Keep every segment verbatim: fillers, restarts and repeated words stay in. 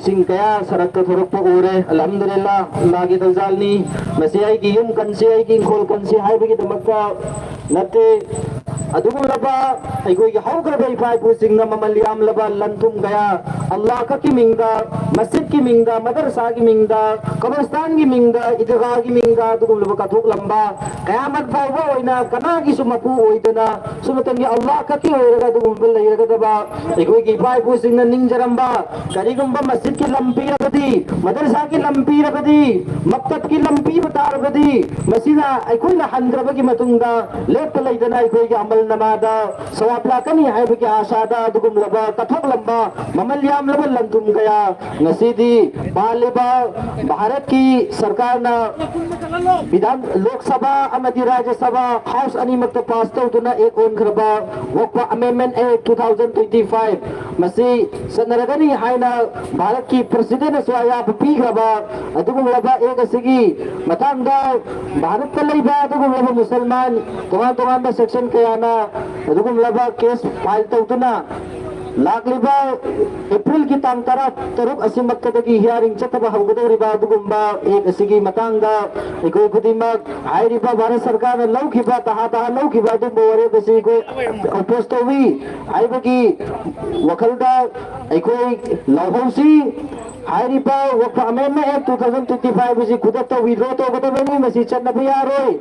ꯁꯤꯡ ꯀꯌꯥ ꯁꯔꯛꯇ ꯊꯣꯔꯛꯄ ꯎꯔꯦ꯫ ꯑꯜꯍꯝꯗꯨꯂꯤꯜꯂꯥ, ꯑꯜꯂꯥꯍꯒꯤ ꯊꯧꯖꯥꯜꯅꯤ꯫ ꯃꯁꯤ ꯑꯩꯒꯤ ꯌꯨꯝ ꯀꯟꯁꯤ, ꯑꯩꯒꯤ ꯏꯪꯈꯣꯜ ꯀꯟꯁꯤ ꯍꯥꯏꯕꯒꯤꯗꯃꯛꯇ ꯅꯠꯇꯦ꯫ ꯑꯗꯨꯒꯨꯝꯂꯕ ꯑꯩꯈꯣꯏꯒꯤ ꯍꯧꯈ꯭ꯔꯕ ꯏꯄꯥ ꯏꯄꯨꯁꯤꯡꯅ ꯃꯃꯜ ꯌꯥꯝꯂꯕ ꯂꯟ ꯊꯨꯝ ꯀꯌꯥ ꯑꯜꯂꯥꯍ ꯈꯛꯀꯤ ꯃꯤꯡꯗ, ꯃꯁꯖꯤꯗꯀꯤ ꯃꯤꯡꯗ, ꯃꯗꯔꯁꯥꯒꯤ ꯃꯤꯡꯗ, ꯀꯕꯔꯁꯇꯥꯟꯒꯤ ꯃꯤꯡꯗ, ꯏꯗꯒꯥꯒꯤ ꯃꯤꯡꯗ ꯑꯗꯨꯒꯨꯝꯂꯕ ꯀꯠꯊꯣꯛꯂꯝꯕ, ꯀꯌꯥꯃꯠ ꯐꯥꯎꯕ ꯑꯣꯏꯅ ꯀꯅꯥꯒꯤꯁꯨ ꯃꯄꯨ ꯑꯣꯏꯗꯅ ꯁꯨꯝꯅꯇꯪꯒꯤ ꯑꯜꯂꯥꯍ ꯈꯛꯀꯤ ꯑꯣꯏꯔꯒ ꯑꯗꯨꯒꯨꯝꯕ ꯂꯩꯔꯒꯗꯕ ꯑꯩꯈꯣꯏꯒꯤ ꯏꯄꯥ ꯏꯄꯨꯁꯤꯡꯅ ꯅꯤꯡꯖꯔꯝꯕ, ꯀꯔꯤꯒꯨꯝꯕ ꯃꯁꯖꯤꯗꯀꯤ ꯂꯝ ꯄꯤꯔꯕꯗꯤ, ꯃꯗꯔꯁꯥꯒꯤ ꯂꯝ ꯄꯤꯔꯕꯗꯤ, ꯃꯛꯇꯕꯀꯤ ꯂꯝ ꯄꯤꯕ ꯇꯥꯔꯕꯗꯤ, ꯃꯁꯤꯅ ꯑꯩꯈꯣꯏꯅ ꯍꯟꯈ꯭ꯔꯕꯒꯤ ꯃꯇꯨꯡꯗ ꯂꯦꯞꯄ ꯂꯩꯇꯅ ꯑꯩꯈꯣꯏꯒꯤ ꯑꯃꯜ ꯅꯃꯥꯗ ꯁꯋꯥꯕ ꯂꯥꯛꯀꯅꯤ ꯍꯥꯏꯕꯒꯤ ꯑꯥꯁꯥꯗ ꯑꯗꯨꯒꯨꯝꯂꯕ ꯀꯠꯊꯣꯛꯂꯝꯕ ꯃꯃꯜ ꯌꯥꯝꯂꯕ ꯂꯟ ꯊꯨꯝ ꯀꯌꯥ ꯉꯁꯤꯗꯤ ꯄꯥꯜꯂꯤꯕ ꯚꯥꯔꯠꯀꯤ ꯁꯔꯀꯥꯔꯅ ꯕꯤꯙꯥꯟ, ꯂꯣꯛ ꯁꯚꯥ ꯑꯃꯗꯤ ꯔꯥꯖ꯭ꯌ ꯁꯚꯥ ꯍꯥꯎꯁ ꯑꯅꯤꯃꯛꯇ ꯄꯥꯁ ꯇꯧꯗꯨꯅ ꯑꯦꯛ ꯑꯣꯟꯈ꯭ꯔꯕ ꯋꯛꯐ ꯑꯃꯦꯟꯗꯃꯦꯟ ꯑꯦꯛ ꯇꯨ ꯊꯥꯎꯖꯟ ꯇ꯭ꯋꯦꯟꯇꯤ ꯐꯥꯏꯚ ꯃꯁꯤ ꯆꯠꯅꯔꯒꯅꯤ ꯍꯥꯏꯅ ꯚꯥꯔꯠꯀꯤ ꯄ꯭ꯔꯁꯤꯗꯦꯟꯅꯁꯨ ꯑꯌꯥꯕ ꯄꯤꯈ꯭ꯔꯕ ꯑꯗꯨꯒꯨꯝꯂꯕ ꯑꯦꯛ ꯑꯁꯤꯒꯤ ꯃꯇꯥꯡꯗ ꯚꯥꯔꯠꯇ ꯂꯩꯕ ꯑꯗꯨꯒꯨꯝꯂꯕ ꯃꯨꯁꯜꯃꯥꯟ ꯇꯣꯉꯥꯟ ꯇꯣꯉꯥꯟꯕ ꯁꯦꯛꯁꯟ ꯀꯌꯥꯅ ꯑꯗꯨꯒꯨꯝꯂꯕ ꯀꯦꯁ ꯐꯥꯏꯜ ꯇꯧꯗꯨꯅ ꯂꯥꯛꯂꯤꯕ ꯑꯦꯄ꯭ꯔꯤꯜꯒꯤ ꯇꯥꯡ ꯇꯔꯥ ꯇꯔꯨꯛ ꯑꯁꯤꯃꯛꯇꯗꯒꯤ ꯍꯤꯌꯥꯔꯤꯡ ꯆꯠꯊꯕ ꯍꯧꯒꯗꯧꯔꯤꯕ ꯑꯗꯨꯒꯨꯝꯕ ꯑꯦꯛ ꯑꯁꯤꯒꯤ ꯃꯇꯥꯡꯗ ꯑꯩꯈꯣꯏ ꯈꯨꯗꯤꯡꯃꯛ ꯍꯥꯏꯔꯤꯕ ꯚꯥꯔꯠ ꯁꯔꯀꯥꯔꯅ ꯂꯧꯈꯤꯕ, ꯇꯍꯥ ꯇꯍꯥ ꯂꯧꯈꯤꯕ ꯑꯗꯨꯒꯨꯝꯕ ꯋꯥꯔꯦꯞ ꯑꯁꯤ ꯑꯩꯈꯣꯏ ꯑꯣꯄꯣꯖ ꯇꯧꯏ ꯍꯥꯏꯕꯒꯤ ꯋꯥꯈꯜꯗ ꯑꯩꯈꯣꯏ ꯂꯧꯍꯧꯁꯤ꯫ ꯍꯥꯏꯔꯤꯕ ꯋꯛꯐ ꯑꯃꯦꯟꯗꯃꯦꯟ ꯑꯦꯛ ꯇꯨ ꯊꯥꯎꯖꯟ ꯇ꯭ꯋꯦꯟꯇꯤ ꯐꯥꯏꯚ ꯑꯁꯤ ꯈꯨꯗꯛꯇ ꯋꯤꯗ꯭ꯔꯣ ꯇꯧꯒꯗꯕꯅꯤ꯫ ꯃꯁꯤ ꯆꯠꯅꯕ ꯌꯥꯔꯣꯏ꯫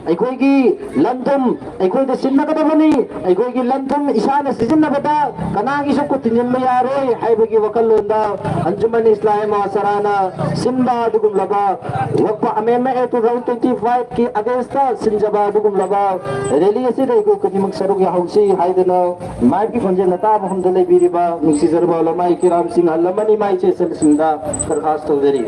ꯑꯩꯈꯣꯏꯒꯤ ꯂꯟ ꯊꯨꯝ ꯑꯩꯈꯣꯏꯗ ꯁꯤꯟꯅꯒꯗꯕꯅꯤ꯫ ꯑꯩꯈꯣꯏꯒꯤ ꯂꯟ ꯊꯨꯝ ꯏꯁꯥꯅ ꯁꯤꯖꯤꯟꯅꯕꯗ ꯀꯅꯥꯒꯤꯁꯨ ꯈꯨꯠ ꯊꯤꯟꯖꯤꯟꯕ ꯌꯥꯔꯣꯏ ꯍꯥꯏꯕꯒꯤ ꯋꯥꯈꯜꯂꯣꯟꯗ ꯑꯟꯖꯨꯃꯟ ꯏꯁꯂꯥꯍꯤ ꯃꯨꯍꯥꯁꯔꯥꯅ ꯁꯤꯟꯕ ꯑꯗꯨꯒꯨꯝꯂꯕ ꯋꯛꯐ ꯑꯃꯦꯟꯗꯃꯦꯟ ꯑꯦꯛ ꯇꯨ ꯊꯥꯎꯖꯟ ꯇ꯭ꯋꯦꯟꯇꯤ ꯐꯥꯏꯚꯀꯤ ꯑꯒꯦꯟꯁꯇ ꯁꯤꯟꯖꯕ ꯑꯗꯨꯒꯨꯝꯂꯕ ꯔꯦꯂꯤ ꯑꯁꯤꯗ ꯑꯩꯈꯣꯏ ꯈꯨꯗꯤꯡꯃꯛ ꯁꯔꯨꯛ ꯌꯥꯍꯧꯁꯤ ꯍꯥꯏꯗꯅ ꯃꯥꯏꯛꯀꯤ ꯈꯣꯟꯖꯦꯜ ꯑꯇꯥꯕ ꯃꯐꯝꯗ ꯂꯩꯕꯤꯔꯤꯕ ꯅꯨꯡꯁꯤꯖꯔꯕ ꯎꯂꯃꯥꯏ ꯀꯤꯔꯥꯝꯁꯤꯡ, ꯑꯍꯜ ꯂꯃꯟ, ꯏꯃꯥ ꯏꯆꯦ ꯏꯆꯜꯁꯤꯡꯗ ꯗꯔꯈꯥꯁ ꯇꯧꯖꯔꯤ꯫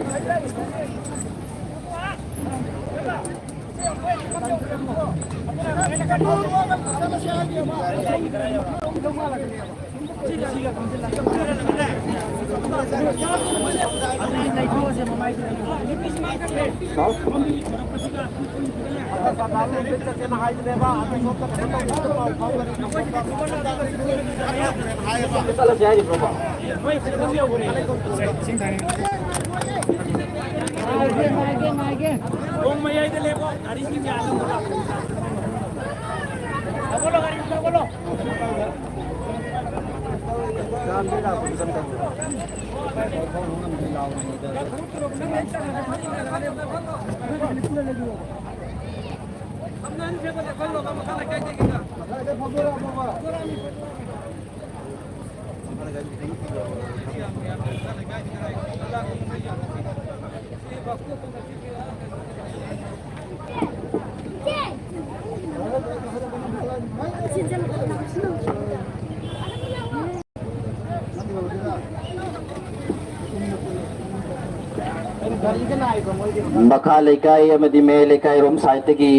ꯃꯈꯥ ꯂꯩꯀꯥꯏ ꯑꯃꯗꯤ ꯃꯌꯥꯏ ꯂꯩꯀꯥꯏꯔꯣꯝ ꯁꯥꯏꯠꯇꯒꯤ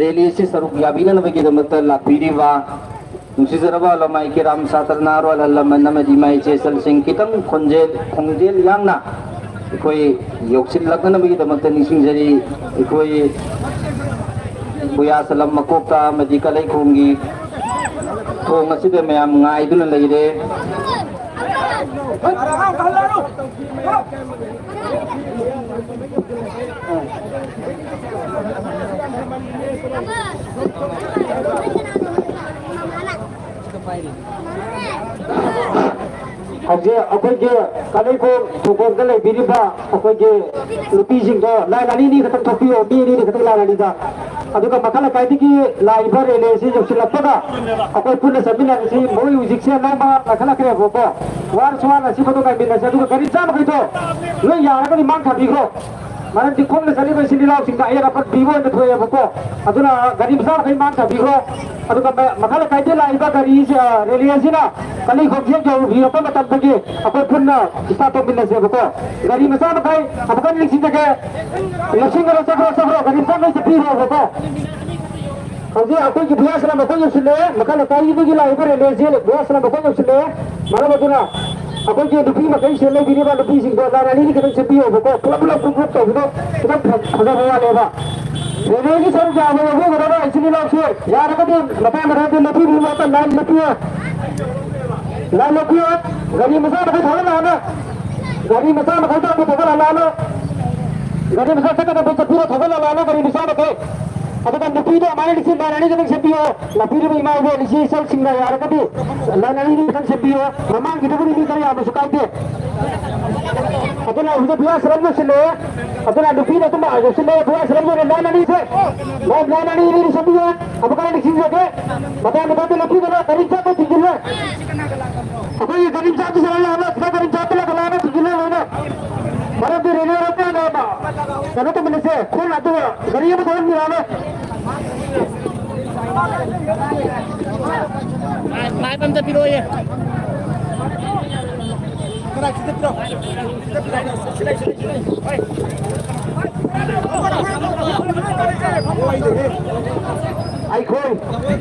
ꯔꯦꯂꯤ ꯑꯁꯤ ꯁꯔꯨꯛ ꯌꯥꯕꯤꯅꯅꯕꯒꯤꯗꯃꯛꯇ ꯂꯥꯛꯄꯤꯔꯤꯕ ꯅꯨꯡꯁꯤꯖꯔꯕ ꯂꯃꯥꯏ ꯀꯤꯔꯥꯝ ꯁꯥꯇ꯭ꯔ ꯅꯍꯥꯔꯣꯜ ꯑꯍꯜ ꯂꯃꯟ ꯑꯃꯗꯤ ꯏꯃꯥ ꯏꯆꯦ ꯏꯆꯜꯁꯤꯡ, ꯈꯤꯇꯪ ꯈꯣꯟꯖꯦꯜ, ꯈꯣꯡꯖꯦꯜ ꯌꯥꯡꯅ ꯑꯩꯈꯣꯏ ꯌꯧꯁꯤꯜꯂꯛꯅꯅꯕꯒꯤꯗꯃꯛꯇ ꯅꯤꯡꯁꯤꯡꯖꯔꯤ꯫ ꯑꯩꯈꯣꯏ ꯄꯨꯌꯥꯁꯂꯝ ꯃꯀꯣꯛꯇ ꯑꯃꯗꯤ ꯀꯂꯩꯈꯣꯡꯒꯤ ꯊꯣꯡ ꯑꯁꯤꯗ ꯃꯌꯥꯝ ꯉꯥꯏꯗꯨꯅ ꯂꯩꯔꯦ꯫ ꯍꯧꯖꯤꯛ ꯑꯩꯈꯣꯏꯒꯤ ꯀꯂꯩꯈꯣꯡ ꯊꯣꯡꯈꯣꯡꯗ ꯂꯩꯕꯤꯔꯤꯕ ꯑꯩꯈꯣꯏꯒꯤ ꯅꯨꯄꯤꯁꯤꯡꯗꯣ ꯂꯥꯏꯟ ꯑꯅꯤ ꯑꯅꯤ ꯈꯛꯇꯪ ꯊꯣꯛꯄꯤꯌꯣ, ꯃꯤ ꯑꯅꯤ ꯑꯅꯤ ꯈꯛꯇꯪ ꯂꯥꯏꯟ ꯑꯅꯤꯗ꯫ ꯑꯗꯨꯒ ꯃꯈꯥ ꯂꯩꯀꯥꯏꯗꯒꯤ ꯂꯥꯛꯏꯕ ꯔꯦꯂꯤꯁꯤ ꯌꯧꯁꯤꯜꯂꯛꯄꯒ ꯑꯩꯈꯣꯏ ꯄꯨꯟꯅ ꯆꯠꯃꯤꯟꯅꯔꯁꯤ꯫ ꯃꯣꯏ ꯍꯧꯖꯤꯛꯁꯦ ꯅꯣꯡꯃ ꯀꯥꯏꯈꯠꯂꯛꯈ꯭ꯔꯦꯕꯀꯣ꯫ ꯋꯥꯔꯁꯨ ꯋꯥꯅ ꯑꯁꯤꯕꯗꯣ ꯉꯥꯏꯃꯤꯟꯅꯁꯤ꯫ ꯑꯗꯨꯒ ꯒꯥꯔꯤ ꯃꯆꯥ ꯃꯈꯩꯗꯣ ꯅꯣꯏ ꯌꯥꯔꯒꯗꯤ ꯃꯥꯡ ꯊꯥꯕꯤꯈ꯭ꯔꯣ꯫ ꯃꯔꯝꯗꯤ ꯈꯣꯡꯅ ꯆꯠꯂꯤꯕ ꯏꯆꯤꯜ ꯏꯅꯥꯎꯁꯤꯡꯗ ꯑꯍꯦꯟ ꯑꯄꯟ ꯄꯤꯕ ꯑꯣꯏꯅ ꯊꯣꯛꯑꯦꯕꯀꯣ꯫ ꯑꯗꯨꯅ ꯒꯥꯔꯤ ꯃꯆꯥ ꯃꯈꯩ ꯃꯥꯡ ꯊꯥꯕꯤꯈ꯭ꯔꯣ꯫ ꯑꯗꯨꯒ ꯃ-, ꯃꯈꯥ ꯂꯩꯀꯥꯏꯗꯒꯤ ꯂꯥꯛꯏꯕ ꯒꯥꯔꯤꯁꯦ, ꯑ, ꯔꯦꯂꯤ ꯑꯁꯤꯅ ꯀꯂꯩꯈꯣꯡ ꯍꯦꯛ ꯌꯧꯕꯤꯔꯛꯄ ꯃꯇꯝꯗꯒꯤ ꯑꯩꯈꯣꯏ ꯄꯨꯟꯅ start ꯇꯧꯃꯤꯟꯅꯁꯦꯕꯀꯣ꯫ ꯒꯥꯔꯤ ꯃꯆꯥ ꯃꯈꯩ ꯑꯃꯨꯛꯀ ꯅꯤꯡꯁꯤꯡꯖꯒꯦ, ꯂꯧꯁꯤꯟꯈ꯭ꯔꯣ, ꯆꯠꯈ꯭ꯔꯣ, ꯆꯠꯈ꯭ꯔꯣ, ꯒꯥꯔꯤ ꯃꯆꯥ ꯃꯈꯩ ꯆꯠꯄꯤꯔꯣꯕꯀꯣ꯫ ꯍꯧꯖꯤꯛ ꯑꯩꯈꯣꯏꯒꯤ ꯕꯤꯌꯥꯁꯅ ꯃꯈꯣꯏ ꯌꯧꯁꯤꯜꯂꯛꯑꯦ, ꯃꯈꯥ ꯂꯩꯀꯥꯏꯒꯤꯗꯒꯤ ꯂꯥꯛꯏꯕ ꯔꯦꯂꯦꯁꯦ ꯕꯤꯌꯥꯁꯅ ꯃꯈꯣꯏ ꯌꯧꯁꯤꯜꯂꯛꯑꯦ꯫ ꯃꯔꯝ ꯑꯗꯨꯅ ꯑꯩꯈꯣꯏꯒꯤ ꯅꯨꯄꯤ ꯃꯈꯩꯁꯦ ꯂꯩꯕꯤꯔꯤꯕ ꯅꯨꯄꯤꯁꯤꯡꯗꯣ ꯂꯥꯏꯟ ꯑꯅꯤꯅꯤ ꯈꯛꯇꯪ ꯁꯦꯝꯕꯤꯌꯣꯕꯀꯣ, ꯄꯨꯂꯞ ꯄꯨꯂꯞ ꯒ꯭ꯔꯨꯞ ꯒ꯭ꯔꯨꯞ ꯇꯧꯕꯗꯣ ꯈꯤꯇꯪ ꯐ-, ꯐꯖꯕ ꯋꯥꯠꯂꯦꯕ꯫ ꯔꯦꯂꯦꯒꯤ ꯁꯔꯨꯛ ꯌꯥꯕ ꯂꯧꯕꯤꯒꯗꯕ ꯏꯆꯤꯜ ꯏꯅꯥꯎꯁꯦ ꯌꯥꯔꯒꯗꯤ ꯃꯇꯥꯡ ꯃꯇꯥꯡꯗ ꯂꯦꯞꯄꯤꯕꯤꯌꯨ, ꯂꯥꯏꯟ ꯂꯦꯞꯄꯤꯌꯨ, ꯂꯥꯏꯟ ꯂꯦꯞꯄꯤꯌꯨ꯫ ꯒꯥꯔꯤ ꯃꯆꯥ ꯃꯈꯩ ꯊꯧꯒꯠꯂꯛꯑꯅꯨ, ꯒꯥꯔꯤ ꯃꯆꯥ ꯃꯈꯩ ꯊꯧꯒꯠꯂꯛꯑꯅꯨ, ꯒꯥꯔꯤ ꯃꯆꯥ ꯆꯠꯀꯗꯕ ꯆꯠꯄꯤꯔꯣ, ꯊꯧꯒꯠꯂꯛꯑꯅꯨ ꯒꯥꯔꯤ ꯃꯆꯥ ꯃꯈꯩ꯫ ꯑꯗꯨꯒ ꯅꯨꯄꯤꯗꯣ ꯑꯗꯨꯃꯥꯏꯅ ꯂꯤꯁꯤꯡ ꯂꯥꯏꯟ ꯑꯅꯤꯗꯒꯤ ꯁꯦꯝꯕꯤꯌꯣ꯫ ꯂꯥꯛꯄꯤꯔꯤꯕ ꯏꯃꯥ ꯏꯕꯦꯟ ꯏꯆꯦ ꯏꯆꯜꯁꯤꯡꯅ ꯌꯥꯔꯒꯗꯤ ꯂꯥꯏꯟ ꯑꯅꯤꯗꯒꯤ ꯈꯤꯇꯪ ꯁꯦꯝꯕꯤꯌꯣ꯫ ꯃꯃꯥꯡꯒꯤꯗꯨꯕꯨꯗꯤ ꯃꯤ ꯈꯔ ꯌꯥꯝꯕꯁꯨ ꯀꯥꯏꯗꯦ꯫ ꯑꯗꯨꯅ ꯍꯧꯖꯤꯛ ꯕꯤꯌꯥꯁ ꯁꯔꯝ ꯂꯣꯏꯁꯤꯜꯂꯦ꯫ ꯑꯗꯨꯅ ꯅꯨꯄꯤꯅ ꯑꯗꯨꯝ ꯂꯣꯏꯁꯤꯜꯂꯦ꯫ ꯕꯤꯌꯥꯁ ꯁꯔꯝ ꯂꯣꯏꯔꯦ꯫ ꯂꯥꯏꯟ ꯑꯅꯤꯁꯦ, ꯂꯥꯏꯟ, ꯂꯥꯏꯟ ꯑꯅꯤ ꯑꯅꯤ ꯁꯦꯝꯕꯤꯌꯣ꯫ ꯑꯃꯨꯛꯀ ꯍꯟꯅ ꯅꯤꯡꯁꯤꯡꯖꯒꯦ꯫ ꯃꯇꯥꯡ ꯃꯇꯥꯡꯗ ꯂꯦꯞꯄꯤꯗꯅ ꯒꯥꯔꯤ ꯆꯠꯄ ꯊꯤꯡꯖꯤꯜꯂꯦ꯫ ꯑꯩꯈꯣꯏꯒꯤ ꯒꯥꯔꯤ ꯃꯆꯥꯗꯨꯁꯨ ꯂꯥꯛꯑꯣ, ꯁꯤꯗ ꯒꯥꯔꯤ ꯃꯆꯥ ꯄꯨꯜꯂꯒ ꯂꯥꯛꯑꯣ, ꯊꯤꯡꯖꯤꯜꯂꯦ ꯂꯣꯏꯅ꯫ ꯃꯔꯝꯗꯤ ꯔꯦꯂꯤ ꯔꯣꯗꯇ ꯀꯩꯅꯣ ꯇꯧꯃꯤꯟꯅꯁꯦ, ꯈꯣꯡꯅ ꯑꯗꯨꯒ ꯒꯥꯔꯤ ꯑꯃ ꯊꯧꯍꯟꯕꯤꯔꯛꯑꯣꯅꯦ꯫ ꯃꯥꯏꯞ ꯑꯝꯇ ꯄꯤꯔꯛꯑꯣꯌꯦ꯫ ꯑꯩꯈꯣꯏ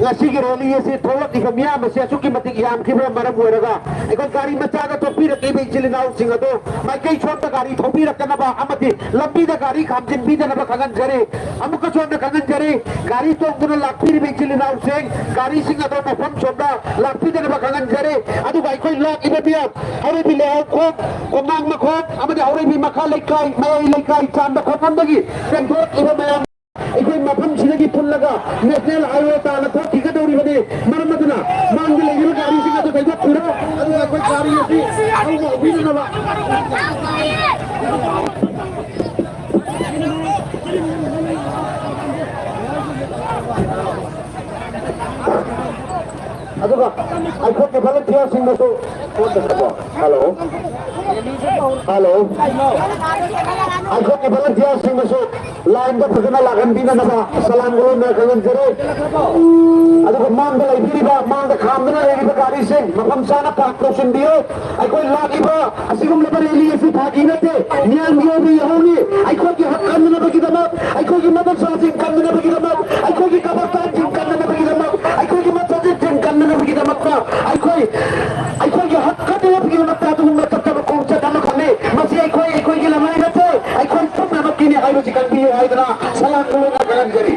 ꯉꯁꯤꯒꯤ ꯔꯦꯂꯤ ꯑꯁꯤ ꯊꯣꯛꯂꯛꯂꯤꯕ ꯃꯤꯌꯥꯝ ꯑꯁꯤ ꯑꯁꯨꯛꯀꯤ ꯃꯇꯤꯛ ꯌꯥꯝꯈꯤꯕꯅ ꯃꯔꯝ ꯑꯣꯏꯔꯒ ꯑꯩꯈꯣꯏ ꯒꯥꯔꯤ ꯃꯆꯥꯗ ꯊꯣꯛꯄꯤꯔꯛꯂꯤꯕ ꯏꯆꯤꯜ ꯏꯅꯥꯎꯁꯤꯡ ꯑꯗꯨ ꯃꯥꯏꯀꯩ ꯁꯣꯝꯗ ꯒꯥꯔꯤ ꯊꯧꯕꯤꯔꯛꯇꯅꯕ ꯑꯃꯗꯤ ꯂꯝꯕꯤꯗ ꯒꯥꯔꯤ ꯈꯥꯝꯖꯤꯟꯕꯤꯗꯅꯕ ꯈꯪꯍꯟꯖꯔꯤ꯫ ꯑꯃꯨꯛꯀꯁꯨ ꯍꯟꯅ ꯈꯪꯍꯟꯖꯔꯤ, ꯒꯥꯔꯤ ꯇꯣꯡꯗꯨꯅ ꯂꯥꯛꯄꯤꯔꯤꯕ ꯏꯆꯤꯜ ꯏꯅꯥꯎꯁꯤꯡ, ꯒꯥꯔꯤꯁꯤꯡ ꯑꯗꯣ ꯃꯐꯝ ꯁꯣꯝꯗ ꯂꯥꯛꯄꯤꯗꯅꯕ ꯈꯪꯍꯟꯖꯔꯤ꯫ ꯑꯗꯨꯒ ꯑꯩꯈꯣꯏ ꯂꯥꯛꯂꯤꯕ ꯃꯤꯌꯥꯝ ꯍꯧꯔꯩꯕꯤ ꯂꯩꯍꯥꯎꯈꯣꯡ, ꯀꯣꯡꯅꯥꯡ ꯃꯈꯣꯡ ꯑꯃꯗꯤ ꯍꯧꯔꯩꯕꯤ ꯃꯈꯥ ꯂꯩꯀꯥꯏ, ꯃꯌꯥꯏ ꯂꯩꯀꯥꯏ, ꯆꯥꯟꯗ ꯈꯣꯡꯐꯝꯗꯒꯤ ꯆꯦꯟꯊꯣꯔꯛꯂꯤꯕ ꯃꯌꯥꯝ ꯑꯩꯈꯣꯏ ꯃꯐꯝꯁꯤꯗꯒꯤ ꯄꯨꯜꯂꯒ ꯅꯦꯁꯅꯦꯜ ꯍꯥꯏꯋꯦ ꯇꯥꯟꯅ ꯊꯣꯛꯈꯤꯒꯗꯧꯔꯤꯕꯅꯤ꯫ ꯃꯔꯝ ꯑꯗꯨꯅ ꯃꯥꯡꯗ ꯂꯩꯔꯤꯕ ꯒꯥꯔꯤꯁꯤꯡ ꯑꯗꯨ ꯀꯩꯗꯣꯛꯄꯤꯔꯣ, ꯑꯗꯨꯒ ꯑꯩꯈꯣꯏ ꯒꯥꯔꯤ ꯑꯁꯤ ꯊꯧꯕ ꯍꯧꯕꯤꯅꯅꯕ꯫ ꯑꯗꯨꯒ ꯑꯩꯈꯣꯏꯒꯤ ꯚꯣꯂꯨꯟꯇꯤꯌꯔꯁꯤꯡꯗꯁꯨ ꯐꯣꯟ ꯇꯧꯁꯤꯜꯂꯣ꯫ ꯍꯜꯂꯣ, ꯍꯜꯂꯣ, ꯑꯩꯈꯣꯏꯒꯤ ꯚꯣꯂꯨꯟꯇꯤꯌꯔꯁꯤꯡꯗꯁꯨ ꯂꯥꯏꯟꯗ ꯐꯖꯅ ꯂꯥꯛꯍꯟꯕꯤꯅꯅꯕ ꯁꯂꯥꯝ ꯀꯂꯣꯝꯅ ꯈꯪꯍꯟꯖꯔꯤ꯫ ꯑꯗꯨꯒ ꯃꯥꯡꯗ ꯂꯩꯕꯤꯔꯤꯕ, ꯃꯥꯡꯗ ꯈꯥꯝꯗꯨꯅ ꯂꯩꯔꯤꯕ ꯒꯥꯔꯤꯁꯤꯡ ꯃꯐꯝ ꯆꯥꯅ ꯄꯥꯔꯛ ꯇꯧꯁꯤꯟꯕꯤꯌꯨ꯫ ꯑꯩꯈꯣꯏ ꯂꯥꯛꯂꯤꯕ ꯑꯁꯤꯒꯨꯝꯂꯕ ꯔꯦꯂꯤ ꯑꯁꯤ ꯐꯥꯒꯤ ꯅꯠꯇꯦ, ꯃꯤꯌꯥꯝꯒꯤ ꯑꯣꯏꯕ ꯌꯧꯍꯧꯅꯤ꯫ ꯑꯩꯈꯣꯏꯒꯤ ꯍꯛ ꯀꯟꯅꯅꯕꯒꯤꯗꯃꯛ, ꯑꯩꯈꯣꯏꯒꯤ ꯃꯗꯔꯁꯥꯁꯤꯡ ꯀꯟꯅꯅꯕꯒꯤꯗꯃꯛ, ꯑꯩꯈꯣꯏꯒꯤ ꯀꯕꯔꯁꯇꯥꯟꯁꯤꯡ ꯑꯩꯈꯣꯏꯒꯤ ꯍꯛ ꯈꯟꯅꯅꯕꯒꯤꯗꯃꯛꯇ ꯑꯗꯨꯒꯨꯝꯕ ꯆꯠꯇꯕ ꯈꯣꯡꯆꯠ ꯑꯃꯈꯛꯅꯤ꯫ ꯃꯁꯤ ꯑꯩꯈꯣꯏ, ꯑꯩꯈꯣꯏꯒꯤ ꯂꯃꯥꯏ ꯅꯠꯇꯦ, ꯑꯩꯈꯣꯏ ꯄꯨꯝꯅꯃꯛꯀꯤꯅꯤ ꯍꯥꯏꯕꯁꯤ ꯈꯪꯕꯤꯌꯨ ꯍꯥꯏꯗꯅ ꯁꯂꯥꯝ ꯀꯧꯅ ꯀꯜꯍꯟꯖꯔꯤ꯫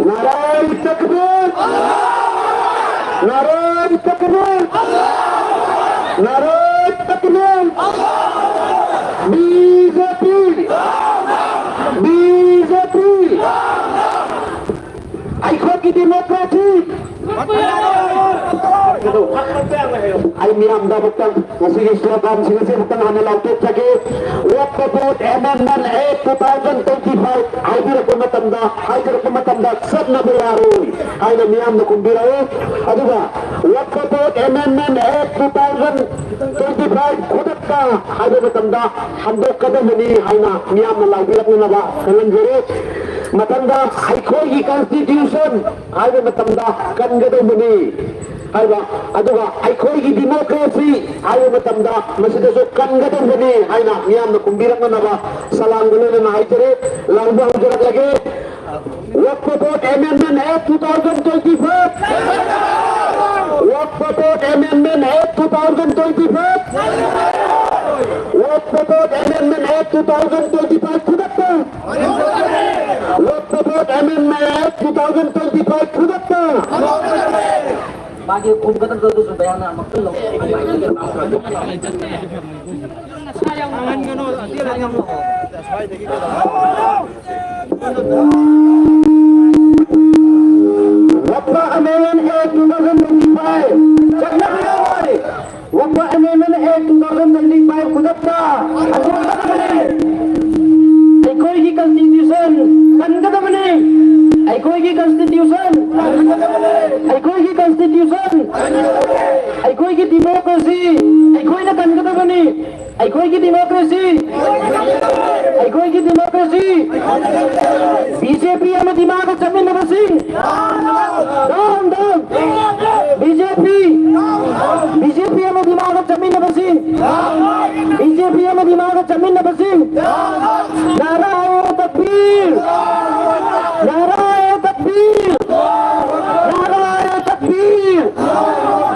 नाराए तकबीर! नाराए तकबीर! नाराए तकबीर! बीजेपी! बीजेपी! ꯑꯩꯈꯣꯏꯒꯤ democracy! ꯑꯩ ꯃꯤꯌꯥꯝꯗ ꯑꯃꯨꯛꯇꯪ ꯉꯁꯤꯒꯤ sloganꯁꯤꯡ ꯑꯁꯤ ꯑꯃꯨꯛꯇꯪ ꯍꯥꯟꯅ ꯂꯥꯎꯊꯣꯛꯆꯒꯦ꯫ Waqf Board Amendment Act two thousand twenty-five ꯍꯥꯏꯕꯤꯔꯛꯄ ꯃꯇꯝꯗ, ꯍꯥꯏꯖꯔꯛꯄ ꯃꯇꯝꯗ ꯆꯠꯅꯕ ꯌꯥꯔꯣꯏ ꯍꯥꯏꯅ ꯃꯤꯌꯥꯝꯅ ꯈꯨꯝꯕꯤꯔꯛꯎ꯫ ꯑꯗꯨꯒ Waqf Board Amendment Act two thousand twenty-five ꯈꯨꯗꯛꯇ ꯍꯥꯏꯕ ꯃꯇꯝꯗ ꯍꯟꯗꯣꯛꯀꯗꯕꯅꯤ ꯍꯥꯏꯅ ꯃꯤꯌꯥꯝꯅ ꯂꯥꯎꯕꯤꯔꯛꯅꯅꯕ ꯈꯪꯍꯟꯖꯔꯤ꯫ ꯃꯊꯪꯗ ꯑꯩꯈꯣꯏꯒꯤ constitution ꯍꯥꯏꯕ ꯃꯇꯝꯗ ꯀꯟꯒꯗꯧꯕꯅꯤ ꯍꯥꯏꯕ, ꯑꯗꯨꯒ ꯑꯩꯈꯣꯏꯒꯤ democracy ꯍꯥꯏꯕ ꯃꯇꯝꯗ ꯃꯁꯤꯗꯁꯨ ꯀꯟꯒꯗꯧꯕꯅꯤ ꯍꯥꯏꯅ ꯃꯤꯌꯥꯝꯅ ꯈꯨꯝꯕꯤꯔꯛꯅꯅꯕ ꯁꯂꯥꯝꯒ ꯂꯣꯏꯅꯅ ꯍꯥꯏꯖꯔꯤ꯫ ꯂꯥꯎꯕ ꯍꯧꯖꯔꯛꯂꯒꯦ꯫ Waqf Board Amendment Act two thousand twenty-five! Waqf Board Amendment Act two thousand twenty-five! Waqf Board Amendment Act two thousand twenty-five ꯈꯨꯗꯛꯇ! Waqf Board Amendment Act two thousand twenty-five ꯈꯨꯗꯛꯇ! ꯃꯥꯒꯤ ꯈꯨꯝꯒꯗꯕꯗꯨꯁꯨ ꯃꯌꯥꯝꯅ ꯑꯃꯨꯛꯇ ꯂꯧ-, Waqf Amendment Act two thousand twenty-five ꯆꯠꯅꯕꯤꯔꯣꯏ꯫ Waqf Amendment Act two thousand twenty-five ꯈꯨꯗꯛꯇ ꯍꯟꯗꯣꯛꯀꯗꯕꯅꯤ꯫ ꯑꯩꯈꯣꯏꯒꯤ constitution ꯀꯟꯒꯗꯕꯅꯤ꯫ ꯑꯩꯈꯣꯏꯒꯤ constitution, ꯑꯩꯈꯣꯏꯒꯤ constitution ꯑꯩꯈꯣꯏꯒꯤ ꯗꯤꯃꯣꯀ꯭ꯔꯦꯁꯤ, ꯑꯩꯈꯣꯏꯒꯤ ꯗꯤꯃꯣꯀ꯭ꯔꯦꯁꯤ, ꯕꯤ ꯖꯦ ꯄꯤ ꯑꯃꯗꯤ ꯃꯥꯒ ꯆꯠꯃꯤꯟꯅꯕꯁꯤꯡ, down, down, B J P, B J P ꯑꯃꯗꯤ ꯃꯥꯒ ꯆꯠꯃꯤꯟꯅꯕꯁꯤꯡ, ꯕꯤ ꯖꯦ ꯄꯤ ꯑꯃꯗꯤ ꯃꯥꯒ ꯆꯠꯃꯤꯟꯅꯕꯁꯤꯡ, ꯅꯥꯔꯥ ꯑꯦ ꯇꯛꯕꯤꯔ! ꯅꯥꯔꯥ ꯑꯦ ꯇꯛꯕꯤꯔ! ꯅꯥꯔꯥ ꯑꯦ ꯇꯛꯕꯤꯔ!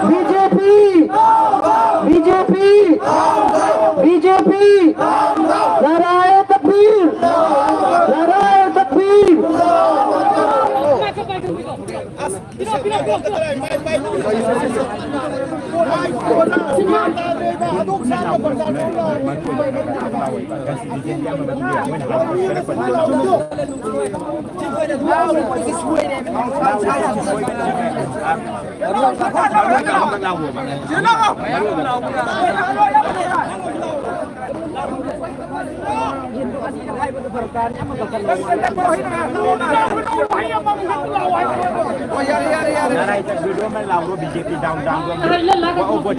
B J P! B J P! B J P! ꯅꯥꯔꯥ ꯑꯦ ꯇꯛꯕꯤꯔ! ꯅꯥꯔꯥ ꯑꯦ ꯇꯛꯕꯤꯔ!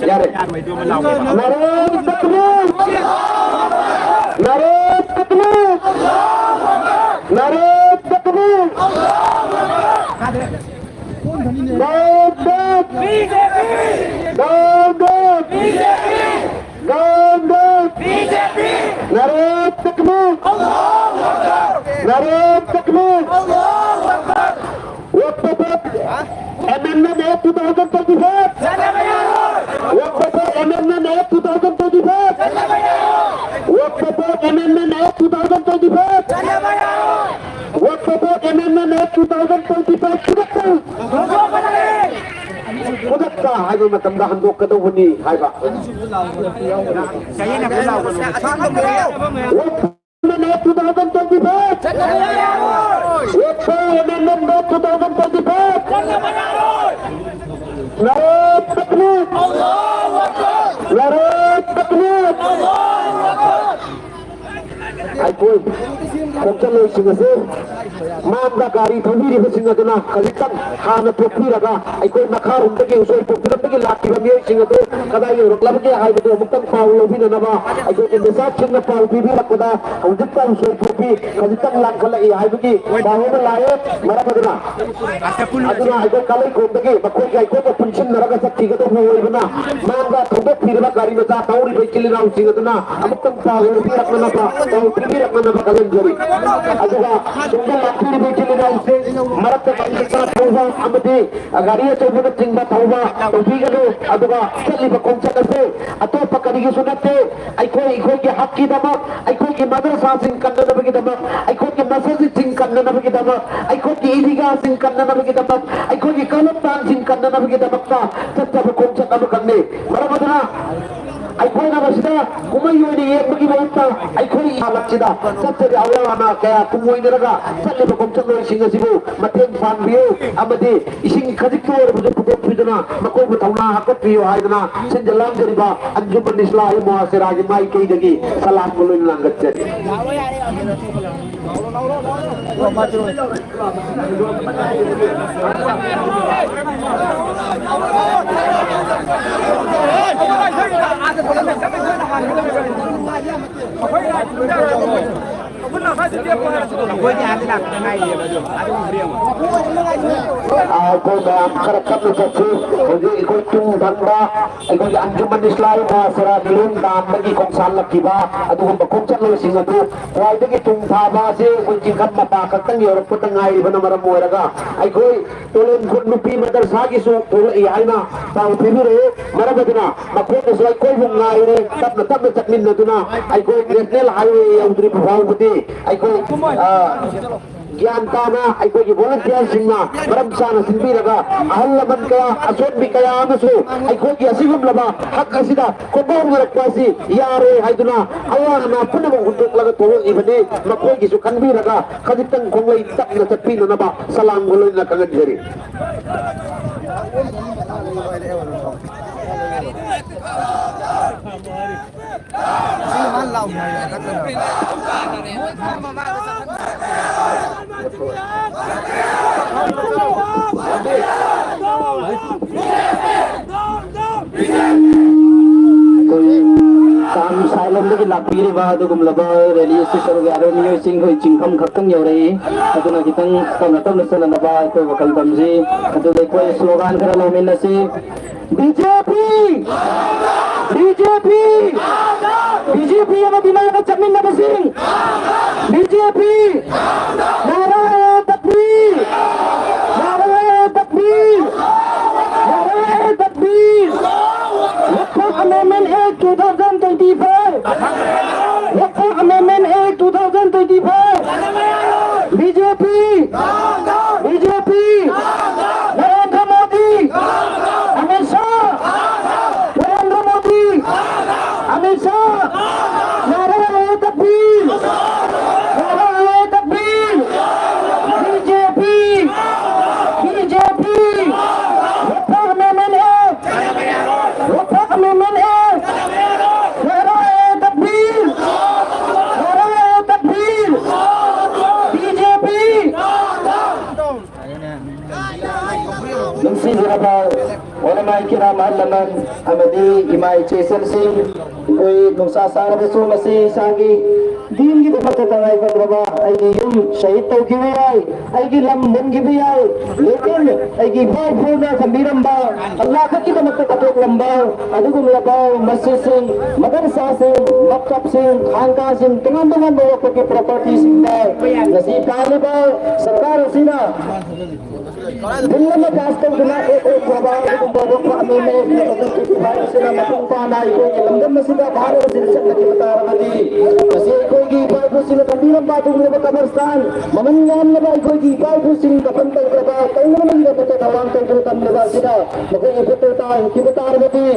ꯌꯥꯔꯦ꯫ ꯅꯥꯔꯦ ꯇꯛꯕꯤꯔ! ꯅꯥꯔꯦ ꯇꯛꯕꯤꯔ! ꯅꯥꯔꯦ ꯇꯛꯕꯤꯔ! Down down! Down down! Down down! ꯅꯥꯔꯦ ꯇꯛꯕꯤꯔ! ꯅꯥꯔꯦ ꯇꯛꯕꯤꯔ! ꯋꯛꯐ ꯕꯣꯔꯗ ꯑꯦꯃꯦꯟꯗꯃꯦꯟ ꯑꯦꯛ two thousand twenty-five! ꯋꯛꯐ ꯕꯣꯔꯗ ꯑꯦꯃꯦꯟꯗꯃꯦꯟ ꯑꯦꯛ two thousand twenty-five! ꯋꯛꯐ ꯕꯣꯔꯗ ꯑꯦꯃꯦꯟꯗꯃꯦꯟ ꯑꯦꯛ two thousand twenty-five! ꯋꯛꯐ ꯕꯣꯔꯗ ꯑꯦꯃꯦꯟꯗꯃꯦꯟ ꯑꯦꯛ two thousand twenty-five ꯈꯨꯗꯛꯇ! ꯈꯨꯗꯛꯇ ꯍꯥꯏꯕ ꯃꯇꯝꯗ ꯍꯟꯗꯣꯛꯀꯗꯧꯕꯅꯤ ꯍꯥꯏꯕ꯫ ꯋꯛꯐ ꯑꯦꯃꯦꯟꯗꯃꯦꯟ ꯑꯦꯛ two thousand twenty-five! ꯋꯛꯐ ꯑꯦꯃꯦꯟꯗꯃꯦꯟ ꯑꯦꯛ two thousand twenty-five! ꯅꯥꯔꯦ ꯇꯛꯕꯤꯔ! ꯅꯥꯔꯦ ꯇꯛꯕꯤꯔ! ꯑꯩꯈꯣꯏ ꯈꯣꯡꯆꯠꯂꯣꯏꯁꯤꯡ ꯑꯁꯤ ꯃꯥꯡꯗ ꯒꯥꯔꯤ ꯊꯧꯕꯤꯔꯤꯕꯁꯤꯡ ꯑꯗꯨꯅ ꯈꯖꯤꯛꯇꯪ ꯍꯥꯟꯅ ꯊꯣꯛꯄꯤꯔꯒ ꯑꯩꯈꯣꯏ ꯃꯈꯥꯔꯣꯝꯗꯒꯤ ꯎꯁꯣꯏ ꯄꯣꯛꯄꯤꯔꯝꯗꯒꯤ ꯂꯥꯛꯈꯤꯕ ꯃꯤꯑꯣꯏꯁꯤꯡ ꯑꯗꯨ ꯀꯗꯥꯏ ꯌꯧꯔꯛꯂꯕꯒꯦ ꯍꯥꯏꯕꯗꯨ ꯑꯃꯨꯛꯇꯪ ꯄꯥꯎ ꯂꯧꯕꯤꯅꯅꯕ ꯑꯩꯈꯣꯏꯒꯤ ꯃꯤꯁꯥꯞꯁꯤꯡꯅ ꯄꯥꯎ ꯄꯤꯕꯤꯔꯛꯄꯗ ꯍꯧꯖꯤꯛꯇ ꯎꯁꯣꯏ ꯊꯣꯛꯄꯤ ꯈꯖꯤꯛꯇꯪ ꯂꯥꯡꯈꯠꯂꯛꯏ ꯍꯥꯏꯕꯒꯤ ꯄꯥꯎ ꯑꯃ ꯂꯥꯛꯑꯦ꯫ ꯃꯔꯝ ꯑꯗꯨꯅ ꯑꯗꯨꯅ ꯑꯩꯈꯣꯏ ꯀꯥꯂꯩꯈꯣꯡꯗꯒꯤ ꯃꯈꯣꯏꯒ ꯑꯩꯈꯣꯏꯒ ꯄꯨꯟꯁꯤꯟꯅꯔꯒ ꯆꯠꯈꯤꯒꯗꯧꯕ ꯑꯣꯏꯕꯅ ꯃꯥꯡꯗ ꯊꯧꯗꯣꯛꯄꯤꯔꯤꯕ ꯒꯥꯔꯤ ꯃꯆꯥ ꯊꯧꯔꯤꯕ ꯏꯆꯤꯜ ꯏꯅꯥꯎꯁꯤꯡ ꯑꯗꯨꯅ ꯑꯃꯨꯛꯇꯪ ꯄꯥꯎ ꯄꯤꯕꯤꯔꯛꯅꯅꯕ ꯄꯥꯎ ꯄꯤꯕꯤꯔꯛꯅꯅꯕ ꯈꯪꯍꯟꯖꯔꯤ꯫ ꯑꯗꯨꯒ ꯇꯨꯡꯗ ꯂꯥꯛꯄꯤꯔꯤꯕ ꯏꯆꯤꯜ ꯏꯅꯥꯎꯁꯤꯡ ꯃꯔꯛꯇ ꯒꯥꯔꯤ ꯃꯆꯥ ꯊꯧꯕ ꯑꯃꯗꯤ ꯒꯥꯔꯤ ꯑꯆꯧꯕꯅꯆꯤꯡꯕ ꯊꯧꯕ ꯇꯧꯕꯤꯒꯅꯨ꯫ ꯑꯗꯨꯒ ꯆꯠꯂꯤꯕ ꯈꯣꯡꯆꯠ ꯑꯁꯤ ꯑꯇꯣꯞꯄ ꯀꯔꯤꯒꯤꯁꯨ ꯅꯠꯇꯦ, ꯑꯩꯈꯣꯏ ꯑꯩꯈꯣꯏꯒꯤ ꯍꯛꯀꯤꯗꯃꯛ, ꯑꯩꯈꯣꯏꯒꯤ ꯃꯗꯔꯁꯥꯁꯤꯡ ꯀꯟꯅꯅꯕꯒꯤꯗꯃꯛ, ꯑꯩꯈꯣꯏꯒꯤ ꯃꯁꯖꯤꯗꯁꯤꯡ ꯀꯟꯅꯅꯕꯒꯤꯗꯃꯛ, ꯑꯩꯈꯣꯏꯒꯤ ꯏꯗꯤꯒꯥꯁꯤꯡ ꯀꯟꯅꯅꯕꯒꯤꯗꯃꯛ, ꯑꯩꯈꯣꯏꯒꯤ ꯀꯂꯝꯇꯥꯟꯁꯤꯡ ꯀꯟꯅꯅꯕꯒꯤꯗꯃꯛꯇ ꯆꯠꯆꯕ ꯈꯣꯡꯆꯠ ꯑꯃꯈꯛꯅꯤ꯫ ꯃꯔꯝ ꯑꯗꯨꯅ ꯑꯩꯈꯣꯏꯅ ꯃꯁꯤꯗ ꯀꯨꯝꯍꯩ ꯑꯣꯏꯅ ꯌꯦꯡꯕꯒꯤ ꯃꯍꯨꯠꯇ ꯑꯩꯈꯣꯏ ꯏꯁꯥꯃꯛꯁꯤꯗ ꯆꯠꯆꯔꯤ ꯑꯋꯥ ꯑꯅꯥ ꯀꯌꯥ ꯇꯨꯡꯑꯣꯏꯅꯔꯒ ꯆꯠꯂꯤꯕ ꯈꯣꯡꯆꯠꯂꯣꯏꯁꯤꯡ ꯑꯁꯤꯕꯨ ꯃꯇꯦꯡ ꯄꯥꯡꯕꯤꯌꯨ ꯑꯃꯗꯤ ꯏꯁꯤꯡ ꯈꯖꯤꯛꯇ ꯑꯣꯏꯔꯕꯁꯨ ꯄꯨꯊꯣꯛꯄꯤꯗꯨꯅ ꯃꯈꯣꯏꯕꯨ ꯊꯧꯅꯥ ꯍꯥꯞꯀꯠꯄꯤꯌꯨ ꯍꯥꯏꯗꯨꯅ ꯁꯤꯟꯖ ꯂꯥꯡꯖꯔꯤꯕ ꯑꯟꯖꯨꯃꯟ ꯏꯁꯂꯥꯍꯤ ꯃꯨꯍꯥꯁꯤꯔꯥꯒꯤ ꯃꯥꯏꯀꯩꯗꯒꯤ ꯁꯂꯥꯝ ꯂꯣꯏꯅ ꯂꯥꯡꯒꯠꯆꯔꯤ꯫ ꯑꯩꯈꯣꯏ ꯃꯌꯥꯝ ꯈꯔ ꯇꯞꯅ ꯆꯠꯁꯤ꯫ ꯍꯧꯖꯤꯛ ꯑꯩꯈꯣꯏ ꯇꯨꯡ ꯊꯪꯕ ꯑꯩꯈꯣꯏꯒꯤ ꯑꯟꯖꯨꯃꯟ ꯏꯁꯂꯥꯃꯤ ꯃꯍꯥꯁꯔꯥꯒꯤ ꯂꯣꯟ ꯗꯥꯝꯗꯒꯤ ꯈꯣꯡꯁꯥꯜꯂꯛꯈꯤꯕ ꯑꯗꯨꯒꯨꯝꯕ ꯈꯣꯡꯆꯠꯂꯣꯏꯁꯤꯡ ꯑꯗꯨ ꯈ꯭ꯋꯥꯏꯗꯒꯤ ꯇꯨꯡ ꯊꯥꯕ ꯑꯁꯤ ꯑꯩꯈꯣꯏ ꯆꯤꯡꯈꯝ ꯃꯄꯥ ꯈꯛꯇꯪ ꯌꯧꯔꯛꯄꯗ ꯉꯥꯏꯔꯤꯕꯅ ꯃꯔꯝ ꯑꯣꯏꯔꯒ ꯑꯩꯈꯣꯏ ꯇꯣꯂꯣꯟꯈꯨꯠ ꯅꯨꯄꯤ ꯃꯗꯔꯁꯥꯒꯤꯁꯨ ꯊꯣꯛꯂꯛꯏ ꯍꯥꯏꯅ ꯄꯥꯎ ꯄꯤꯕꯤꯔꯛꯏ꯫ ꯃꯔꯝ ꯑꯗꯨꯅ ꯃꯈꯣꯏꯅꯁꯨ ꯑꯩꯈꯣꯏꯕꯨ ꯉꯥꯏꯔꯦ꯫ ꯇꯞꯅ ꯇꯞꯅ ꯆꯠꯃꯤꯟꯅꯗꯨꯅ ꯑꯩꯈꯣꯏ ꯅꯦꯁꯅꯦꯜ ꯍꯥꯏꯋꯦ ꯌꯧꯗ꯭ꯔꯤꯕ ꯐꯥꯎꯕꯗꯤ ꯑꯩꯈꯣꯏ, ꯑ, ꯒ꯭ꯌꯥꯟ ꯇꯥꯅ ꯑꯩꯈꯣꯏꯒꯤ ꯚꯣꯂꯨꯟꯇꯤꯌꯔꯁꯤꯡꯅ ꯃꯔꯝ ꯆꯥꯅ ꯁꯤꯟꯕꯤꯔꯒ ꯑꯍꯜ ꯂꯃꯟ ꯀꯌꯥ, ꯑꯁꯣꯟꯕꯤ ꯀꯌꯥ ꯑꯃꯁꯨ ꯑꯩꯈꯣꯏꯒꯤ ꯑꯁꯤꯒꯨꯝꯂꯕ ꯍꯛ ꯑꯁꯤꯗ ꯈꯣꯡꯗꯥꯎꯅꯔꯛꯄ ꯑꯁꯤ ꯌꯥꯔꯣꯏ ꯍꯥꯏꯗꯨꯅ ꯑꯋꯥ ꯑꯅꯥ ꯄꯨꯝꯅꯃꯛ ꯍꯨꯟꯗꯣꯛꯂꯒ ꯊꯣꯛꯂꯛꯂꯤꯕꯅꯤ꯫ ꯃꯈꯣꯏꯒꯤꯁꯨ ꯈꯟꯕꯤꯔꯒ ꯈꯖꯤꯛꯇꯪ ꯈꯣꯡꯂꯩ ꯇꯞꯅ ꯆꯠꯄꯤꯅꯅꯕ ꯁꯂꯥꯝꯒ ꯂꯣꯏꯅꯅ ꯈꯪꯍꯟꯖꯔꯤ꯫ ꯂꯝ ꯁꯥꯏꯠꯂꯣꯝꯗꯒꯤ ꯂꯥꯛꯄꯤꯔꯤꯕ ꯑꯗꯨꯒꯨꯝꯂꯕ ꯔꯦꯂꯤ ꯑꯁꯤ ꯁꯔꯨꯛ ꯌꯥꯔꯤꯕ ꯃꯤꯑꯣꯏꯁꯤꯡ ꯑꯩꯈꯣꯏ ꯆꯤꯡꯐꯝ ꯈꯛꯇꯪ ꯌꯧꯔꯛꯏ꯫ ꯑꯗꯨꯅ ꯈꯤꯇꯪ ꯇꯞꯅ ꯇꯞꯅ ꯆꯠꯅꯅꯕ ꯑꯩꯈꯣꯏ ꯋꯥꯈꯜ ꯊꯝꯁꯤ꯫ ꯑꯗꯨꯒ ꯑꯩꯈꯣꯏ ꯁ꯭ꯂꯣꯒꯥꯟ ꯈꯔ ꯂꯧꯃꯤꯟꯅꯁꯤ꯫ B J P! B J P! B J P ꯑꯃꯗꯤ ꯃꯥꯒ ꯆꯠꯃꯤꯟꯅꯕꯁꯤꯡ! B J P! ꯅꯥꯔꯥ ꯇꯛꯕꯤꯔ! ꯅꯥꯔꯥ ꯇꯛꯕꯤꯔ! ꯅꯥꯔꯥ ꯇꯛꯕꯤꯔ! Waqf Amendment Act two thousand twenty-five! Waqf Amendment Act two thousand twenty-five! B J P! B J P! Narendra Modi! Amit Shah! Narendra Modi! Amit Shah! Nara Takbir! Nara Takbir! B J P! B J P! Waqf Amendment Act! Waqf Amendment Act! Nara Takbir! Nara Takbir! B J P! ꯅꯨꯡꯁꯤꯖꯔꯕ ꯎꯂꯃꯥꯏ ꯀꯤꯔꯥꯝ, ꯑꯍꯜ ꯂꯃꯟ ꯑꯃꯗꯤ ꯏꯃꯥ ꯏꯆꯦ ꯏꯆꯜꯁꯤꯡ, ꯑꯩꯈꯣꯏ ꯅꯨꯡꯁꯥ ꯁꯥꯔꯕꯁꯨ ꯃꯁꯤ ꯏꯁꯥꯒꯤ ꯗꯤꯟꯒꯤꯗꯃꯛꯇ ꯇꯉꯥꯏ ꯐꯗ꯭ꯔꯕ ꯑꯩꯒꯤ ꯌꯨꯝ ꯁꯍꯤꯗ ꯇꯧꯈꯤꯕ ꯌꯥꯏ, ꯑꯩꯒꯤ ꯂꯝ ꯃꯨꯟꯈꯤꯕ ꯌꯥꯏ, ꯂꯦꯀꯤꯟ ꯑꯩꯒꯤ ꯏꯄꯥ ꯏꯄꯨꯅ ꯊꯝꯕꯤꯔꯝꯕ, ꯑꯜꯂꯥꯍ ꯈꯛꯀꯤꯗꯃꯛꯇ ꯀꯠꯊꯣꯛꯂꯝꯕ ꯑꯗꯨꯒꯨꯝꯂꯕ ꯃꯁꯖꯤꯗꯁꯤꯡ, ꯃꯗꯔꯁꯥꯁꯤꯡ, ꯃꯛꯇꯕꯁꯤꯡ, ꯈꯥꯟꯒꯥꯁꯤꯡ, ꯇꯣꯉꯥꯟ ꯇꯣꯉꯥꯟꯕ ꯋꯥꯛꯐꯀꯤ ꯄ꯭ꯔꯣꯄꯔꯇꯤꯁꯤꯡꯗ ꯉꯁꯤ ꯄꯥꯜꯂꯤꯕ ꯁꯔꯀꯥꯔ ꯑꯁꯤꯅ ꯕꯤꯜ ꯑꯃ ꯄꯥꯁ ꯇꯧꯗꯨꯅ ꯑꯦꯛ ꯑꯦꯛ ꯕꯕꯥ ꯑꯗꯨꯒꯨꯝꯕ ꯋꯥꯐꯝ ꯑꯃ ꯂꯩ꯫ ꯑꯗꯨꯒꯤ ꯍꯥꯏꯕꯁꯤꯅ ꯃꯄꯨꯡ ꯐꯥꯅ ꯑꯩꯈꯣꯏꯒꯤ ꯂꯝꯗꯝ ꯑꯁꯤꯗ ꯚꯥꯔꯠ ꯑꯁꯤꯗ ꯆꯠꯅꯈꯤꯕ ꯇꯥꯔꯕꯗꯤ, ꯉꯁꯤ ꯑꯩꯈꯣꯏꯒꯤ ꯏꯄꯥ ꯏꯄꯨꯁꯤꯡꯅ ꯊꯝꯕꯤꯔꯝꯕ ꯑꯗꯨꯒꯨꯝꯂꯕ ꯀꯕꯔꯁꯇꯥꯟ, ꯃꯃꯜ ꯌꯥꯝꯂꯕ ꯑꯩꯈꯣꯏꯒꯤ ꯏꯄꯥ ꯏꯄꯨꯁꯤꯡ ꯀꯐꯟ ꯇꯧꯈ꯭ꯔꯕ, ꯇꯧꯅꯕꯒꯤꯗꯃꯛꯇ ꯊꯧꯔꯥꯡ ꯇꯧꯗꯨꯅ ꯊꯝꯂꯤꯕ ꯑꯁꯤꯗ ꯃꯈꯣꯏꯒꯤ ꯈꯨꯠꯇ ꯇꯥꯍꯟꯈꯤꯕ ꯇꯥꯔꯕꯗꯤ,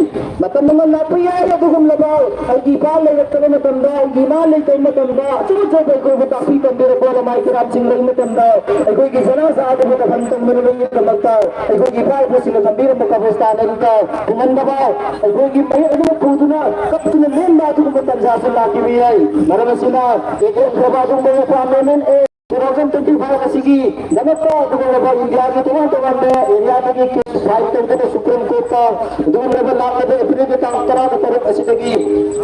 ꯃꯇꯝ ꯑꯃ ꯂꯥꯛꯄ ꯌꯥꯏ ꯑꯗꯨꯒꯨꯝꯂꯕ ꯑꯩꯒꯤ ꯏꯄꯥ ꯂꯩꯔꯛꯇꯕ ꯃꯇꯝꯗ, ꯑꯩꯒꯤ ꯏꯃꯥ ꯂꯩꯇꯕ ꯃꯇꯝꯗ, ꯑꯆꯧ ꯑꯆꯧꯕ ꯑꯩꯈꯣꯏꯕꯨ ꯇꯥꯛꯄꯤ ꯇꯝꯕꯤꯔꯛꯄ ꯎꯂꯃꯥꯏ ꯀꯤꯔꯥꯝꯁꯤꯡ ꯂꯩꯕ ꯃꯇꯝꯗ, ꯑꯩꯈꯣꯏꯒꯤ ꯖꯅꯥꯖꯥ ꯑꯗꯨꯕꯨ ꯀꯐꯟ ꯇꯧꯅꯅꯕꯒꯤꯗꯃꯛꯇ ꯑꯩꯈꯣꯏꯒꯤ ꯏꯄꯥ ꯏꯄꯨꯁꯤꯡꯅ ꯊꯝꯕꯤꯔꯝꯕ ꯀꯕꯔꯁꯇꯥꯟ ꯑꯗꯨꯗ ꯄꯨꯍꯟꯅꯕ ꯑꯩꯈꯣꯏꯒꯤ ꯃꯌꯦꯛ ꯑꯗꯨ ꯄꯨꯗꯨꯅ ꯀꯞꯇꯨꯅ ꯂꯦꯟꯕ ꯑꯗꯨꯒꯨꯝꯕ ꯇꯟꯖꯥꯁꯨ ꯂꯥꯛꯈꯤꯕ ꯌꯥꯏ꯫ ꯃꯔꯝ ꯑꯁꯤꯅ ꯂꯩꯈꯤꯗ꯭ꯔꯕ ꯑꯗꯨꯒꯨꯝꯕ ꯋꯥꯐꯝ ꯑꯃ ꯑꯦ two thousand twenty-five ꯑꯁꯤꯒꯤꯗꯃꯛꯇ ꯑꯗꯨꯒꯨꯝꯂꯕ ꯏꯟꯗꯤꯌꯥꯒꯤ ꯇꯣꯉꯥꯟ ꯇꯣꯉꯥꯟꯕ ꯑꯦꯔꯤꯌꯥꯗꯒꯤ ꯐꯥꯏꯠ ꯇꯧꯗꯨꯅ ꯁꯨꯄ꯭ꯔꯤꯝ ꯀꯣꯔꯠꯇ ꯑꯗꯨꯒꯨꯝꯂꯕ ꯂꯥꯛꯂꯕ ꯑꯦꯄ꯭ꯔꯤꯜꯒꯤ ꯇꯥꯡ ꯇꯔꯥꯒ ꯇꯔꯨꯛ ꯑꯁꯤꯗꯒꯤ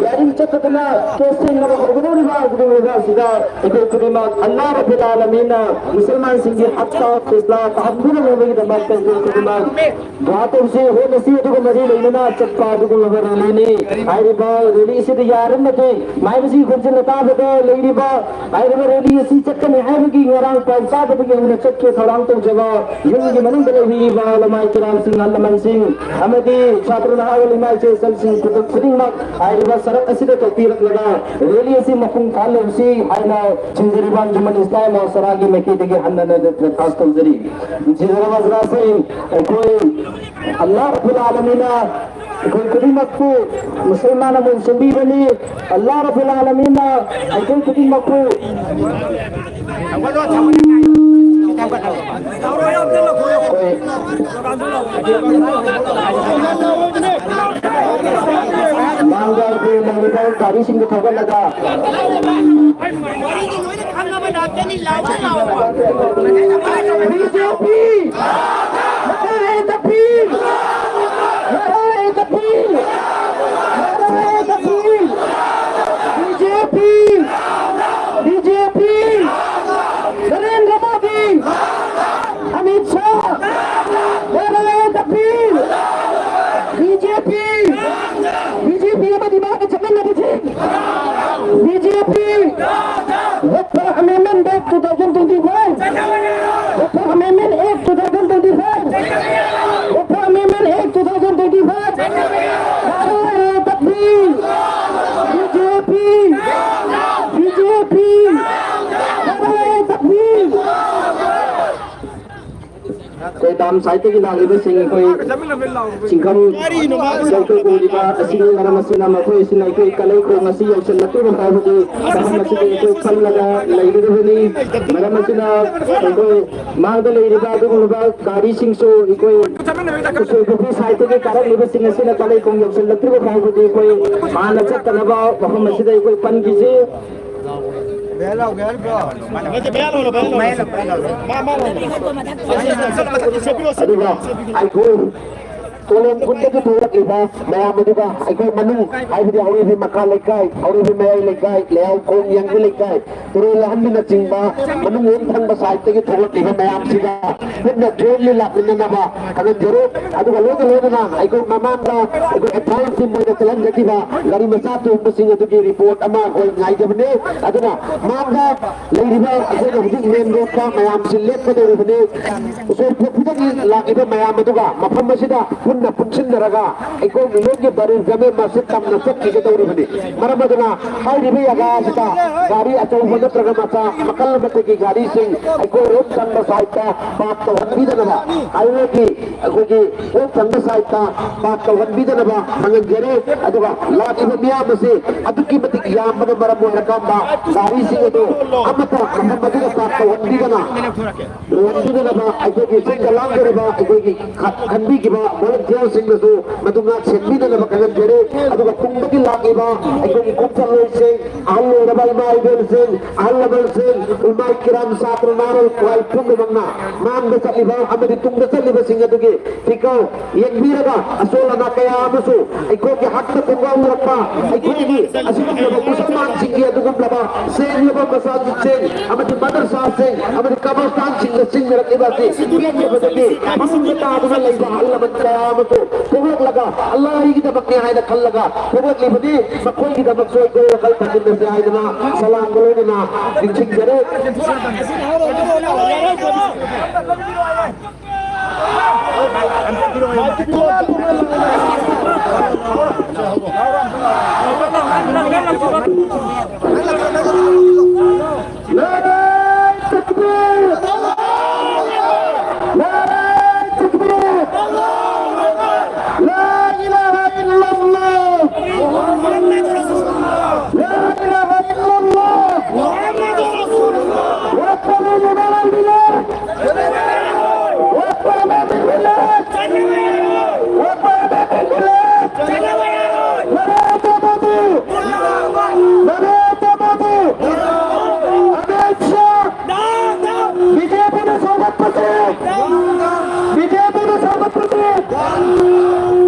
ꯌꯥꯔꯤ ꯆꯠꯇꯗꯨꯅ ꯀꯦꯁ ꯁꯦꯡꯅꯕ ꯍꯧꯒꯗꯧꯔꯤꯕ ꯑꯗꯨꯒꯨꯝꯂꯕ ꯑꯁꯤꯗ ꯑꯩꯈꯣꯏ ꯈꯨꯗꯤꯡꯃꯛ ꯑꯜꯂꯥ ꯔꯕꯨꯜ ꯑꯥꯂꯃꯤꯟꯅ ꯃꯨꯁꯜꯃꯥꯟꯁꯤꯡꯒꯤ ꯍꯛꯇ ꯐꯤꯁꯂꯥ ꯇꯥꯍꯟꯕꯤꯔꯝꯅꯕꯒꯤꯗꯃꯛꯇ ꯑꯩꯈꯣꯏ ꯈꯨꯗꯤꯡꯃꯛ ꯗꯨꯋꯥ ꯇꯧꯁꯤ꯫ ꯍꯣꯠꯅꯁꯤ꯫ ꯑꯗꯨꯒ ꯃꯔꯤ ꯂꯩꯅꯅ ꯆꯠꯄ ꯑꯗꯨꯒꯨꯝꯂꯕ ꯔꯦꯂꯤꯅꯤ꯫ ꯍꯥꯏꯔꯤꯕ ꯔꯦꯂꯤ ꯑꯁꯤꯗ ꯌꯥꯔꯤꯕꯃꯈꯩ ꯃꯥꯏꯕꯁꯤ ꯈꯣꯟꯖꯦꯜ ꯇꯥꯕꯗ ꯂꯩꯔꯤꯕ ꯍꯥꯏꯔꯤꯕ ꯔꯦꯂꯤ ꯑꯁꯤ ꯆꯠꯀꯅꯤ ꯍꯥꯏꯕꯒꯤ ꯉꯔꯥꯡ ꯄꯥꯎ ꯇꯥꯕꯗꯒꯤ ꯍꯧꯅ ꯆꯠꯀꯦ ꯊꯧꯔꯥꯡ ꯇꯧꯖꯕ ꯌꯨꯝꯒꯤ ꯃꯅꯨꯡꯗ ꯂꯩꯕꯤꯔꯤꯕ ꯂꯃꯥꯏ ꯀꯤꯔꯥꯝꯁꯤꯡ, ꯑꯍꯜ ꯂꯃꯟꯁꯤꯡ ꯑꯃꯗꯤ ꯁꯥꯇ꯭ꯔ ꯅꯍꯥꯔꯣꯜ ꯏꯃꯥ ꯏꯆꯦ ꯏꯆꯜꯁꯤꯡ ꯈꯨꯗꯤꯡꯃꯛ ꯍꯥꯏꯔꯤꯕ ꯁꯔꯛ ꯑꯁꯤꯗ ꯀꯣꯛꯄꯤꯔꯛꯂꯒ ꯔꯦꯂꯤ ꯑꯁꯤ ꯃꯄꯨꯡ ꯐꯥꯍꯜꯂꯕꯁꯤ ꯍꯥꯏꯅ ꯁꯤꯡꯖꯔꯤꯕ ꯑꯟꯖꯨꯃꯟ ꯏꯁꯂꯥꯝ ꯃꯣꯁꯔꯥꯒꯤ ꯃꯥꯏꯀꯩꯗꯒꯤ ꯍꯟꯅ ꯗꯔꯈꯥꯁ ꯇꯧꯖꯔꯤ꯫ ꯁꯤꯡꯖꯔꯤꯕ ꯑꯣꯖꯥꯁꯤꯡ, ꯑꯩꯈꯣꯏ ꯑꯜꯂꯥꯍ ꯔꯕꯨꯜ ꯑꯥꯂꯃꯤꯟꯅ ꯑꯩꯈꯣꯏ ꯈꯨꯗꯤꯡꯃꯛꯄꯨ ꯃꯨꯁꯜꯃꯥꯟ ꯑꯃ ꯁꯦꯝꯕꯤꯕꯅꯤ꯫ ꯑꯜꯂꯥꯍ ꯔꯕꯨꯜ ꯑꯥꯂꯃꯤꯟꯅ ꯑꯩꯈꯣꯏ ꯈꯨꯗꯤꯡꯃꯛꯄꯨ ꯑꯩꯈꯣꯏ ꯃꯥꯡꯗ ꯑꯩꯈꯣꯏ ꯂꯩꯔꯤꯕ ꯒꯥꯔꯤꯁꯤꯡꯗꯨ ꯊꯧꯒꯠꯂꯒ ꯕꯤ ꯖꯦ ꯄꯤ! ꯅꯥꯔꯥ ꯇꯛꯕꯤꯔ! ꯅꯥꯔꯥ ꯇꯛꯕꯤꯔ! ꯅꯥꯔꯥ ꯇꯛꯕꯤꯔ! B J P! B J P! Narendra Modi! Amit Shah! ꯅꯥꯔꯥ ꯇꯛꯕꯤꯔ! B J P! B J P ꯑꯃꯗꯤ ꯃꯍꯥꯛꯀ ꯆꯃꯝꯅꯕꯁꯤꯡ! B J P! Vote for Amendment Act two thousand twenty-five! Vote for Amendment Act two thousand twenty-five! Vote for Amendment Act two thousand twenty-five! Nara Takbir! B J P! B J P! Nara Takbir! ꯑꯩꯈꯣꯏ dam ꯁꯥꯏꯠꯇꯒꯤ ꯂꯥꯛꯂꯤꯕꯁꯤꯡ ꯑꯩꯈꯣꯏ ꯆꯤꯡꯈꯝ ꯆꯩꯊꯦꯛ ꯎꯔꯤꯕ ꯑꯁꯤꯒꯤ ꯃꯔꯝ ꯑꯁꯤꯅ ꯃꯈꯣꯏ ꯑꯁꯤꯅ ꯑꯩꯈꯣꯏ ꯀꯂꯩꯈꯣꯡ ꯑꯁꯤ ꯌꯧꯁꯤꯜꯂꯛꯇ꯭ꯔꯤꯕ ꯐꯥꯎꯕꯗꯤ ꯃꯐꯝ ꯑꯁꯤꯗ ꯑꯩꯈꯣꯏ ꯐꯝꯂꯒ ꯂꯩꯒꯗꯕꯅꯤ꯫ ꯃꯔꯝ ꯑꯁꯤꯅ ꯑꯩꯈꯣꯏ ꯃꯥꯡꯗ ꯂꯩꯔꯤꯕ ꯑꯗꯨꯒꯨꯝꯂꯕ ꯒꯥꯔꯤꯁꯤꯡꯁꯨ ꯑꯩꯈꯣꯏ ꯎꯁꯣꯏ ꯄꯨꯈ꯭ꯔꯤ ꯁꯥꯏꯠꯇꯒꯤ ꯀꯥꯔꯛꯂꯤꯕꯁꯤꯡ ꯑꯁꯤꯅ ꯀꯂꯩꯈꯣꯡ ꯌꯧꯁꯤꯜꯂꯛꯇ꯭ꯔꯤꯕ ꯐꯥꯎꯕꯗꯤ ꯑꯩꯈꯣꯏ ꯍꯥꯟꯅ ꯆꯠꯇꯅꯕ ꯃꯐꯝ ꯑꯁꯤꯗ ꯑꯩꯈꯣꯏ ꯄꯟꯈꯤꯁꯤ꯫ ꯅꯠꯇꯦ, ꯃꯌꯥ ꯂꯣꯜꯂꯣ, ꯃꯌꯥ ꯂꯣꯜꯂꯣ꯫ ꯃꯥ, ꯃꯥ ꯂꯣꯜꯂꯣ꯫ ꯁꯦꯞꯄꯤꯔꯣ, ꯁꯦꯞꯄꯤꯔꯣ꯫ ꯑꯗꯨꯒ ꯑꯩꯈꯣꯏ ꯀꯣꯂꯣꯝ ꯈꯨꯟꯗꯒꯤ ꯊꯣꯛꯂꯛꯂꯤꯕ ꯃꯌꯥꯝ ꯑꯗꯨꯒ ꯑꯩꯈꯣꯏ ꯃꯅꯨꯡ, ꯍꯥꯏꯕꯗꯤ ꯍꯧꯔꯤꯕꯤ ꯃꯈꯥ ꯂꯩꯀꯥꯏ, ꯍꯧꯔꯤꯕꯤ ꯃꯌꯥꯏ ꯂꯩꯀꯥꯏ, ꯂꯩꯍꯥꯎꯈꯣꯡ ꯌꯥꯡꯕꯤ ꯂꯩꯀꯥꯏ, ꯇꯨꯔꯦꯜ ꯑꯍꯟꯕꯤꯅꯆꯤꯡꯕ ꯃꯅꯨꯡ ꯂꯣꯝ ꯊꯪꯕ ꯁꯥꯏꯠꯇꯒꯤ ꯊꯣꯛꯂꯛꯂꯤꯕ ꯃꯌꯥꯝꯁꯤꯒ ꯄꯨꯟꯅ ꯖꯣꯏꯟꯂꯤ ꯂꯥꯛꯃꯤꯟꯅꯅꯕ ꯈꯪꯍꯟꯖꯔꯤ꯫ ꯑꯗꯨꯒ ꯂꯣꯏꯅ ꯂꯣꯏꯅꯅ ꯑꯩꯈꯣꯏ ꯃꯃꯥꯡꯗ ꯑꯩꯈꯣꯏ ꯑꯦꯗꯚꯥꯟꯁ ꯇꯤꯝ ꯑꯣꯏꯅ ꯆꯠꯍꯟꯖꯈꯤꯕ ꯒꯥꯔꯤ ꯃꯆꯥ ꯇꯣꯡꯕꯁꯤꯡ ꯑꯗꯨꯒꯤ ꯔꯤꯄꯣꯔꯠ ꯑꯃ ꯑꯩꯈꯣꯏ ꯉꯥꯏꯖꯕꯅꯤ꯫ ꯑꯗꯨꯅ ꯃꯥꯡꯗ ꯂꯩꯔꯤꯕ ꯑꯩꯈꯣꯏꯅ ꯍꯧꯖꯤꯛ ꯃꯦꯟ ꯔꯣꯗꯇ ꯃꯌꯥꯝꯁꯤ ꯂꯦꯞꯀꯗꯧꯔꯤꯕꯅꯤ꯫ ꯎꯁꯣꯏ ꯄꯣꯛꯄꯤꯗꯒꯤ ꯂꯥꯛꯂꯤꯕ ꯃꯌꯥꯝ ꯑꯗꯨꯒ ꯃꯐꯝ ꯑꯁꯤꯗ ꯄꯨꯟꯅ ꯄꯨꯟꯁꯤꯟꯅꯔꯒ ꯑꯩꯈꯣꯏ ꯃꯤꯂꯣꯟꯒꯤ ꯕꯔꯤꯖ ꯑꯃ ꯃꯁꯤ ꯇꯝꯅ ꯆꯠꯈꯤꯒꯗꯧꯔꯤꯕꯅꯤ꯫ ꯃꯔꯝ ꯑꯗꯨꯅ ꯍꯥꯏꯔꯤꯕ ꯖꯒꯥ ꯑꯁꯤꯗ ꯒꯥꯔꯤ ꯑꯆꯧꯕ ꯅꯠꯇ꯭ꯔꯒ ꯃꯆꯥ ꯃꯈꯜ ꯑꯃꯠꯇꯒꯤ ꯒꯥꯔꯤꯁꯤꯡ ꯑꯩꯈꯣꯏ ꯔꯣꯝ ꯆꯪꯕ ꯁꯥꯏꯠꯇ ꯄꯥꯔꯛ ꯇꯧꯍꯟꯕꯤꯗꯅꯕ, ꯍꯥꯏꯋꯦꯒꯤ ꯑꯩꯈꯣꯏꯒꯤ ꯔꯣꯝ ꯆꯪꯕ ꯁꯥꯏꯠꯇ ꯄꯥꯔꯛ ꯇꯧꯍꯟꯕꯤꯗꯅꯕ ꯈꯪꯍꯟꯖꯔꯤ꯫ ꯑꯗꯨꯒ ꯂꯥꯛꯂꯤꯕ ꯃꯤꯌꯥꯝ ꯑꯁꯤ ꯑꯗꯨꯛꯀꯤ ꯃꯇꯤꯛ ꯌꯥꯝꯕꯅ ꯃꯔꯝ ꯑꯣꯏꯔꯀꯥꯟꯗ ꯒꯥꯔꯤꯁꯤꯡ ꯑꯗꯨ ꯑꯃꯠꯇ ꯃꯐꯝ ꯑꯗꯨꯗ ꯄꯥꯔꯛ ꯇꯧꯍꯟꯕꯤꯗꯅ ꯂꯣꯟꯕꯤꯅꯅꯕ ꯑꯩꯈꯣꯏꯒꯤ ꯁꯤꯟꯕ ꯂꯥꯡꯖꯔꯤꯕ ꯑꯩꯈꯣꯏꯒꯤ ꯈ-, ꯈꯟꯕꯤꯈꯤꯕ ꯚꯣꯂꯨꯟꯇꯤꯌꯔꯁꯤꯡꯅꯁꯨ ꯃꯗꯨ ꯉꯥꯛ ꯁꯦꯟꯕꯤꯅꯅꯕ ꯈꯪꯍꯟꯖꯔꯤ꯫ ꯑꯗꯨꯒ ꯇꯨꯡꯗꯒꯤ ꯂꯥꯛꯂꯤꯕ ꯑꯩꯈꯣꯏꯒꯤ ꯈꯣꯡꯆꯠꯂꯣꯏꯁꯤꯡ, ꯑꯍꯜ ꯑꯣꯏꯔꯕ ꯏꯃꯥ ꯏꯕꯦꯜꯁꯤꯡ, ꯑꯍꯜ ꯂꯃꯟꯁꯤꯡ, ꯏꯃꯥꯏ ꯀꯤꯔꯥꯝ ꯁꯥꯇ꯭ꯔ ꯅꯍꯥꯔꯣꯜ ꯈ꯭ꯋꯥꯏ ꯄꯨꯝꯅꯃꯛꯅ ꯃꯥꯡꯗ ꯆꯠꯂꯤꯕ ꯑꯃꯗꯤ ꯇꯨꯡꯗ ꯆꯠꯂꯤꯕꯁꯤꯡ ꯑꯗꯨꯒꯤ ꯐꯤꯀꯥꯎ ꯌꯦꯡꯕꯤꯔꯒ ꯑꯁꯣꯜ ꯑꯅꯥ ꯀꯌꯥ ꯑꯃꯁꯨ ꯑꯩꯈꯣꯏꯒꯤ ꯍꯛꯇ ꯈꯣꯡꯒꯥꯎꯔꯛꯄ ꯑꯩꯈꯣꯏꯒꯤ ꯑꯁꯤꯒꯨꯝꯂꯕ ꯃꯨꯁꯜꯃꯥꯟꯁꯤꯡꯒꯤ ꯑꯗꯨꯒꯨꯝꯂꯕ ꯁꯦꯡꯂꯕ ꯃꯁꯥꯖꯤꯠꯁꯤꯡ ꯑꯃꯗꯤ ꯃꯗꯔꯁꯥꯁꯤꯡ ꯑꯃꯗꯤ ꯀꯕꯔꯁꯇꯥꯟꯁꯤꯡꯗ ꯆꯤꯡꯅꯔꯛꯂꯤꯕ ꯑꯁꯤ ꯄꯦꯟꯗꯕꯗꯒꯤ ꯃꯅꯨꯡꯗ ꯇꯥꯗꯨꯅ ꯂꯩꯕ ꯑꯍꯜ ꯂꯃꯟ ꯀꯌꯥ ꯑꯃꯁꯨ ꯄꯣꯛꯂꯛꯂꯒ ꯑꯜꯂꯥꯍꯒꯤꯗꯃꯛꯅꯤ ꯍꯥꯏꯅ ꯈꯜꯂꯒ ꯄꯣꯛꯂꯛꯂꯤꯕꯅꯤ꯫ ꯃꯈꯣꯏꯒꯤꯗꯃꯛꯁꯨ ꯑꯩꯈꯣꯏ ꯋꯥꯈꯜ ꯊꯝꯃꯤꯟꯅꯁꯤ ꯍꯥꯏꯗꯅ ꯁꯂꯥꯝꯒ ꯂꯣꯏꯅꯅ ꯅꯤꯡꯁꯤꯡꯖꯔꯤ꯫ نعرہ تکبیر! نعرہ تکبیر! لا إله إلا الله! لا إله إلا الله! وقفوا لنا البلاد! وقفوا لنا البلاد! وقفوا لنا البلاد! ولا تموتوا! ولا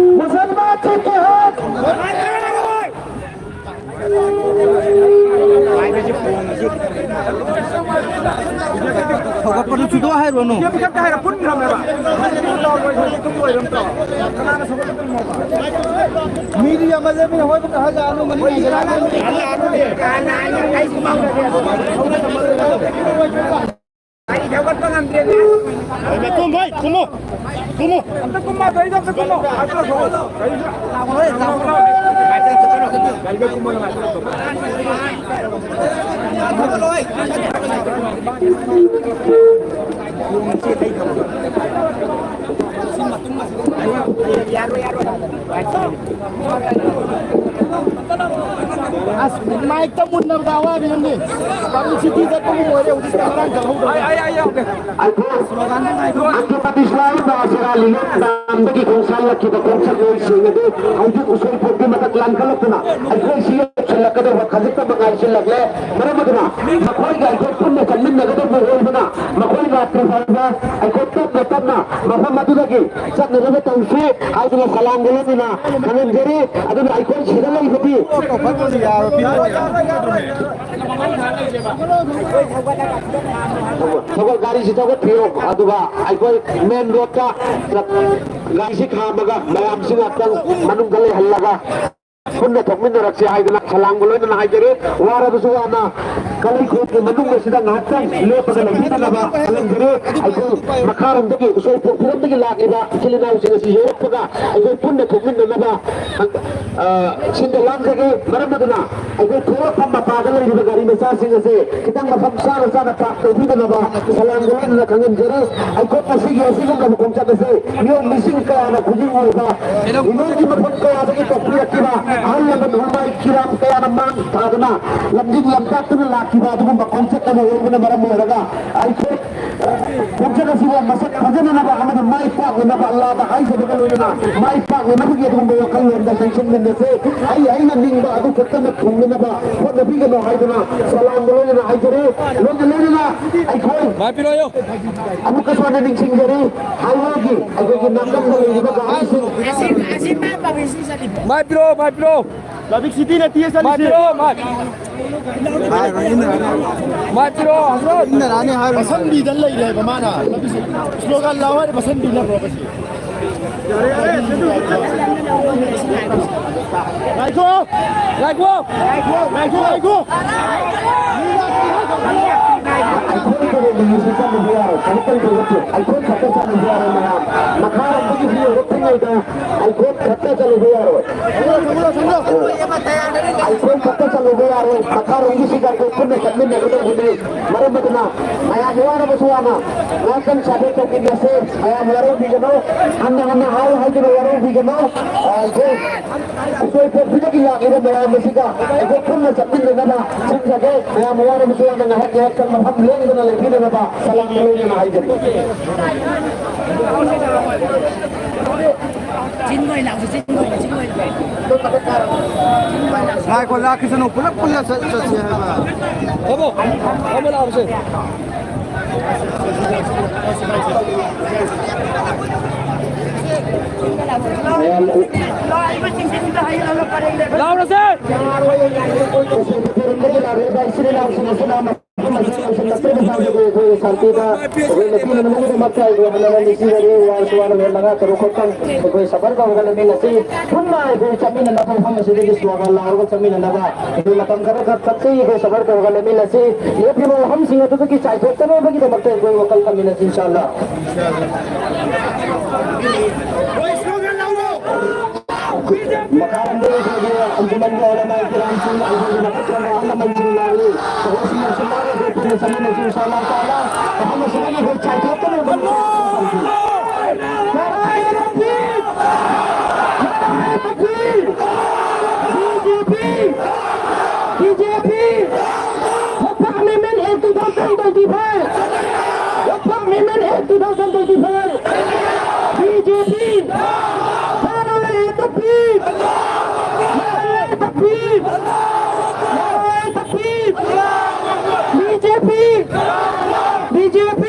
ꯁꯨꯗꯣ ꯍꯥꯏꯔꯨꯔꯅꯨ꯫ ꯏꯆꯦ ꯃꯊꯛꯇ ꯍꯥꯏꯔ ꯄꯨꯟꯈ꯭ꯔꯕꯅꯦꯕ꯫ ꯃꯤꯗꯤ ꯌꯥꯝꯃꯜꯂꯦ, ꯃꯤ ꯍꯣꯏꯕ ꯀꯥ ꯍꯥꯏꯔ ꯂꯥꯛꯑꯅꯨ, ꯃꯅꯤꯡ ꯍꯥꯏꯔ ꯂꯥꯛꯑꯅꯨ꯫ ꯀꯨꯝꯃꯣ, ꯀꯨꯝꯃꯣ, ꯀꯨꯝꯃꯣ꯫ ꯑꯝꯇ ꯀꯨꯝꯃꯣ, ꯑꯗꯩꯗ ꯑꯝꯇ ꯀꯨꯝꯃꯣ꯫ ꯑꯁ, ꯃꯥꯏꯛꯇ ꯃꯨꯟꯅꯕꯗ ꯑꯋꯥꯕ ꯑꯃꯅꯤ꯫ ꯄꯕ꯭ꯂꯤꯁꯤꯇꯤ ꯆꯠꯄꯕꯨ ꯑꯣꯏꯔꯦ, ꯍꯧꯖꯤꯛꯇꯤ ꯉꯔꯥꯡ ꯆꯠꯍꯧꯗ꯭ꯔꯦ꯫ ꯑꯩꯈꯣꯏ ꯑꯟꯇꯤꯄꯥꯇꯤꯁ ꯂꯥꯏꯔꯕ ꯑꯁꯤꯒ ꯂꯤꯂꯣꯡ ꯗꯥꯝꯗꯒꯤ ꯈꯣꯡꯁꯥꯜꯂꯛꯈꯤꯕ ꯈꯣꯡꯆꯠꯂꯣꯟꯁꯤꯡ ꯑꯗꯨ ꯍꯧꯖꯤꯛ ꯎꯁꯣꯏ ꯄꯣꯛꯄꯤ ꯃꯊꯛ ꯂꯥꯟꯈꯠꯂꯛꯇꯨꯅ ꯑꯩꯈꯣꯏ ꯁꯤ ꯌꯧꯁꯤꯜꯂꯛꯀꯗꯧꯕ ꯈꯖꯤꯛꯇꯃꯛ ꯉꯥꯏꯁꯤꯜꯂꯛꯂꯦ꯫ ꯃꯔꯝ ꯑꯗꯨꯅ ꯃꯈꯣꯏꯒ ꯑꯩꯈꯣꯏ ꯄꯨꯟꯅ ꯆꯠꯃꯤꯟꯅꯒꯗꯧꯕ ꯑꯣꯏꯕꯅ ꯃꯈꯣꯏ ꯂꯥꯛꯇ꯭ꯔꯤ ꯐꯥꯎꯕ ꯑꯩꯈꯣꯏ ꯇꯞꯅ ꯇꯞꯅ ꯃꯐꯝ ꯑꯗꯨꯗꯒꯤ ꯆꯠꯅꯅꯕ ꯇꯧꯁꯤ ꯍꯥꯏꯗꯨꯅ ꯁꯂꯥꯝꯒ ꯂꯣꯏꯅꯅ ꯈꯪꯍꯟꯖꯔꯤ꯫ ꯑꯗꯨꯅ ꯑꯩꯈꯣꯏ ꯁꯤꯗ ꯂꯩꯕꯗꯤ ꯊꯧꯒꯠ-, ꯒꯥꯔꯤꯁꯤ ꯊꯧꯒꯠꯄꯤꯌꯣ꯫ ꯑꯗꯨꯒ ꯑꯩꯈꯣꯏ ꯃꯦꯟ ꯔꯣꯗꯇ ꯒꯥꯔꯤꯁꯤ ꯈꯥꯝꯃꯒ ꯃꯌꯥꯝꯁꯤ ꯉꯥꯛꯇꯪ ꯃꯅꯨꯡꯗ ꯂꯩꯍꯜꯂꯒ ꯄꯨꯟꯅ ꯊꯣꯛꯃꯤꯟꯅꯔꯛꯁꯤ ꯍꯥꯏꯗꯨꯅ ꯁꯂꯥꯝꯒ ꯂꯣꯏꯅꯅ ꯍꯥꯏꯖꯔꯤ꯫ ꯋꯥꯔꯕꯁꯨ ꯋꯥꯅ ꯀꯂꯩꯈꯣꯡꯒꯤ ꯃꯅꯨꯡ ꯑꯁꯤꯗ ꯉꯥꯏꯍꯥꯛꯇꯪ ꯂꯦꯞꯄꯒ ꯂꯩꯕꯤꯅꯅꯕ ꯈꯪꯍꯟꯖꯔꯤ꯫ ꯑꯩꯈꯣꯏ ꯃꯈꯥꯔꯣꯝꯗꯒꯤ ꯎꯁꯣꯏ ꯄꯣꯛꯄꯤꯔꯣꯝꯗꯒꯤ ꯂꯥꯛꯂꯤꯕ ꯏꯆꯤꯜ ꯏꯅꯥꯎꯁꯤꯡ ꯑꯁꯤ ꯌꯧꯔꯛꯄꯒ ꯑꯩꯈꯣꯏ ꯄꯨꯟꯅ ꯊꯣꯛꯃꯤꯟꯅꯅꯕ, ꯑ, ꯁꯤꯟꯗ ꯂꯥꯡꯖꯒꯦ꯫ ꯃꯔꯝ ꯑꯗꯨꯅ ꯑꯩꯈꯣꯏ ꯊꯣꯛꯂꯛꯐꯝ ꯃꯄꯥꯗ ꯂꯩꯔꯤꯕ ꯒꯥꯔꯤ ꯃꯆꯥꯁꯤꯡ ꯑꯁꯦ ꯈꯤꯇꯪ ꯃꯐꯝ ꯆꯥꯅ ꯆꯥꯅ ꯄꯥꯔꯛ ꯇꯧꯕꯤꯗꯅꯕ ꯁꯂꯥꯝꯒ ꯂꯣꯏꯅꯅ ꯈꯪꯍꯟꯖꯔꯤ꯫ ꯑꯩꯈꯣꯏ ꯉꯁꯤꯒꯤ ꯑꯁꯤꯒꯨꯝꯂꯕ ꯈꯣꯡꯆꯠ ꯑꯁꯤ ꯃꯤꯑꯣꯏ ꯃꯤꯁꯤꯡ ꯀꯌꯥꯅ ꯈꯨꯗꯤꯡ ꯑꯣꯏꯕ ꯏꯃꯨꯡꯒꯤ ꯃꯐꯝ ꯀꯌꯥꯗꯒꯤ ꯄꯣꯛꯄꯤꯔꯛꯈꯤꯕ ꯑꯍꯜ ꯂꯃꯟ ꯍꯨꯃꯥꯏ ꯀꯤꯔꯥꯝ ꯀꯌꯥꯅ ꯃꯥꯡ ꯊꯥꯗꯨꯅ ꯂꯝꯖꯤꯡ ꯂꯝꯇꯥꯛꯇꯨꯅ ꯂꯥꯛꯈꯤꯕ ꯑꯗꯨꯒꯨꯝꯕ ꯈꯣꯡꯆꯠ ꯑꯃ ꯑꯣꯏꯕꯅ ꯃꯔꯝ ꯑꯣꯏꯔꯒ ꯑꯩꯈꯣꯏ ꯈꯣꯡꯆꯠ ꯑꯁꯤꯕꯨ ꯃꯁꯛ ꯐꯖꯅꯅꯕ ꯑꯃꯗꯤ ꯃꯥꯏ ꯄꯥꯛꯅꯅꯕ ꯑꯜꯂꯥꯗ ꯍꯥꯏꯖꯕꯒ ꯂꯣꯏꯅꯅ ꯃꯥꯏ ꯄꯥꯛꯅꯅꯕꯒꯤ ꯑꯗꯨꯒꯨꯝꯕ ꯋꯥꯈꯜꯂꯣꯟꯗ ꯆꯪꯁꯤꯟꯃꯤꯟꯅꯁꯦ꯫ ꯑꯩ ꯑꯩꯅ ꯅꯤꯡꯕ ꯑꯗꯨ ꯈꯛꯇꯃꯛ ꯊꯨꯡꯅꯅꯕ ꯍꯣꯠꯅꯕꯤꯒꯅꯨ ꯍꯥꯏꯗꯨꯅ ꯁꯂꯥꯝꯒ ꯂꯣꯏꯅꯅ ꯍꯥꯏꯖꯔꯤ꯫ ꯂꯣꯏꯅ ꯂꯣꯏꯅꯅ ꯑꯩꯈꯣꯏ ꯃꯥꯏ ꯄꯤꯔꯛꯑꯣ꯫ ꯑꯃꯨꯛꯀꯁꯨ ꯍꯟꯅ ꯅꯤꯡꯁꯤꯡꯖꯔꯤ꯫ ꯍꯥꯏꯋꯦꯒꯤ ꯑꯩꯈꯣꯏꯒꯤ ꯅꯥꯀꯟꯗ ꯂꯩꯔꯤꯕ ꯒꯥꯔꯤꯁꯤꯡ ꯃꯥꯏ ꯄꯤꯔꯛꯑꯣ, ꯃꯥꯏ ꯄꯤꯔꯛꯑꯣ꯫ ꯇ꯭ꯔꯥꯐꯤꯛ ꯁꯤꯇꯤ ꯅꯠꯇꯦ ꯆꯠꯂꯤꯁꯦ꯫ ꯃꯥꯏ ꯄꯤꯔꯣ, ꯃꯥꯏ꯫ ꯍꯥꯏꯔꯣ, ꯏꯟꯅꯔꯛꯑꯅꯤ꯫ ꯃꯥꯏ ꯄꯤꯔꯣ, ꯍꯥꯏꯔꯣ꯫ ꯏꯟꯅꯔꯛꯑꯅꯤ ꯍꯥꯏꯔꯣ꯫ ꯃꯁꯝꯕꯤꯗ ꯂꯩꯔꯦ ꯍꯥꯏꯕ ꯃꯥꯅ꯫ ꯁ꯭ꯂꯣꯒꯥꯟ ꯂꯥꯎ ꯍꯥꯏꯔ ꯃꯁꯝꯕꯤꯅꯕ꯭ꯔꯣ ꯃꯁꯤ? ꯌꯥꯔꯦ, ꯌꯥꯔꯦ꯫ ꯉꯥꯏꯈꯣ! ꯉꯥꯏꯈꯣ! ꯉꯥꯏꯈꯣ! ꯉꯥꯏꯈꯣ! ꯉꯥꯏꯈꯣ! ꯑꯩꯈꯣꯏ ꯈꯛꯇ ꯆꯠꯂꯨꯕ ꯌꯥꯔꯣꯏ ꯃꯌꯥꯝ꯫ ꯃꯈꯥꯔꯣꯝꯗꯒꯤ ꯃꯤ ꯍꯧꯒꯠꯇ꯭ꯔꯤꯉꯩꯗ ꯑꯩꯈꯣꯏ ꯈꯛꯇ ꯆꯠꯂꯨꯕ ꯌꯥꯔꯣꯏ꯫ ꯑꯩꯈꯣꯏ ꯈꯛꯇ ꯆꯠꯂꯨꯕ ꯌꯥꯔꯣꯏ꯫ ꯃꯈꯥꯔꯣꯝꯒꯤꯁꯤꯒ ꯑꯩꯈꯣꯏ ꯄꯨꯟꯅ ꯆꯠꯃꯤꯟꯅꯒꯗꯧꯕꯅꯤ꯫ ꯃꯔꯝ ꯑꯗꯨꯅ ꯃꯌꯥꯝ ꯋꯥꯔꯕꯁꯨ ꯋꯥꯅ ꯉꯥꯛꯇꯪ ꯁꯥꯐꯦꯠ ꯇꯧꯃꯤꯟꯅꯁꯤ꯫ ꯃꯌꯥꯝ ꯋꯥꯔꯧꯕꯤꯒꯅꯨ꯫ ꯍꯟꯅ ꯍꯟꯅ ꯍꯥꯏ ꯍꯥꯏꯗꯨꯅ ꯋꯥꯔꯧꯕꯤꯒꯅꯨ꯫ ꯑꯩꯈꯣꯏ ꯎꯁꯣꯏ ꯄꯣꯛꯄꯤꯗꯒꯤ ꯂꯥꯛꯂꯤꯕ ꯃꯌꯥꯝ ꯑꯁꯤꯒ ꯑꯩꯈꯣꯏ ꯄꯨꯟꯅ ꯆꯠꯃꯤꯟꯅꯅꯕ ꯁꯤꯟꯖꯒꯦ꯫ ꯃꯌꯥꯝ ꯋꯥꯔꯕꯁꯨ ꯋꯥꯅ ꯉꯥꯏꯍꯥꯛ ꯉꯥꯏꯍꯥꯛꯇꯪ ꯃꯐꯝ ꯂꯦꯡꯗꯅ ꯂꯩꯕꯤꯅꯅꯕ ꯁꯂꯥꯝ ꯂꯣꯏꯅꯅ ꯍꯥꯏꯖꯔꯤ꯫ ꯆꯤꯟꯃꯣꯏ ꯂꯥꯎꯁꯤ, ꯆꯤꯟꯃꯣꯏ, ꯆꯤꯟꯃꯣꯏ꯫ ꯉꯥꯏꯈꯣ, ꯂꯥꯛꯈꯤꯁꯅꯨ, ꯄꯨꯂꯞ ꯄꯨꯜꯂ ꯆꯠ-, ꯆꯠꯁꯤ ꯍꯥꯏꯕ꯫ ꯐꯝꯃꯣ, ꯐꯝꯃꯣ ꯂꯥꯎꯁꯦ꯫ ꯂꯥꯎꯔꯁꯦ! ꯂꯥꯛꯂꯤꯕ ꯏꯆꯤꯜ ꯏꯅꯥꯎꯁꯤꯡ ꯑꯁꯤꯅ ꯑꯩꯈꯣꯏ ꯁꯥꯟꯇꯤꯗ ꯑꯩꯈꯣꯏ ꯅꯨꯄꯤ ꯂꯣꯏꯅꯃꯛꯀꯤꯗꯃꯛꯇ ꯑꯩꯈꯣꯏ ꯍꯟꯅ ꯍꯟꯅ ꯅꯤꯡꯁꯤꯡꯖꯔꯤ꯫ ꯋꯥꯔꯁꯨ ꯋꯥꯅ ꯃꯤꯅꯤꯠ ꯃꯉꯥ ꯇꯔꯨꯛ ꯈꯛꯇꯪ ꯑꯩꯈꯣꯏ ꯁꯐꯔ ꯇꯧꯔꯒ ꯂꯩꯃꯤꯟꯅꯁꯤ꯫ ꯄꯨꯟꯅ ꯑꯩꯈꯣꯏ ꯆꯠꯃꯤꯟꯅꯅꯕ ꯃꯐꯝ ꯑꯁꯤꯗꯒꯤ ꯁ꯭ꯂꯣꯒꯥꯟ ꯂꯥꯎꯔꯒ ꯆꯠꯃꯤꯟꯅꯅꯕ ꯑꯩꯈꯣꯏ ꯃꯇꯝ ꯈꯔ ꯈꯛ ꯀꯛꯆꯩ꯫ ꯑꯩꯈꯣꯏ ꯁꯐꯔ ꯇꯧꯔꯒ ꯂꯩꯃꯤꯟꯅꯁꯤ꯫ ꯂꯦꯞꯂꯤꯕ ꯃꯐꯝꯁꯤꯡ ꯑꯗꯨꯗꯒꯤ ꯆꯥꯏꯊꯣꯛꯇꯅꯕꯒꯤꯗꯃꯛꯇ ꯑꯩꯈꯣꯏ ꯋꯥꯈꯜ ꯈꯟꯃꯤꯟꯅꯁꯤ, ꯏꯟꯁꯥ ꯑꯜꯂꯥ꯫ ꯃꯈꯥꯔꯣꯝꯗ ꯑꯩꯈꯣꯏꯒꯤ ꯑꯟꯖꯨꯃꯟꯒꯤ ꯎꯂꯃꯥ ꯀꯤꯔꯥꯝꯁꯤꯡ, ꯑꯩꯈꯣꯏꯒꯤ ꯃꯊꯛꯊꯣꯡꯕ ꯑꯍꯜ ꯂꯃꯟꯁꯤꯡ ꯂꯥꯛꯂꯤ꯫ ꯊꯕꯛꯁꯤꯡ ꯂꯣꯏꯁꯤꯜꯂꯒ ꯑꯩꯈꯣꯏ ꯄꯨꯟꯅ ꯆꯠꯃꯤꯟꯅꯁꯤ, ꯏꯟꯁꯥ ꯑꯜꯂꯥꯍ ꯇꯥꯂꯥ꯫ ꯃꯐꯝ ꯑꯁꯤꯗꯒꯤ ꯑꯩꯈꯣꯏ ꯆꯥꯏꯊꯣꯛꯇꯅ ꯅꯥꯔꯥꯌꯦ ꯇꯛꯕꯤꯔ! ꯅꯥꯔꯥꯌꯦ ꯇꯛꯕꯤꯔ! B J P! B J ꯄꯤ! Waqf Amendment Act two thousand twenty-five! Waqf Amendment Act two thousand twenty-five! B J P! Naraye Takbir! Naraye Takbir! Naraye Takbir! B J P! B J P!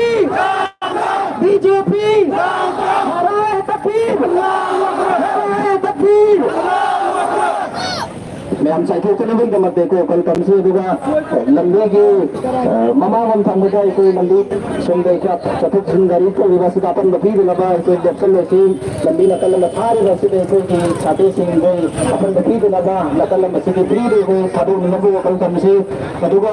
B J P! Naraye Takbir! Naraye Takbir! ꯆꯥꯏꯊꯣꯛꯇꯅꯕꯒꯤꯗꯃꯛꯇ ꯑꯩꯈꯣꯏ ꯋꯥꯈꯜ ꯊꯝꯁꯤ꯫ ꯑꯗꯨꯒ ꯂꯝꯕꯤꯒꯤ, ꯑ, ꯃꯃꯥꯡꯂꯣꯝ ꯊꯪꯕꯗ ꯑꯩꯈꯣꯏ ꯂꯝꯕꯤ ꯁꯣꯝꯗ ꯆꯠꯊꯣꯛ ꯆꯠꯁꯤꯟ ꯒꯥꯔꯤ ꯊꯧꯔꯤꯕ ꯑꯁꯤꯗ ꯑꯄꯟꯕ ꯄꯤꯗꯅꯕ ꯑꯩꯈꯣꯏ ꯂꯦꯞꯁꯜꯂꯁꯤ꯫ ꯂꯝꯕꯤ ꯅꯥꯀꯜ ꯑꯃ ꯊꯥꯔꯤꯕ ꯑꯁꯤꯗ ꯑꯩꯈꯣꯏꯒꯤ ꯁꯥꯇ꯭ꯔꯁꯤꯡ ꯑꯩꯈꯣꯏ ꯑꯄꯟꯕ ꯄꯤꯗꯅꯕ ꯅꯥꯀꯜ ꯑꯃ ꯑꯁꯤꯒꯤ ꯐ꯭ꯔꯤꯗ ꯑꯩꯈꯣꯏ ꯊꯥꯗꯣꯛꯅꯅꯕ ꯋꯥꯈꯜ ꯊꯝꯁꯤ꯫ ꯑꯗꯨꯒ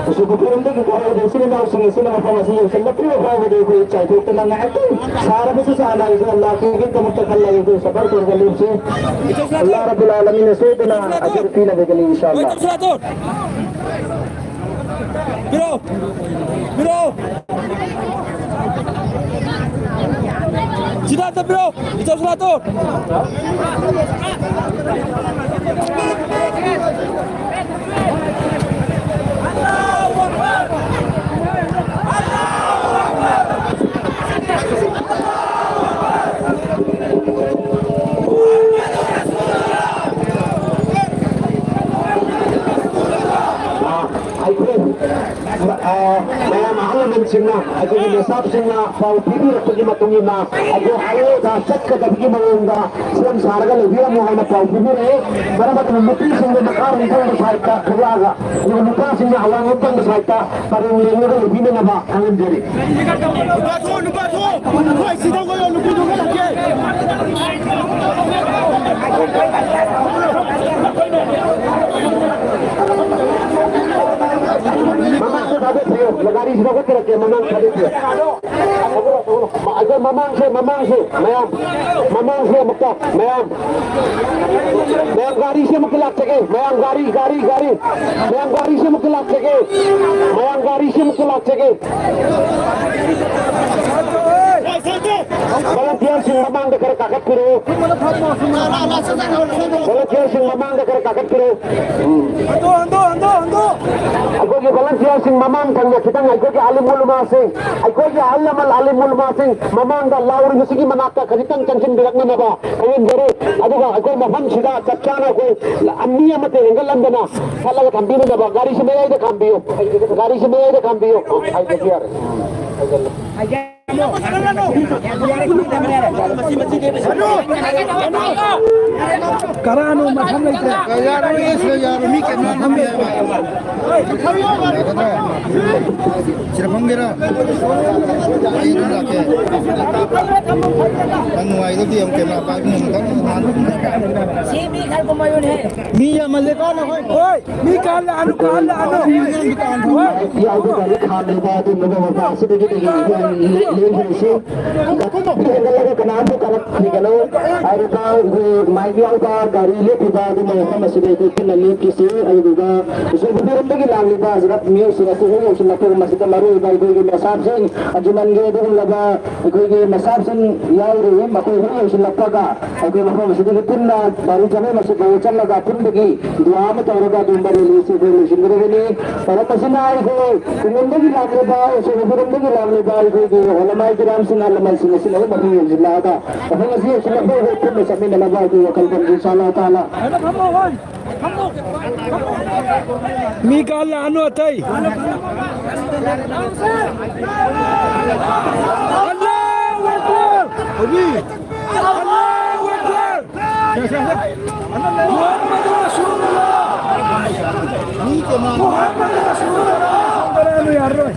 ꯀꯨꯁꯨ ꯀꯨꯄꯨꯔꯣꯝꯗꯒꯤ ꯍꯧꯔꯒ ꯏꯆꯤꯜ ꯏꯅꯥꯎꯁꯤꯡ ꯑꯁꯤꯅ ꯃꯐꯝ ꯑꯁꯤ ꯌꯧꯁꯤꯜꯂꯛꯇ꯭ꯔꯤꯕ ꯐꯥꯎꯕꯗꯤ ꯑꯩꯈꯣꯏ ꯆꯥꯏꯊꯣꯛꯇꯅ ꯉꯥꯏꯍꯥꯛꯇꯪ ꯁꯥꯔꯕꯁꯨ ꯁꯥꯅ ꯑꯩꯈꯣꯏ ꯑꯜꯂꯥꯍꯒꯤꯗꯃꯛꯇ ꯈꯜꯂꯒ ꯑꯩꯈꯣꯏ ꯁꯐꯔ ꯇꯧꯔꯒ ꯂꯦꯞꯁꯤ꯫ ꯑꯜꯂꯥꯍ ꯔꯕꯨꯜ ꯑꯥꯂꯃꯤꯟꯅ ꯁꯣꯏꯗꯅ ꯑꯖꯔ ꯄꯤꯅꯕꯒꯤꯅꯤ ꯏꯟꯁꯥ ꯑꯜꯂꯥꯍ꯫ ꯄꯤꯔꯣ! ꯄꯤꯔꯣ! ꯁꯤꯗ ꯑꯝꯇ ꯄꯤꯔꯣ! ꯏꯆꯧ ꯁꯅꯥꯇꯣꯟ! ꯑꯩꯈꯣꯏ, ꯑ, ꯃꯌꯥꯝ ꯑꯍꯜ ꯂꯃꯟꯁꯤꯡꯅ, ꯑꯩꯈꯣꯏꯒꯤ ꯃꯦꯁꯥꯞꯁꯤꯡꯅ ꯄꯥꯎ ꯄꯤꯕꯤꯔꯛꯄꯒꯤ ꯃꯇꯨꯡ ꯏꯟꯅ, ꯑꯩꯈꯣꯏ ꯍꯥꯏꯔꯛꯑꯒ ꯆꯠꯀꯗꯕꯒꯤ ꯃꯑꯣꯡꯗ ꯁꯦꯝ ꯁꯥꯔꯒ ꯂꯩꯕꯤꯔꯝꯃꯨ ꯍꯥꯏꯅ ꯄꯥꯎ ꯄꯤꯕꯤꯔꯛꯑꯦ꯫ ꯃꯔꯝ ꯑꯗꯨꯅ ꯅꯨꯄꯤꯁꯤꯡꯅ ꯃꯈꯥꯔꯣꯝ ꯊꯪꯕ ꯁꯥꯏꯠꯇ ꯊꯣꯛꯂꯛꯑꯒ, ꯑꯗꯨꯒ ꯅꯨꯄꯥꯁꯤꯡꯅ ꯑꯋꯥꯡꯂꯣꯝ ꯊꯪꯕ ꯁꯥꯏꯠꯇ ꯄꯔꯦꯡ ꯂꯦꯡꯂꯒ ꯂꯩꯕꯤꯅꯅꯕ ꯈꯪꯍꯟꯖꯔꯤ꯫ ꯅꯨꯄꯥ ꯊꯣꯛꯑꯣ, ꯅꯨꯄꯥ ꯊꯣꯛꯑꯣ! ꯍꯣꯏ, ꯁꯤꯗ ꯑꯣꯏꯌꯣ, ꯅꯨꯄꯤꯗꯨ ꯈꯔ ꯂꯥꯛꯀꯦ꯫ ꯃꯃꯥꯡꯗ ꯊꯥꯗꯣꯛꯄꯤꯌꯨ, ꯒꯥꯔꯤꯁꯤ ꯂꯧꯈꯠꯄꯤꯔꯛꯀꯦ, ꯃꯃꯥꯡ ꯊꯥꯗꯣꯛꯄꯤꯌꯨ꯫ ꯑꯩꯈꯣꯏ ꯃꯃꯥꯡꯁꯦ, ꯃꯃꯥꯡꯁꯦ, ꯃꯌꯥꯝ, ꯃꯃꯥꯡꯁꯦ ꯑꯃꯨꯛꯇ, ꯃꯌꯥꯝ, ꯃꯌꯥꯝ ꯒꯥꯔꯤꯁꯦ ꯑꯃꯨꯛꯇ ꯂꯥꯛꯆꯒꯦ, ꯃꯌꯥꯝ ꯒꯥꯔꯤ, ꯒꯥꯔꯤ, ꯒꯥꯔꯤ, ꯃꯌꯥꯝ ꯒꯥꯔꯤꯁꯦ ꯑꯃꯨꯛꯇ ꯂꯥꯛꯆꯒꯦ, ꯃꯌꯥꯝ ꯒꯥꯔꯤꯁꯦ ꯑꯃꯨꯛꯇ ꯂꯥꯛꯆꯒꯦ꯫ ꯚꯣꯂꯨꯟꯇꯤꯌꯔꯁꯤꯡ ꯃꯃꯥꯡꯗ ꯈꯔ ꯀꯥꯈꯠꯄꯤꯔꯛꯎ꯫ ꯚꯣꯂꯨꯟꯇꯤꯌꯔꯁꯤꯡ ꯃꯃꯥꯡꯗ ꯈꯔ ꯀꯥꯈꯠꯄꯤꯔꯛꯎ꯫ ꯎꯝ꯫ ꯑꯩꯈꯣꯏꯒꯤ ꯚꯣꯂꯨꯟꯇꯤꯌꯔꯁꯤꯡ ꯃꯃꯥꯡ ꯊꯪꯕ ꯈꯤꯇꯪ, ꯑꯩꯈꯣꯏꯒꯤ ꯑꯥꯂꯤꯝ ꯎꯂꯃꯥꯁꯤꯡ, ꯑꯩꯈꯣꯏꯒꯤ ꯑꯍꯜ ꯂꯃꯟ ꯑꯥꯂꯤꯝ ꯎꯂꯃꯥꯁꯤꯡ ꯃꯃꯥꯡꯗ ꯂꯥꯎꯔꯤꯕꯁꯤꯒꯤ ꯃꯅꯥꯛꯇ ꯈꯖꯤꯛꯇꯪ ꯆꯪꯁꯤꯟꯕꯤꯔꯛꯅꯅꯕ ꯈꯪꯍꯟꯖꯔꯤ꯫ ꯑꯗꯨꯒ ꯑꯩꯈꯣꯏ ꯃꯐꯝꯁꯤꯗ ꯆꯞ ꯆꯥꯅ ꯑꯩꯈꯣꯏ ꯃꯤ ꯑꯃꯠꯇ ꯍꯦꯟꯒꯠꯍꯟꯗꯅ ꯆꯠꯂꯒ ꯊꯝꯕꯤꯅꯅꯕ ꯒꯥꯔꯤꯁꯤ ꯃꯌꯥꯏꯗ ꯈꯥꯝꯕꯤꯌꯨ꯫ ꯒꯥꯔꯤꯁꯤ ꯃꯌꯥꯏꯗ ꯈꯥꯝꯕꯤꯌꯨ꯫ ꯍꯥꯏꯕꯗꯤ ꯌꯥꯔꯦ꯫ ꯀꯔꯥꯅꯣ ꯃꯐꯝ ꯂꯩꯇ꯭ꯔꯦ꯫ ꯌꯥꯔꯣꯏ, ꯌꯥꯔꯣꯏ, ꯃꯤ ꯀꯩꯅꯣ ꯃꯐꯝ ꯂꯩꯇ꯭ꯔꯦ꯫ ꯁꯤꯗ ꯐꯝꯒꯦꯔꯥ? ꯑꯩ ꯑꯗꯨꯝ ꯂꯥꯛꯀꯦ꯫ ꯅꯪ ꯅꯨꯡꯉꯥꯏꯗꯧꯗꯤ ꯌꯥꯝ ꯀꯦꯃꯦꯔꯥ ꯄꯥꯏꯕꯅꯤꯅ ꯈꯤꯇꯪ ꯅꯥꯟꯅ ꯐꯝꯒꯦ꯫ ꯁꯤ ꯃꯤ ꯈꯔ ꯀꯨꯝꯕ ꯌꯣꯟ ꯍꯦ꯫ ꯃꯤ ꯌꯥꯝꯃꯜꯂꯦꯀꯣ ꯅꯈꯣꯏ꯫ ꯍꯣꯏ, ꯃꯤ ꯀꯥꯍꯜꯂꯛꯑꯅꯨ, ꯀꯥꯍꯜꯂꯛꯑꯅꯨ꯫ ꯍꯣꯏ꯫ ꯌꯥꯎꯕ ꯒꯥꯔꯤ ꯈꯥꯝꯂꯤꯕ ꯑꯗꯨꯒꯨꯝꯂꯕ ꯃꯐꯝ ꯑꯁꯤꯗꯒꯤ ꯂꯦꯡ-, ꯂꯦꯡ-, ꯂꯦꯡ-, ꯍꯦꯟꯒꯠꯂꯒ ꯀꯅꯥꯝꯇ ꯀꯥꯔꯛꯈꯤꯒꯅꯨ꯫ ꯍꯥꯏꯔꯤꯕ ꯑꯩꯈꯣꯏ ꯃꯥꯏꯛ ꯌꯥꯎꯕ ꯒꯥꯔꯤ ꯂꯦꯞꯄꯤꯕ ꯑꯗꯨꯒꯨꯝꯕ ꯃꯐꯝ ꯑꯁꯤꯗ ꯑꯩꯈꯣꯏ ꯄꯨꯟꯅ ꯂꯦꯞꯈꯤꯁꯤ꯫ ꯑꯗꯨꯗꯨꯒ ꯕꯤꯁꯅꯨꯄꯨꯔ ꯂꯣꯝꯗꯒꯤ ꯂꯥꯛꯂꯤꯕ ꯍꯧꯖꯤꯛ ꯃꯤꯑꯣꯏꯁꯤꯡ ꯑꯁꯤ ꯍꯦꯛ ꯌꯧꯁꯤꯜꯂꯛꯄꯒ ꯃꯁꯤꯗ ꯃꯔꯨꯑꯣꯏꯕ ꯑꯩꯈꯣꯏꯒꯤ ꯃꯦꯁꯥꯞꯁꯤꯡ, ꯑꯖꯨꯃꯟꯒꯤ ꯑꯗꯨꯒꯨꯝꯂꯕ ꯑꯩꯈꯣꯏꯒꯤ ꯃꯦꯁꯥꯞꯁꯤꯡ ꯌꯥꯎꯔꯤ꯫ ꯃꯈꯣꯏ ꯍꯦꯛ ꯌꯧꯁꯤꯜꯂꯛꯄꯒ ꯑꯩꯈꯣꯏ ꯃꯐꯝ ꯑꯁꯤꯗꯒꯤ ꯄꯨꯟꯅ ꯕꯥꯔꯨ ꯖꯃꯦ ꯃꯁꯖꯤꯗ ꯐꯥꯎꯕ ꯆꯠꯂꯒ ꯑꯄꯨꯟꯕꯒꯤ ꯗꯨꯋꯥ ꯑꯃ ꯇꯧꯔꯒ ꯑꯗꯨꯒꯨꯝꯕ ꯔꯦꯂꯤꯁꯤ ꯑꯩꯈꯣꯏ ꯂꯣꯏꯁꯤꯟꯒꯗꯕꯅꯤ꯫ ꯃꯔꯝ ꯑꯁꯤꯅ ꯑꯩꯈꯣꯏ ꯈꯨꯡꯒꯪꯗꯒꯤ ꯂꯥꯛꯂꯤꯕ, ꯁꯣꯔꯣꯛ ꯈꯨꯡꯒꯪꯗꯒꯤ ꯂꯥꯛꯂꯤꯕ ꯑꯩꯈꯣꯏꯒꯤ ꯎꯂꯃꯥꯏ ꯀꯤꯔꯥꯝꯁꯤꯡ, ꯑꯍꯜ ꯂꯃꯟꯁꯤꯡ ꯑꯁꯤꯅ ꯑꯃꯨꯛ ꯃꯐꯝ ꯌꯧꯁꯤꯜꯂꯛꯑꯒ ꯃꯐꯝ ꯑꯁꯤ ꯌꯧꯁꯤꯜꯂꯛꯄ ꯑꯩꯈꯣꯏ ꯄꯨꯟꯅ ꯆꯠꯃꯤꯟꯅꯅꯕ ꯑꯩꯈꯣꯏ ꯋꯥꯈꯜ ꯈꯟꯖꯩ꯫ ꯏꯟꯁꯥ ꯑꯜꯂꯥꯍ ꯇꯥꯂꯥ꯫ ꯃꯤ ꯀꯥꯍꯜꯂꯛꯑꯅꯨ ꯑꯇꯩ꯫ ꯑꯜꯂꯥꯍꯨ ꯑꯛꯕꯔ! ꯑꯜꯂꯥꯍꯨ ꯑꯛꯕꯔ! ꯃꯨꯍꯝꯃꯗ ꯔꯁꯨꯂꯨꯜꯂꯥꯍ! ꯃꯨꯍꯝꯃꯗ ꯔꯁꯨꯂꯨꯜꯂꯥꯍ! ꯌꯥꯔꯔꯣꯏ꯫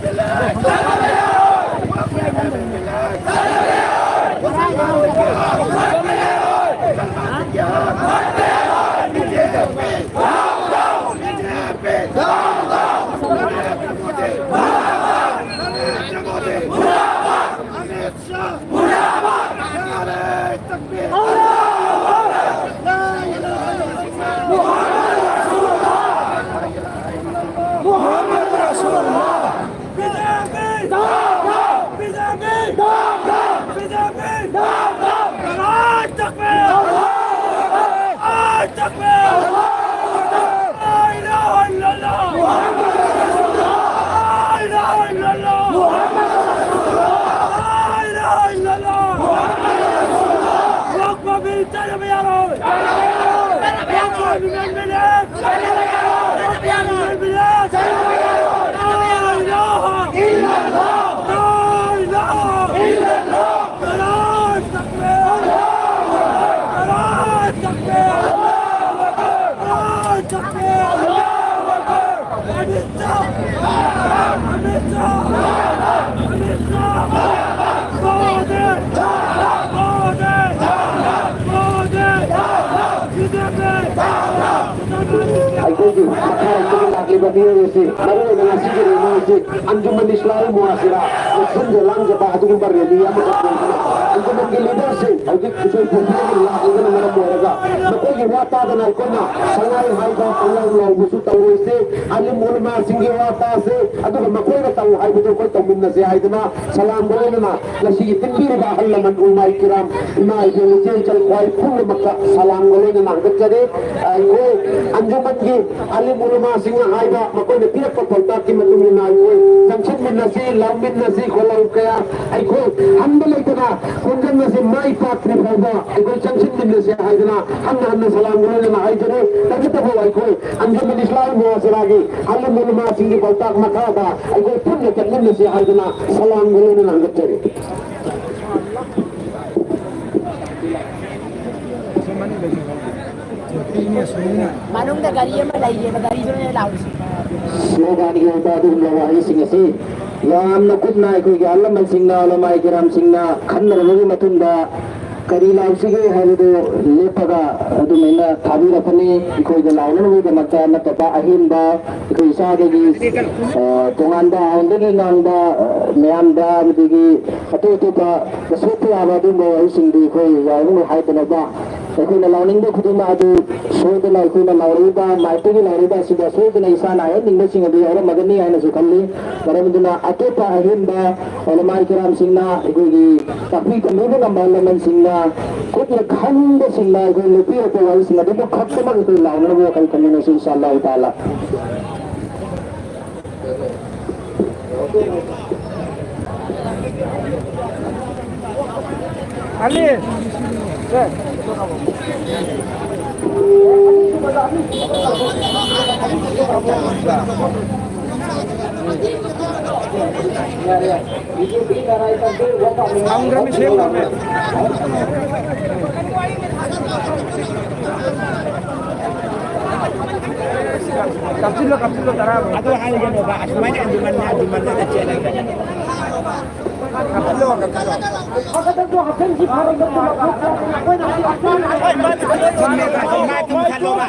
ꯑꯩꯈꯣꯏꯒꯤ ꯃꯈꯥꯔꯣꯝꯗꯒꯤ ꯂꯥꯛꯂꯤꯕ ꯃꯤꯑꯣꯏ ꯑꯁꯤ, ꯃꯔꯨꯑꯣꯏꯅ ꯉꯁꯤꯒꯤ ꯔꯦꯂꯤ ꯑꯁꯤ ꯑꯟꯖꯨꯃꯟ ꯏꯁꯂꯥꯍꯤ ꯃꯨꯍꯥꯖꯤꯔꯥ ꯁꯤꯟꯖ ꯂꯥꯡꯖꯕ ꯑꯗꯨꯒꯨꯝꯕ ꯔꯦꯂꯤ ꯑꯃꯈꯛ ꯑꯣꯏꯕꯅ, ꯑꯟꯖꯨꯃꯟꯒꯤ ꯂꯤꯗꯔꯁꯤꯡ ꯍꯧꯖꯤꯛ ꯏꯁꯩ ꯄꯨꯝꯕꯒꯤ ꯂꯥꯛꯂꯤꯕꯅ ꯃꯔꯝ ꯑꯣꯏꯔꯒ ꯃꯈꯣꯏꯒꯤ ꯋꯥ ꯇꯥꯗꯅ ꯑꯩꯈꯣꯏꯅ ꯁꯉꯥꯏ ꯍꯥꯏꯕ ꯄꯪꯂꯥꯎ ꯂꯥꯎꯕꯁꯨ ꯇꯧꯔꯣꯏꯁꯦ꯫ ꯑꯥꯂꯤꯝ ꯎꯂꯃꯥꯁꯤꯡꯒꯤ ꯋꯥ ꯇꯥꯁꯦ, ꯑꯗꯨꯒ ꯃꯈꯣꯏꯅ ꯇꯧ ꯍꯥꯏꯕꯗꯨ ꯑꯩꯈꯣꯏ ꯇꯧꯃꯤꯟꯅꯁꯦ ꯍꯥꯏꯗꯅ ꯁꯂꯥꯝꯒ ꯂꯣꯏꯅꯅ ꯉꯁꯤꯒꯤ ꯇꯤꯟꯕꯤꯔꯤꯕ ꯑꯍꯜ ꯂꯃꯟ ꯎꯂꯃꯥꯏ ꯀꯤꯔꯥꯝ, ꯏꯃꯥ ꯏꯕꯦꯟ, ꯏꯆꯦ ꯏꯆꯜ ꯈ꯭ꯋꯥꯏ ꯄꯨꯝꯅꯃꯛꯇ ꯁꯂꯥꯝꯒ ꯂꯣꯏꯅꯅ ꯍꯪꯒꯠꯆꯔꯤ꯫ ꯑꯩꯈꯣꯏ ꯑꯟꯖꯨꯃꯟꯒꯤ ꯑꯥꯂꯤꯝ ꯎꯂꯃꯥꯁꯤꯡꯅ ꯍꯥꯏꯕ, ꯃꯈꯣꯏꯅ ꯄꯤꯔꯛꯄ ꯄꯥꯎꯇꯥꯛꯀꯤ ꯃꯇꯨꯡ ꯏꯟꯅ ꯑꯩꯈꯣꯏ ꯆꯪꯁꯤꯟꯃꯤꯟꯅꯁꯤ, ꯂꯥꯎꯃꯤꯟꯅꯁꯤ, ꯈꯣꯜꯂꯥꯎ ꯀꯌꯥ ꯑꯩꯈꯣꯏ ꯍꯟꯕ ꯂꯩꯇꯅ ꯈꯣꯡꯖꯪ ꯑꯁꯤ ꯃꯥꯏ ꯄꯥꯛꯇ꯭ꯔꯤ ꯐꯥꯎꯕ ꯑꯩꯈꯣꯏ ꯆꯪꯁꯤꯟꯃꯤꯟꯅꯁꯤ ꯍꯥꯏꯗꯅ ꯍꯟꯅ ꯍꯟꯅ ꯁꯂꯥꯝꯒ ꯂꯣꯏꯅꯅ ꯍꯥꯏꯖꯔꯤ꯫ ꯇꯧꯕꯇꯕꯨ ꯑꯩꯈꯣꯏ ꯑꯟꯖꯨꯃꯟ ꯏꯁꯂꯥꯃꯤ ꯃꯨꯍꯥꯖꯤꯔꯥꯒꯤ ꯑꯥꯂꯤꯝ ꯎꯂꯃꯥꯁꯤꯡꯒꯤ ꯄꯥꯎꯇꯥꯛ ꯃꯈꯥꯗ ꯑꯩꯈꯣꯏ ꯄꯨꯟꯅ ꯆꯠꯃꯤꯟꯅꯁꯤ ꯍꯥꯏꯗꯅ ꯁꯂꯥꯝꯒ ꯂꯣꯏꯅꯅ ꯍꯪꯒꯠꯆꯔꯤ꯫ ꯃꯅꯨꯡꯗ ꯒꯥꯔꯤ ꯑꯃ ꯂꯩꯌꯦꯕ, ꯒꯥꯔꯤꯗꯨꯅꯦ ꯂꯥꯎꯔꯤꯁꯦ꯫ ꯁ꯭ꯂꯣꯒꯥꯟꯒꯤ ꯑꯣꯏꯕ ꯑꯗꯨꯒꯨꯝꯂꯕ ꯋꯥꯍꯩꯁꯤꯡ ꯑꯁꯤ ꯌꯥꯝꯅ ꯀꯨꯞꯅ ꯑꯩꯈꯣꯏꯒꯤ ꯑꯍꯜ ꯂꯃꯟꯁꯤꯡꯅ, ꯎꯂꯃꯥꯏ ꯀꯤꯔꯥꯝꯁꯤꯡꯅ ꯈꯟꯅꯔꯕꯒꯤ ꯃꯇꯨꯡꯗ ꯀꯔꯤ ꯂꯥꯎꯁꯤꯒꯦ ꯍꯥꯏꯕꯗꯨ ꯂꯦꯞꯄꯒ ꯑꯗꯨꯃꯥꯏꯅ ꯊꯥꯕꯤꯔꯛꯄꯅꯤ꯫ ꯑꯩꯈꯣꯏꯗ ꯂꯥꯎꯅꯅꯕꯒꯤꯗꯃꯛꯇ ꯅꯠꯇꯕ ꯑꯍꯦꯟꯕ ꯑꯩꯈꯣꯏ ꯏꯁꯥꯗꯒꯤ, ꯑ, ꯇꯣꯉꯥꯟꯕ ꯑꯥꯏꯟꯗꯒꯤ ꯉꯥꯡꯕ, ꯑ, ꯃꯌꯥꯝꯗ ꯑꯃꯗꯤ ꯑꯇꯣꯞ ꯑꯇꯣꯞꯄ ꯁꯣꯛꯄ ꯌꯥꯕ ꯑꯗꯨꯒꯨꯝꯕ ꯋꯥꯍꯩꯁꯤꯡꯗꯤ ꯑꯩꯈꯣꯏ ꯌꯥꯔꯤꯉꯩ ꯍꯥꯏꯗꯅꯕ ꯑꯩꯈꯣꯏꯅ ꯂꯥꯎꯅꯤꯡꯕ ꯈꯨꯗꯤꯡꯃꯛ ꯑꯗꯨ ꯁꯣꯏꯗꯅ ꯑꯩꯈꯣꯏꯅ ꯂꯥꯎꯔꯛꯏꯕ, ꯃꯥꯏꯛꯇꯒꯤ ꯂꯥꯎꯔꯛꯏꯕ ꯑꯁꯤꯗ ꯁꯣꯏꯗꯅ ꯏꯁꯥꯅ ꯍꯥꯏꯍꯟꯅꯤꯡꯕꯁꯤꯡ ꯑꯗꯨ ꯌꯥꯎꯔꯝꯃꯒꯅꯤ ꯍꯥꯏꯅꯁꯨ ꯈꯜꯂꯤ꯫ ꯃꯔꯝ ꯑꯗꯨꯅ ꯑꯇꯣꯞꯄ ꯑꯍꯦꯟꯕ ꯎꯂꯃꯥꯏ ꯀꯤꯔꯥꯝꯁꯤꯡꯅ, ꯑꯩꯈꯣꯏꯒꯤ ꯇꯥꯛꯄꯤ ꯇꯝꯕꯤꯕ ꯉꯝꯕ ꯂꯃꯟꯁꯤꯡꯅ, ꯀꯨꯞꯅ ꯈꯪꯕꯁꯤꯡꯅ ꯑꯩꯈꯣꯏ ꯅꯨꯄꯤ ꯑꯩꯈꯣꯏ ꯋꯥꯔꯤꯁꯤꯡ ꯑꯗꯨꯕꯨ ꯈꯛꯇꯃꯛ ꯑꯩꯈꯣꯏ ꯂꯥꯎꯅꯅꯕ ꯋꯥꯈꯜ ꯈꯟꯃꯤꯟꯅꯁꯤ, ꯏꯟꯁꯥ ꯑꯜꯂꯥꯍꯨ ꯇꯥꯂꯥ꯫ ꯑꯂꯤ! ꯁꯦ꯫ ꯊꯝꯈ꯭ꯔꯃꯤ, ꯁꯦꯝꯈ꯭ꯔꯃꯤ꯫ ꯀꯥꯞꯁꯤꯜꯂꯣ, ꯀꯥꯞꯁꯤꯜꯂꯣ, ꯇꯔꯥ꯫ ꯑꯗꯨ ꯍꯥꯏꯒꯅꯣꯕ, ꯑꯁꯨꯃꯥꯏꯅ ꯑꯗꯨꯃꯜꯅ, ꯑꯗꯨꯃꯜꯅ ꯆꯦꯜꯂꯒ꯫ ꯀꯥꯞꯁꯤꯜꯂꯣ, ꯀꯥꯞꯁꯤꯜꯂꯣ꯫ ꯍꯣꯏ, ꯃꯥ ꯊꯨꯝ ꯊꯜꯂꯣꯕ꯫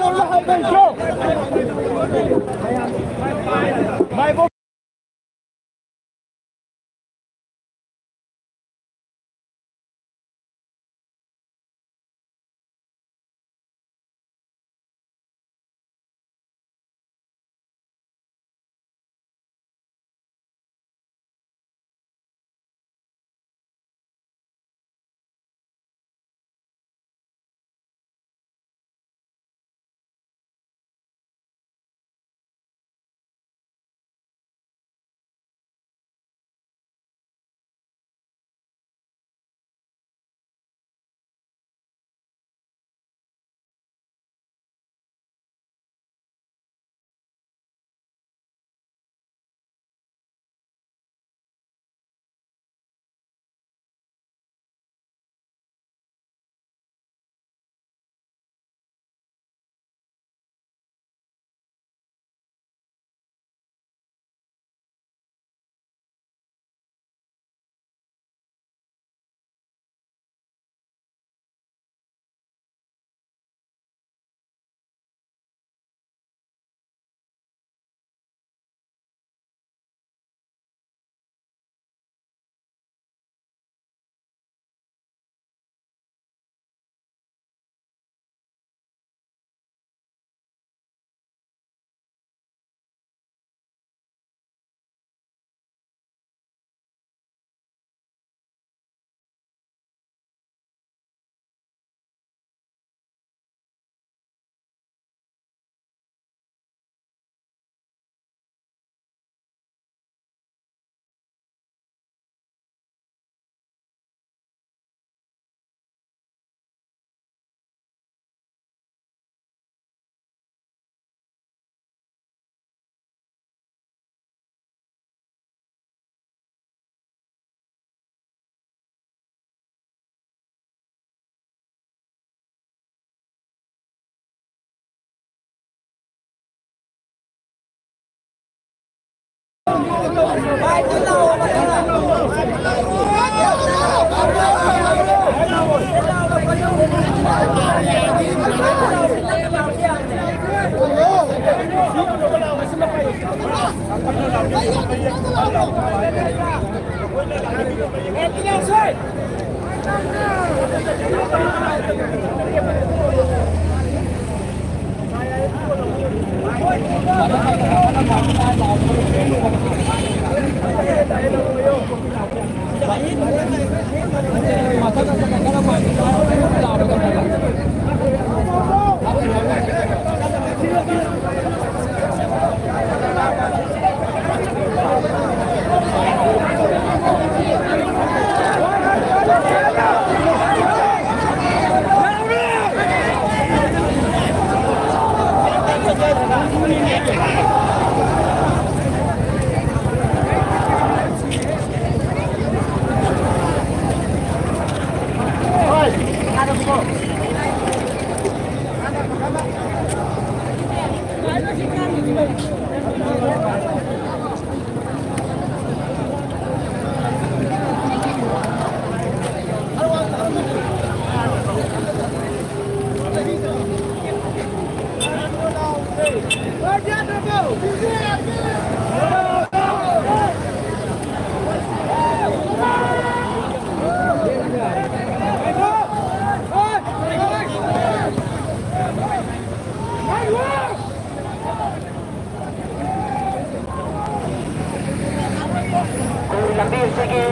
ꯑꯩꯈꯣꯏ ꯂꯝꯕꯤ ꯑꯁꯤꯒꯤ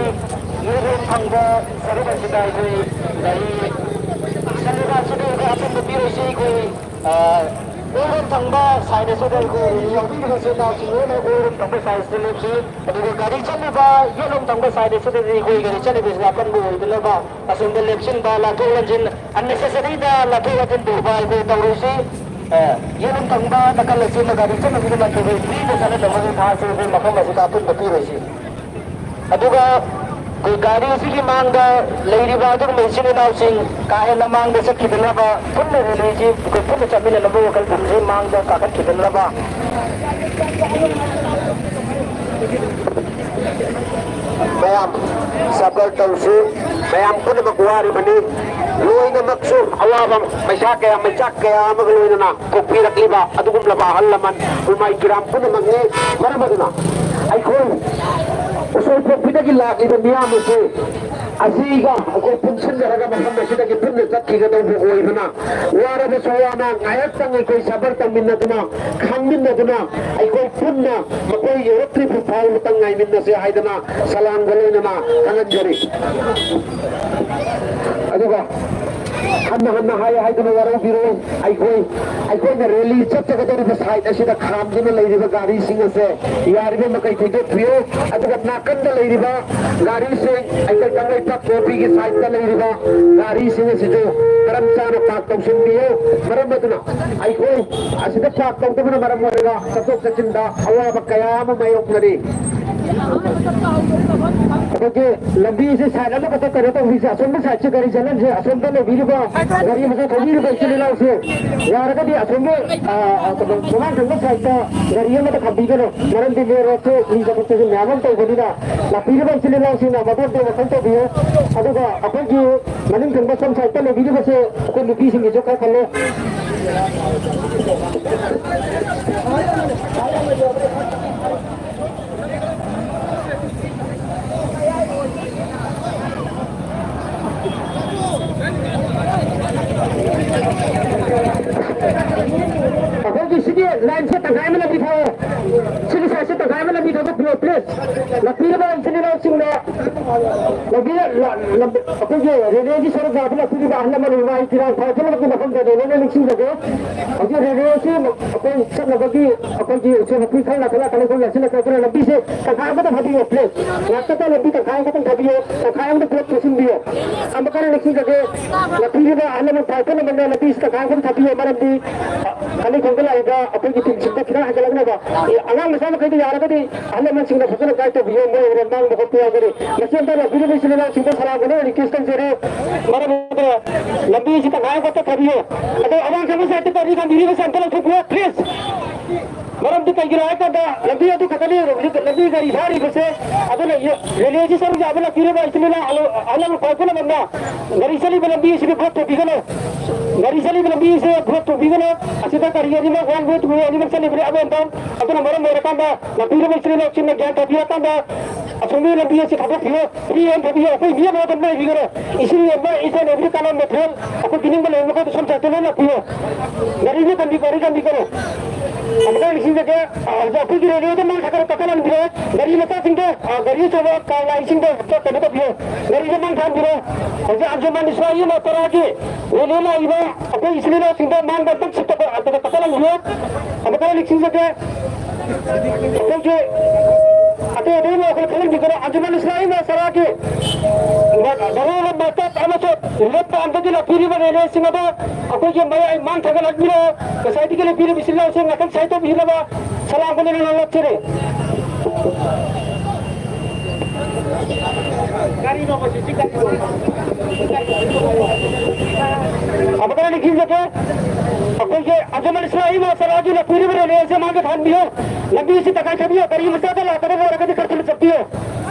ꯌꯦꯠꯂꯣꯝ ꯊꯪꯕ ꯁꯔꯨꯛ ꯑꯁꯤꯗ ꯑꯩꯈꯣꯏ ꯒꯥꯔꯤ ꯆꯠꯂꯤꯕ ꯑꯁꯤꯗ ꯑꯩꯈꯣꯏ ꯑꯄꯟꯕ ꯄꯤꯔꯣꯏꯁꯤ꯫ ꯑꯩꯈꯣꯏ, ꯑ, ꯑꯣꯏꯔꯣꯝ ꯊꯪꯕ side ꯑꯁꯤꯗ ꯑꯩꯈꯣꯏ ꯌꯥꯎꯕꯤꯔꯤꯕ ꯏꯆꯤꯟ ꯏꯅꯥꯎꯁꯤꯡ ꯂꯣꯏꯅ ꯑꯣꯏꯔꯣꯝ ꯊꯪꯕ side ꯑꯁꯤꯗ ꯂꯦꯞꯁꯤ꯫ ꯑꯗꯨꯒ ꯒꯥꯔꯤ ꯆꯠꯂꯤꯕ ꯌꯦꯠꯂꯣꯝ ꯊꯪꯕ side ꯑꯁꯤꯗꯗꯤ ꯑꯩꯈꯣꯏ ꯒꯥꯔꯤ ꯆꯠꯂꯤꯕꯁꯤꯅ ꯑꯄꯟꯕ ꯑꯣꯏꯗꯅꯕ ꯑꯁꯣꯝꯗ ꯂꯦꯞꯁꯤꯟꯕ, ꯂꯥꯟꯊꯣꯛ ꯂꯥꯟꯁꯤꯟ, unnecessary ꯗ ꯂꯥꯟꯊꯣꯛ ꯂꯥꯟꯁꯤꯟ ꯇꯧꯕ ꯑꯩꯈꯣꯏ ꯇꯧꯔꯣꯏꯁꯤ꯫ ꯑ, ꯌꯦꯠꯂꯣꯝ ꯊꯪꯕ ꯅꯥꯀꯜ ꯑꯁꯤꯗ ꯒꯥꯔꯤ ꯆꯠꯅꯕꯒꯤꯗꯃꯛꯇ ꯑꯩꯈꯣꯏ free ꯗ ꯆꯠꯅꯅꯕꯒꯤ ꯊꯥꯁꯤ ꯑꯩꯈꯣꯏ ꯃꯐꯝ ꯑꯁꯤꯗ ꯑꯄꯨꯟꯕ ꯄꯤꯔꯣꯏꯁꯤ꯫ ꯑꯗꯨꯒ ꯑꯩꯈꯣꯏ ꯒꯥꯔꯤ ꯑꯁꯤꯒꯤ ꯃꯥꯡꯗ ꯂꯩꯔꯤꯕ ꯑꯗꯨꯒꯨꯝꯕ ꯏꯆꯤꯟ ꯏꯅꯥꯎꯁꯤꯡ ꯀꯥ ꯍꯦꯟꯅ ꯃꯥꯡꯗ ꯆꯠꯈꯤꯗꯅꯕ, ꯄꯨꯟꯅ rally ꯁꯤ ꯑꯩꯈꯣꯏ ꯄꯨꯟꯅ ꯆꯠꯃꯤꯟꯅꯅꯕ ꯋꯥꯈꯜ ꯄꯨꯛꯅꯤꯡ ꯃꯥꯡꯗ ꯀꯥꯈꯠꯈꯤꯗꯅꯕ꯫ ꯃꯌꯥꯝ ꯁꯐꯔ ꯇꯧꯁꯤ꯫ ꯃꯌꯥꯝ ꯄꯨꯝꯅꯃꯛ ꯋꯥꯔꯤꯕꯅꯤ꯫ ꯂꯣꯏꯅꯃꯛꯁꯨ ꯑꯋꯥꯕ ꯄꯩꯁꯥ ꯀꯌꯥ, ꯃꯩꯆꯥꯛ ꯀꯌꯥ ꯑꯃꯒ ꯂꯣꯏꯅꯅ ꯀꯣꯛꯄꯤꯔꯛꯂꯤꯕ ꯑꯗꯨꯒꯨꯝꯂꯕ ꯑꯍꯜ ꯂꯃꯟ ꯎꯃꯥꯏ ꯀꯤꯔꯥꯝ ꯄꯨꯝꯅꯃꯛꯅꯤ꯫ ꯃꯔꯝ ꯑꯗꯨꯅ ꯑꯩꯈꯣꯏ ꯎꯁꯣꯏ ꯄꯣꯛꯄꯤꯗꯒꯤ ꯂꯥꯛꯂꯤꯕ ꯃꯤꯌꯥꯝ ꯑꯁꯤ ꯑꯁꯤꯒ ꯑꯩꯈꯣꯏ ꯄꯨꯟꯁꯤꯟꯅꯔꯒ ꯃꯐꯝ ꯑꯁꯤꯗꯒꯤ ꯄꯨꯟꯅ ꯆꯠꯈꯤꯒꯗꯧꯕ ꯑꯣꯏꯕꯅ, ꯋꯥꯔꯕꯁꯨ ꯋꯥꯅ ꯉꯥꯏꯍꯥꯛꯇꯪ ꯑꯩꯈꯣꯏ ꯁꯐꯔ ꯇꯧꯃꯤꯟꯅꯗꯨꯅ, ꯈꯥꯡꯃꯤꯟꯅꯗꯨꯅ ꯑꯩꯈꯣꯏ ꯄꯨꯟꯅ ꯃꯈꯣꯏ ꯌꯧꯔꯛꯇ꯭ꯔꯤꯕ ꯐꯥꯎꯕꯇꯪ ꯉꯥꯏꯃꯤꯟꯅꯁꯦ ꯍꯥꯏꯗꯅ ꯁꯂꯥꯝꯒ ꯂꯣꯏꯅꯅ ꯈꯪꯍꯟꯖꯔꯤ꯫ ꯑꯗꯨꯒ ꯍꯟꯅ ꯍꯟꯅ ꯍꯥꯏ ꯍꯥꯏꯗꯨꯅ ꯋꯥꯔꯧꯕꯤꯔꯣꯏ꯫ ꯑꯩꯈꯣꯏ, ꯑꯩꯈꯣꯏꯅ ꯔꯦꯂꯤ ꯆꯠꯆꯒꯗꯧꯔꯤꯕ ꯁꯥꯏꯠ ꯑꯁꯤꯗ ꯈꯥꯝꯗꯨꯅ ꯂꯩꯔꯤꯕ ꯒꯥꯔꯤꯁꯤꯡ ꯑꯁꯦ ꯌꯥꯔꯤꯕ ꯃꯈꯩ ꯊꯩꯗꯣꯛꯄꯤꯌꯨ꯫ ꯑꯗꯨꯒ ꯅꯥꯀꯟꯗ ꯂꯩꯔꯤꯕ ꯒꯥꯔꯤꯁꯤꯡ, ꯑꯩꯈꯣꯏ ꯀꯪꯂꯩꯄꯥꯛ ꯀꯣꯐꯤꯒꯤ ꯁꯥꯏꯠꯇ ꯂꯩꯔꯤꯕ ꯒꯥꯔꯤꯁꯤꯡ ꯑꯁꯤꯁꯨ ꯃꯔꯝ ꯆꯥꯅ ꯄꯥꯔꯛ ꯇꯧꯁꯤꯟꯕꯤꯌꯨ꯫ ꯃꯔꯝ ꯑꯗꯨꯅ ꯑꯩꯈꯣꯏ ꯑꯁꯤꯗ ꯄꯥꯔꯛ ꯇꯧꯗꯕꯅ ꯃꯔꯝ ꯑꯣꯏꯔꯒ ꯆꯠꯊꯣꯛ ꯆꯠꯁꯤꯟꯗ ꯑꯋꯥꯕ ꯀꯌꯥ ꯑꯃ ꯃꯥꯌꯣꯛꯅꯔꯤ꯫ ꯑꯩꯈꯣꯏꯒꯤ ꯂꯝꯕꯤꯁꯦ ꯁꯥꯏꯠ ꯑꯃꯈꯛꯇ ꯀꯩꯅꯣ ꯇꯧꯕꯤꯁꯦ, ꯑꯁꯣꯝꯒꯤ ꯁꯥꯏꯠꯁꯦ ꯒꯥꯔꯤ ꯆꯠꯍꯟꯁꯦ, ꯑꯁꯣꯝꯗ ꯂꯩꯕꯤꯔꯤꯕ ꯒꯥꯔꯤ ꯃꯆꯥ ꯊꯧꯕꯤꯔꯤꯕ ꯏꯆꯤꯜ ꯏꯅꯥꯎꯁꯦ ꯌꯥꯔꯒꯗꯤ ꯑꯁꯣꯝꯒꯤ, ꯑ, ꯑ, ꯀꯩꯅꯣ, ꯃꯃꯥꯡ ꯊꯪꯕ ꯁꯥꯏꯠꯇ ꯒꯥꯔꯤ ꯑꯃꯇ ꯈꯥꯝꯕꯤꯒꯅꯨ, ꯃꯔꯝꯗꯤ ꯃꯦꯟ ꯔꯣꯗꯁꯦ ꯃꯤ ꯆꯠꯊꯣꯛ ꯆꯠꯁꯤꯟ ꯃꯌꯥꯝ ꯑꯃ ꯇꯧꯕꯅꯤꯅ꯫ ꯂꯥꯛꯄꯤꯔꯤꯕ ꯏꯆꯤꯜ ꯏꯅꯥꯎꯁꯤꯡꯅ ꯃꯗꯨ ꯑꯝꯇ ꯋꯥꯈꯜ ꯇꯧꯕꯤꯌꯨ꯫ ꯑꯗꯨꯒ ꯑꯩꯈꯣꯏꯒꯤ ꯃꯅꯤꯡ ꯊꯪꯕ ꯁꯣꯝ ꯁꯥꯏꯠꯇ ꯂꯩꯕꯤꯔꯤꯕꯁꯦ ꯑꯩꯈꯣꯏ ꯅꯨꯄꯤꯁꯤꯡꯒꯤꯁꯨ ꯈꯔ ꯈꯜꯂꯨ꯫ ꯑꯩꯈꯣꯏꯒꯤ ꯁꯤꯒꯤ ꯂꯥꯏꯟꯁꯦ ꯇꯪꯈꯥꯏ ꯑꯃ ꯂꯝꯕꯤ ꯊꯥꯎ, ꯁꯤꯒꯤ ꯁꯥꯏꯠꯁꯦ ꯇꯪꯈꯥꯏ ꯑꯃ ꯂꯝꯕꯤ ꯊꯥꯗꯣꯛꯄꯤꯌꯣ, ꯄ꯭ꯂꯤꯖ꯫ ꯂꯥꯛꯄꯤꯔꯤꯕ ꯏꯆꯤꯜ ꯏꯅꯥꯎꯁꯤꯡꯅ ꯂꯝꯕꯤ, ꯂ-, ꯂꯝꯕꯤ, ꯑꯩꯈꯣꯏꯒꯤ ꯔꯦꯜꯋꯦꯒꯤ ꯁꯔꯨꯛ ꯌꯥꯕ ꯂꯥꯛꯄꯤꯔꯤꯕ ꯑꯍꯜ ꯂꯃꯟ ꯏꯃꯥ ꯏꯆꯤꯟ ꯏꯅꯥꯎ ꯐꯥꯎ ꯄꯨꯝꯅꯃꯛꯀꯤ ꯃꯐꯝꯗ ꯂꯣꯏꯅ ꯅꯤꯡꯁꯤꯡꯖꯒꯦ꯫ ꯍꯧꯖꯤꯛ ꯔꯦꯜꯋꯦꯁꯤ ꯑꯩꯈꯣꯏ ꯆꯠꯅꯕꯒꯤ ꯑꯩꯈꯣꯏꯒꯤ ꯎꯆꯦꯛ ꯃꯄꯤ ꯈꯔ ꯂꯥꯛꯁꯤꯜꯂꯛꯀꯅꯤ, ꯑꯩꯈꯣꯏ ꯂꯥꯛꯁꯤꯜꯂꯛꯀꯅꯤ, ꯑꯗꯨꯅ ꯂꯝꯕꯤꯁꯦ ꯇꯪꯈꯥꯏ ꯑꯃꯇ ꯊꯥꯕꯤꯌꯣ, ꯄ꯭ꯂꯤꯖ꯫ ꯉꯥꯛꯇꯪ ꯂꯝꯕꯤ ꯇꯪꯈꯥꯏ ꯑꯃꯈꯛꯇꯪ ꯊꯥꯕꯤꯌꯣ, ꯇꯪꯈꯥꯏ ꯑꯃꯗ ꯄꯨꯂꯞ ꯄꯨꯁꯤꯟꯕꯤꯌꯣ꯫ ꯑꯃꯨꯛꯀ ꯍꯟꯅ ꯅꯤꯡꯁꯤꯡꯖꯒꯦ, ꯂꯥꯛꯄꯤꯔꯤꯕ ꯑꯍꯜ ꯂꯃꯟ ꯐꯥꯎ ꯄꯨꯝꯅꯃꯛꯅ ꯂꯝꯕꯤꯁꯤ ꯇꯪꯈꯥꯏ ꯑꯃꯈꯛ ꯊꯥꯕꯤꯌꯣ, ꯃꯔꯝꯗꯤ ꯈꯅꯤꯈꯣꯡꯗ ꯂꯥꯛꯏꯕ ꯑꯩꯈꯣꯏꯒꯤ ꯇꯤꯝꯁꯤꯡꯗꯣ ꯈꯤꯇꯪ ꯍꯥꯏꯒꯠꯂꯛꯅꯕ꯫ ꯑꯉꯥꯡ ꯃꯆꯥ ꯃꯈꯩꯗ ꯌꯥꯔꯒꯗꯤ ꯑꯍꯜ ꯂꯃꯟꯁꯤꯡꯅ ꯐꯖꯅ ꯒꯥꯏꯗ ꯇꯧꯕꯤꯌꯣ, ꯃꯣꯏ ꯍꯣꯔꯦꯟ ꯃꯥꯡꯕ ꯈꯣꯠꯄ ꯌꯥꯎꯒꯅꯤ꯫ ꯃꯁꯤ ꯑꯝꯇ ꯂꯥꯛꯄꯤꯔꯤꯕ ꯏꯆꯤꯜ ꯏꯅꯥꯎꯁꯤꯡꯗ ꯁꯂꯥꯝ ꯀꯟꯅ ꯔꯤꯀ꯭ꯋꯦꯁ ꯇꯧꯖꯔꯤ꯫ ꯃꯔꯝ ꯑꯗꯨꯅ ꯂꯝꯕꯤꯁꯤ ꯇꯪꯈꯥꯏ ꯑꯃꯈꯛꯇ ꯊꯥꯕꯤꯌꯣ꯫ ꯑꯗꯣ ꯑꯋꯥꯡ ꯊꯪꯕ ꯁꯥꯏꯠꯇ ꯒꯥꯔꯤ ꯈꯥꯝꯕꯤꯔꯤꯕꯁꯦ ꯑꯝꯇ ꯂꯧꯊꯣꯛꯄꯤꯌꯣ, ꯄ꯭ꯂꯤꯖ꯫ ꯃꯔꯝꯗꯤ ꯀꯩꯒꯤꯅꯣ ꯍꯥꯏ ꯀꯥꯟꯗ ꯂꯝꯕꯤ ꯑꯗꯨ ꯈꯛꯇꯅꯤ ꯍꯧꯖꯤꯛ ꯂꯝꯕꯤ ꯒꯥꯔꯤ ꯐꯥꯔꯤꯕꯁꯦ꯫ ꯑꯗꯨꯅ ꯔꯦꯜꯋꯦꯁꯤ ꯁꯔꯨꯛ ꯌꯥꯕ ꯂꯥꯛꯄꯤꯔꯤꯕ ꯏꯆꯤꯟ ꯏꯅꯥꯎ ꯑꯅꯧ-, ꯑꯅꯧꯕ ꯈ꯭ꯋꯥꯏ ꯄꯨꯝꯅꯃꯛꯅ ꯒꯥꯔꯤ ꯆꯠꯂꯤꯕ ꯂꯝꯕꯤ ꯑꯁꯤꯗꯤ block ꯇꯧꯕꯤꯒꯅꯨ꯫ ꯒꯥꯔꯤ ꯆꯠꯂꯤꯕ ꯂꯝꯕꯤ ꯑꯁꯤ block ꯇꯧꯕꯤꯒꯅꯨ꯫ ꯑꯁꯤꯗ ꯒꯥꯔꯤ ꯑꯅꯤꯃꯛ one way, two way ꯑꯅꯤꯃꯛ ꯆꯠꯂꯤꯕꯅꯤ꯫ ꯑꯗꯨꯅ ꯃꯔꯝ ꯑꯣꯏꯔꯀꯥꯟꯗ ꯂꯥꯛꯄꯤꯔꯤꯕ ꯏꯆꯤꯟ ꯏꯅꯥꯎꯁꯤꯡꯅ ꯒ꯭ꯌꯥꯟ ꯇꯥꯕꯤꯔꯀꯥꯟꯗ ꯑꯁꯣꯝꯒꯤ ꯂꯝꯕꯤ ꯑꯁꯤ ꯊꯥꯗꯣꯛꯄꯤꯌꯨ꯫ Free ꯑꯣꯏꯅ ꯊꯝꯕꯤꯌꯨ꯫ ꯑꯩꯈꯣꯏ ꯃꯤ ꯑꯃ ꯑꯗꯨꯝ ꯂꯩꯕꯤꯒꯅꯨ꯫ ꯏꯁꯤꯡ ꯌꯣꯟꯕ, each and every ꯀꯥꯟꯅꯕ material ꯑꯩꯈꯣꯏ ꯄꯤꯅꯤꯡꯕ ꯂꯩꯔꯒ ꯑꯩꯈꯣꯏꯗ ꯁꯣꯝ side ꯇ ꯂꯣꯏ ꯂꯥꯛꯄꯤꯌꯨ꯫ ꯒꯥꯔꯤꯁꯨ ꯊꯝꯕꯤ-, ꯒꯥꯔꯤ ꯊꯝꯕꯤꯒꯅꯨ꯫ ꯑꯃꯨꯛꯀ ꯅꯤꯡꯁꯤꯡꯖꯒꯦ, ꯑ, ꯍꯧꯖꯤꯛ ꯑꯩꯈꯣꯏꯒꯤ ꯔꯦꯜꯋꯦꯗ ꯃꯥꯡ ꯊꯥꯗꯔ ꯀꯥꯈꯠꯍꯟꯕꯤꯔꯣ꯫ ꯒꯥꯔꯤ ꯃꯆꯥꯁꯤꯡꯗꯣ, ꯑ, ꯒꯥꯔꯤ ꯑꯆꯧꯕ, ꯀꯥꯔ ꯂꯥꯏꯁꯤꯡꯗꯣ ꯑꯝꯇ ꯀꯩꯅꯣ ꯇꯧꯕꯤꯌꯣ꯫ ꯒꯥꯔꯤꯁꯦ ꯃꯥꯡ ꯊꯥꯍꯟꯕꯤꯔꯣ꯫ ꯍꯧꯖꯤꯛ ꯑꯟꯖꯨꯃꯟ ꯏꯁꯂꯥꯍꯤ ꯃꯣꯇꯣꯔꯥꯒꯤ ꯔꯦꯜꯋꯦ ꯂꯥꯛꯏꯕ ꯑꯩꯈꯣꯏ ꯏꯆꯤꯜ ꯏꯅꯥꯎꯁꯤꯡꯗꯣ ꯃꯥꯡꯗ ꯑꯝꯇꯪ ꯁꯤꯠꯇꯕ ꯑꯗꯨꯗ ꯀꯥꯈꯠꯍꯟꯕꯤꯌꯣ꯫ ꯑꯃꯨꯛꯀ ꯅꯤꯡꯁꯤꯡꯖꯒꯦ꯫ ꯑꯩꯈꯣꯏꯒꯤ ꯑꯇꯩ ꯑꯇꯩ ꯋꯥꯈꯜ ꯈꯜꯍꯟꯕꯤꯒꯅꯨ꯫ ꯑꯟꯖꯨꯃꯟ ꯏꯁꯂꯥꯃꯤ ꯃꯣꯇꯣꯔꯥꯒꯤ ꯙꯔꯣꯍꯔ ꯃꯥꯔꯀꯦꯠ ꯑꯃꯁꯨꯡ ꯔꯤꯂꯤꯐ ꯀꯦꯝꯞꯇꯒꯤ ꯂꯥꯛꯄꯤꯔꯤꯕ ꯔꯦꯜꯋꯦꯁꯤꯡ ꯑꯗꯣ ꯑꯩꯈꯣꯏꯒꯤ ꯃꯌꯥꯏ ꯃꯥꯡ ꯊꯥꯒꯠꯍꯟꯕꯤꯔꯣ꯫ ꯉꯁꯥꯏꯗꯒꯤ ꯂꯦꯞꯄꯤꯔꯤꯕ ꯏꯆꯤꯜ ꯏꯅꯥꯎꯁꯤꯡ ꯉꯥꯛꯇꯪ side ꯇꯧꯕꯤꯅꯕ ꯁꯂꯥꯝ ꯀꯅꯦꯅ ꯉꯥꯡꯂꯛꯆꯔꯤ꯫ ꯑꯃꯨꯛꯀ ꯍꯟꯅ ꯅꯤꯡꯁꯤꯡꯖꯒꯦ, ꯑꯩꯈꯣꯏꯒꯤ ꯑꯟꯖꯨꯃꯟ ꯏꯁꯂꯥꯃꯤ ꯃꯣꯇꯣꯔꯥꯒꯤ ꯂꯥꯛꯄꯤꯔꯤꯕ ꯔꯦꯜꯋꯦꯁꯦ ꯃꯥꯡꯗ ꯊꯥꯍꯟꯕꯤꯌꯨ꯫ ꯂꯝꯕꯤ ꯑꯁꯤ ꯇꯪꯈꯥꯏ ꯊꯥꯕꯤꯌꯨ꯫ ꯒꯥꯔꯤ ꯃꯆꯥꯗ ꯂꯥꯛꯀꯗꯕ ꯑꯣꯏꯔꯒꯗꯤ ꯈꯔ ꯊꯨꯅ ꯆꯠꯄꯤꯌꯨ꯫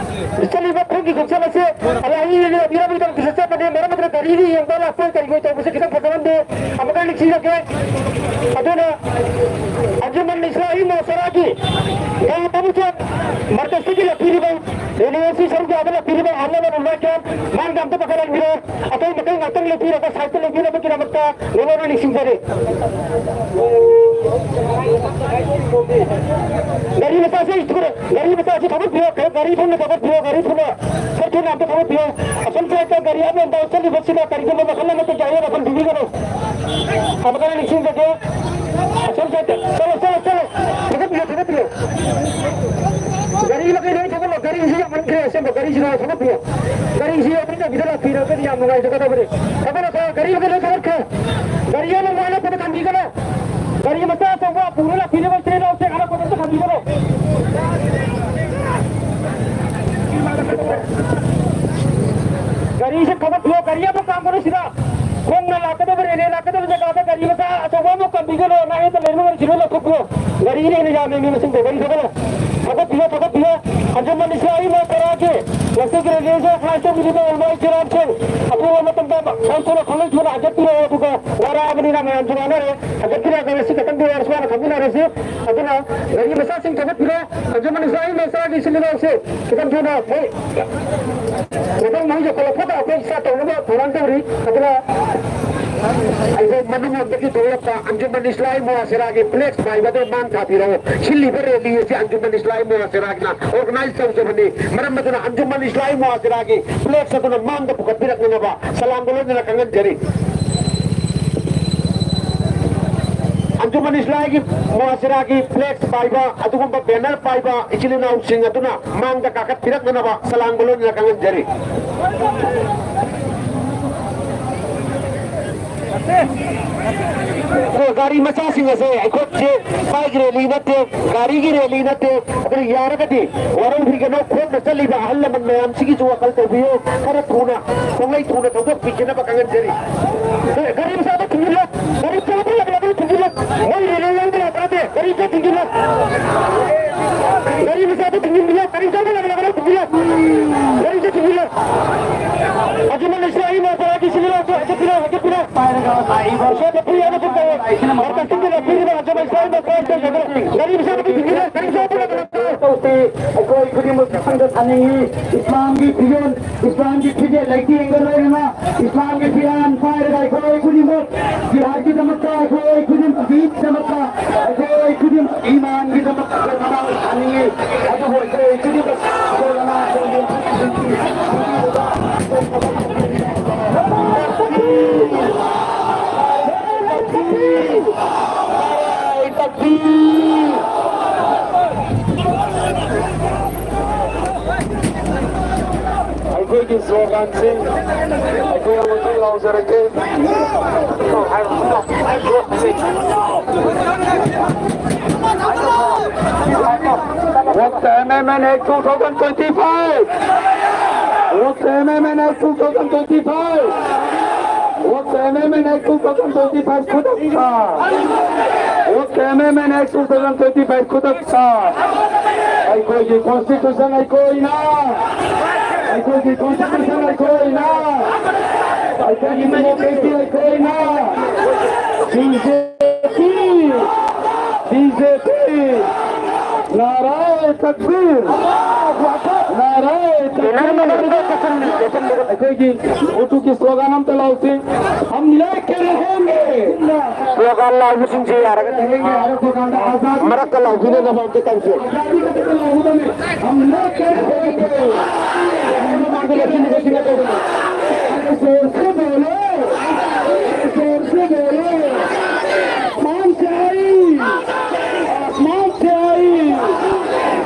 ꯆꯠꯂꯤꯕ ꯈꯣꯡꯒꯤ ꯈꯣꯡꯆꯠ ꯑꯁꯤ ꯑꯂꯥꯍꯤ ꯌꯦꯡꯕꯤꯔꯝꯕꯒꯤꯗꯃꯛꯇꯁꯨ ꯆꯠꯄꯅꯤ꯫ ꯃꯔꯝ ꯑꯗꯨꯅ ꯒꯥꯔꯤꯒꯤ ꯌꯦꯡꯕ ꯂꯥꯛꯄ ꯀꯔꯤꯒꯤ ꯇꯧꯕꯁꯦ ꯈꯤꯇꯪ ꯐꯖꯍꯟꯗꯦ꯫ ꯑꯃꯨꯛꯀ ꯅꯤꯡꯁꯤꯡꯖꯒꯦ꯫ ꯑꯗꯨꯅ ꯑꯟꯖꯨꯃꯟ ꯏꯁꯂꯥꯃꯤ ꯃꯣꯇꯣꯔꯥꯒꯤ ꯒꯥꯔꯤ ꯊꯕꯛ ꯃꯥꯔꯀꯦꯠꯇꯒꯤ ꯂꯥꯛꯄꯤꯔꯤꯕ ꯔꯦꯜꯋꯦ ꯑꯁꯤ ꯁꯔꯨꯛ ꯌꯥꯕ ꯂꯥꯛꯄꯤꯔꯤꯕ ꯑꯍꯜ ꯂꯃꯟ ꯃꯌꯥꯝ ꯃꯥꯡꯗ ꯑꯝꯇ ꯀꯥꯈꯠꯍꯟꯕꯤꯔꯣ꯫ ꯑꯇꯩ ꯃꯈꯩ ꯉꯥꯛꯇꯪ ꯂꯦꯞꯄꯤꯔꯒ side ꯇ ꯂꯦꯞꯄꯤꯅꯕꯒꯤꯗꯃꯛꯇ ꯅꯣꯡꯃ ꯅꯤꯡꯁꯤꯡꯖꯔꯤ꯫ ꯒꯥꯔꯤ ꯃꯆꯥꯁꯦ ꯊꯨꯅ, ꯒꯥꯔꯤ ꯃꯆꯥꯁꯦ ꯊꯧꯒꯠꯄꯤꯌꯣ, ꯒꯥꯔꯤ ꯊꯨꯅ ꯊꯧꯒꯠꯄꯤꯌꯣ, ꯒꯥꯔꯤ ꯊꯨꯅ, ꯈꯔ ꯊꯨꯅ ꯑꯝꯇ ꯊꯧꯒꯠꯄꯤꯌꯣ꯫ ꯑꯁꯣꯝ side ꯇ ꯒꯥꯔꯤ up and down ꯆꯠꯂꯤꯕꯁꯤꯅ ꯀꯔꯤꯒꯨꯝꯕ ꯋꯥꯈꯜ ꯑꯃꯠꯇ ꯌꯥꯏꯌꯦ, ꯋꯥꯈꯜ ꯄꯤꯕꯤꯒꯅꯨ꯫ ꯑꯃꯨꯛꯀ ꯅꯤꯡꯁꯤꯡꯖꯒꯦ꯫ ꯑꯁꯣꯝ side ꯇ, ꯆꯠꯂꯣ, ꯆꯠꯂꯣ, ꯆꯠꯂꯣ꯫ ꯊꯧꯒꯠꯄꯤꯌꯣ, ꯊꯧꯒꯠꯄꯤꯌꯣ꯫ ꯒꯥꯔꯤ ꯃꯈꯩ ꯂꯣꯏ ꯊꯧꯒꯠꯂꯣ, ꯒꯥꯔꯤꯁꯤ ꯌꯥꯝꯃꯟꯈ꯭ꯔꯦ, ꯑꯁꯦꯡꯕ ꯒꯥꯔꯤꯁꯤ ꯂꯣꯏ ꯊꯧꯒꯠꯄꯤꯌꯣ꯫ ꯒꯥꯔꯤꯁꯤ ꯑꯃꯨꯛꯇꯪꯒꯤꯗ ꯂꯥꯛꯄꯤꯔꯒꯗꯤ ꯌꯥꯝ ꯅꯨꯡꯉꯥꯏꯖꯒꯗꯕꯅꯤ꯫ ꯊꯧꯒꯠꯂꯣ, ꯊꯧꯒꯠꯂꯣ, ꯒꯥꯔꯤ ꯃꯈꯩ ꯂꯣꯏ ꯊꯧꯒꯠꯈ꯭ꯔꯦ꯫ ꯒꯥꯔꯤ ꯑꯃ ꯑꯅꯛꯄꯗ ꯈꯟꯕꯤꯒꯅꯨ꯫ ꯒꯥꯔꯤ ꯃꯆꯥ ꯑꯆꯧꯕ ꯄꯨꯔ ꯂꯥꯛꯄꯤꯔꯤꯕ ꯏꯆꯤꯜ ꯏꯅꯥꯎꯁꯤꯡ ꯑꯅꯛꯄꯗ ꯑꯝꯇ ꯈꯟꯕꯤꯒꯅꯨ꯫ ꯒꯥꯔꯤꯁꯦ ꯊꯧꯒꯠꯄꯤꯌꯣ, ꯒꯥꯔꯤ ꯑꯃ ꯈꯥꯝꯒꯅꯨ ꯁꯤꯗ꯫ ꯈꯣꯡꯅ ꯂꯥꯛꯀꯗꯕ ꯂꯥꯛꯀꯗꯕ ꯖꯒꯥꯗ ꯒꯥꯔꯤ ꯃꯆꯥ ꯑꯆꯧꯕ ꯑꯃ ꯀꯝꯕꯤꯒꯅꯣ, ꯅꯥꯌꯦꯠꯇ ꯂꯩꯔꯤꯕ ꯒꯥꯔꯤꯁꯤꯡꯗꯣ ꯂꯧꯊꯣꯛꯄꯤꯌꯣ꯫ ꯒꯥꯔꯤꯅ ꯍꯦꯟꯅ ꯌꯥꯝꯃꯦ ꯃꯤ ꯃꯁꯤꯡꯗꯣ, ꯒꯥꯔꯤ ꯊꯧꯒꯠꯂꯣ꯫ ꯊꯧꯒꯠꯄꯤꯌꯣ, ꯊꯧꯒꯠꯄꯤꯌꯣ꯫ ꯑꯟꯖꯨꯃꯟ ꯏꯁꯂꯥꯃꯤ ꯃꯣꯍꯥꯁꯦꯔꯥꯒꯤ ꯉꯁꯤꯒꯤ ꯔꯦꯂꯤꯁꯦ ꯑꯣꯔꯒꯅꯥꯏꯖ ꯇꯧꯕꯤꯔꯤꯕ ꯏꯃꯥ ꯏꯆꯦꯔꯥꯝꯁꯤꯡ, ꯑꯊꯨꯕ ꯃꯇꯝꯗ ꯄꯥꯡꯊꯣꯛꯅ ꯈꯪꯍꯩꯊꯨꯅ ꯍꯟꯖꯠꯄꯤꯔꯛꯑꯣ, ꯑꯗꯨꯒ ꯋꯥꯔꯛꯑꯕꯅꯤꯅ ꯃꯌꯥꯝꯁꯨ ꯋꯥꯅꯔꯦ, ꯍꯟꯖꯠꯄꯤꯔꯛꯑꯒ ꯉꯁꯤ ꯈꯛꯇꯪꯗꯤ ꯋꯥꯔꯁꯨ ꯋꯥꯅ ꯈꯪꯃꯤꯟꯅꯔꯁꯤ꯫ ꯑꯗꯨꯅ ꯒꯥꯔꯤ ꯃꯆꯥꯁꯤꯡ ꯊꯧꯒꯠꯄꯤꯔꯣ꯫ ꯑꯟꯖꯨꯃꯟ ꯏꯁꯂꯥꯃꯤ ꯃꯣꯍꯥꯁꯦꯔꯥꯒꯤ ꯏꯆꯤꯜ ꯏꯅꯥꯎꯁꯦ ꯈꯤꯇꯪ ꯊꯨꯅ ꯃꯣꯏ ꯃꯊꯪ ꯃꯣꯏ ꯌꯧꯈꯠꯂꯛꯄꯗ ꯑꯩꯈꯣꯏ start ꯇꯧꯅꯕ ꯊꯧꯔꯥꯡ ꯇꯧꯔꯤ꯫ ꯑꯗꯨꯅ ꯑꯩꯈꯣꯏ ꯃꯅꯨꯡꯂꯣꯝꯗꯒꯤ ꯊꯣꯛꯂꯛꯄ ꯑꯟꯖꯨꯃꯟ ꯏꯁꯂꯥꯃꯤ ꯃꯣꯍꯥꯁꯦꯔꯥꯒꯤ flag ꯄꯥꯏꯕꯗꯣ ꯃꯥꯡ ꯊꯥꯕꯤꯔꯛꯑꯣ꯫ ꯁꯤꯜꯂꯤꯕ rally ꯑꯁꯤ ꯑꯟꯖꯨꯃꯟ ꯏꯁꯂꯥꯃꯤ ꯃꯣꯍꯥꯁꯦꯔꯥꯒꯤꯅ organize ꯇꯧꯖꯕꯅꯤ꯫ ꯃꯔꯝ ꯑꯗꯨꯅ ꯑꯟꯖꯨꯃꯟ ꯏꯁꯂꯥꯃꯤ ꯃꯣꯍꯥꯁꯦꯔꯥꯒꯤ flag ꯑꯗꯨꯅ ꯃꯥꯡꯗ ꯄꯨꯈꯠꯄꯤꯔꯛꯅꯅꯕ ꯁꯂꯥꯝꯒ ꯂꯣꯏꯅꯅ ꯈꯪꯍꯟꯖꯔꯤ꯫ ꯑꯟꯖꯨꯃꯟ ꯏꯁꯂꯥꯃꯤꯒꯤ ꯃꯣꯍꯥꯁꯦꯔꯥꯒꯤ flag ꯄꯥꯏꯕ, ꯑꯗꯨꯒꯨꯝꯕ banner ꯄꯥꯏꯕ ꯏꯆꯤꯜ ꯏꯅꯥꯎꯁꯤꯡ ꯑꯗꯨꯅ ꯃꯥꯡꯗ ꯀꯥꯈꯠꯄꯤꯔꯛꯅꯅꯕ ꯁꯂꯥꯝꯒ ꯂꯣꯏꯅꯅ ꯈꯪꯍꯟꯖꯔꯤ꯫ ꯑꯗꯣ ꯒꯥꯔꯤ ꯃꯆꯥꯁꯤꯡ ꯑꯁꯦ ꯑꯩꯈꯣꯏꯁꯦ bike rally ꯅꯠꯇꯦ, ꯒꯥꯔꯤꯒꯤ rally ꯅꯠꯇꯦ꯫ ꯑꯗꯨꯅ ꯌꯥꯔꯒꯗꯤ ꯋꯥꯔꯧꯕꯤꯒꯅꯨ, ꯈꯣꯡꯅ ꯆꯠꯂꯤꯕ ꯑꯍꯜ ꯂꯃꯟ ꯃꯌꯥꯝꯁꯤꯒꯤꯁꯨ ꯋꯥꯈꯜ ꯇꯧꯕꯤꯌꯨ꯫ ꯈꯔ ꯊꯨꯅ, ꯈꯣꯡꯂꯩ ꯊꯨꯅ ꯊꯧꯗꯣꯛꯄꯤꯗꯅꯕ ꯈꯪꯍꯟꯖꯔꯤ꯫ ꯒꯥꯔꯤ ꯃꯆꯥꯗ ꯊꯤꯡꯖꯤꯜꯂꯣ, ꯒꯥꯔꯤ ꯃꯆꯥꯗ ꯊꯤꯡꯖꯤꯜꯂꯣ, ꯃꯣꯏ rally ꯌꯥꯎꯕ ꯌꯥꯕ ꯅꯠꯇꯦ, ꯒꯥꯔꯤ ꯃꯆꯥ ꯊꯤꯡꯖꯤꯜꯂꯣ, ꯒꯥꯔꯤ ꯃꯆꯥꯗ ꯊꯤꯡꯖꯤꯜꯂꯣ, ꯒꯥꯔꯤ ꯃꯆꯥꯗ ꯊꯤꯡꯖꯤꯜꯂꯣ, ꯒꯥꯔꯤ ꯃꯆꯥ ꯊꯤꯡꯖꯤꯜꯂꯣ꯫ ꯑꯗꯨꯃꯛꯅꯁꯨ ꯑꯩꯅ ꯄꯔꯥꯒꯤ ꯁꯤꯟꯅꯤꯔꯣ, ꯍꯧꯒꯠꯄꯤꯔꯣ, ꯍꯧꯒꯠꯄꯤꯔꯣ꯫ ꯄꯥꯏꯔꯒ ꯂꯥꯛꯏꯕ ꯏꯁꯣꯔꯅ ꯄꯤꯔꯤ ꯑꯃꯁꯨꯡ ꯇꯧꯋꯦ꯫ ꯃꯔꯀꯁꯤꯡꯗꯨꯅ ꯄꯤꯔꯤꯕ ꯑꯖꯃ ꯏꯁꯂꯥꯝ ꯃꯈꯥ ꯇꯧꯖꯕ꯫ ꯒꯥꯔꯤ ꯃꯆꯥꯗ ꯊꯤꯡꯖꯤꯜꯂꯣ, ꯒꯥꯔꯤ ꯃꯆꯥꯗ ꯊꯤꯡꯖꯤꯜꯂꯣ꯫ ꯇꯧꯁꯤ꯫ ꯑꯩꯈꯣꯏ ꯈꯨꯗꯤꯡꯃꯛ ꯃꯐꯝꯗ ꯊꯥꯅꯤꯡꯉꯤ꯫ ꯏꯁꯂꯥꯝꯒꯤ ꯐꯤꯖꯣꯜ, ꯏꯁꯂꯥꯝꯒꯤ ꯐꯤꯖꯦꯠ ꯂꯩꯇꯦꯡꯒ ꯂꯣꯏꯅꯅ ꯏꯁꯂꯥꯝꯒꯤ ꯐꯤꯔꯥꯟ ꯄꯥꯏꯔꯒ ꯑꯩꯈꯣꯏ ꯈꯨꯗꯤꯡꯃꯛ ꯖꯤꯍꯥꯗꯀꯤꯗꯃꯛꯇ, ꯑꯩꯈꯣꯏ ꯈꯨꯗꯤꯡꯃꯛ ꯗꯤꯟꯒꯤꯗꯃꯛꯇ, ꯑꯩꯈꯣꯏ ꯈꯨꯗꯤꯡꯃꯛ ꯏꯃꯥꯟꯒꯤꯗꯃꯛꯇ ꯑꯩꯈꯣꯏ ꯃꯃꯥꯡꯗ ꯊꯥꯅꯤꯡꯉꯤ꯫ ꯑꯗꯨꯕꯨ ꯑꯩꯈꯣꯏ ꯈꯨꯗꯤꯡꯃꯛ ꯑꯩꯈꯣꯏ ꯃꯃꯥꯡ ꯑꯩꯈꯣꯏꯒꯤ ꯁ꯭ꯂꯣꯒꯥꯟꯁꯤ ꯑꯩꯈꯣꯏ ꯑꯃꯨꯛꯇꯪ ꯂꯥꯎꯖꯔꯛꯀꯦ꯫ What the M M N Act two thousand twenty-five? What the M M N Act two thousand twenty-five? Vote for M M N Act two thousand twenty-five ꯈꯨꯗꯛꯇ꯫ Vote for M M N Act two thousand twenty-five ꯈꯨꯗꯛꯇ꯫ ꯑꯩꯈꯣꯏꯒꯤ constitution ꯑꯩꯈꯣꯏꯅ, ꯑꯩꯈꯣꯏꯒꯤ constitution ꯑꯩꯈꯣꯏꯅ, ꯑꯩꯈꯣꯏꯒꯤ democracy ꯑꯩꯈꯣꯏꯅ꯫ BJP, BJP, ꯅꯥꯔꯥ ꯇꯛꯕꯤꯔ! ꯅꯥꯔꯥ ꯇꯛꯕꯤꯔ! ꯑꯩꯈꯣꯏꯒꯤ ꯎꯔꯗꯨꯒꯤ slogan ꯑꯝꯇ ꯂꯥꯎꯁꯤ꯫ हम लेके रहेंगे। Slogan ꯂꯥꯎꯕꯁꯤꯡꯁꯦ ꯌꯥꯔꯒꯗꯤ ꯃꯔꯛꯇ ꯂꯥꯎꯕꯤꯅꯅꯕ ꯑꯝꯇ ꯇꯧꯁꯤ꯫ हम लेके रहेंगे। जोर से बोलो, जोर से बोलो। आसमान से आई, आसमान से आई,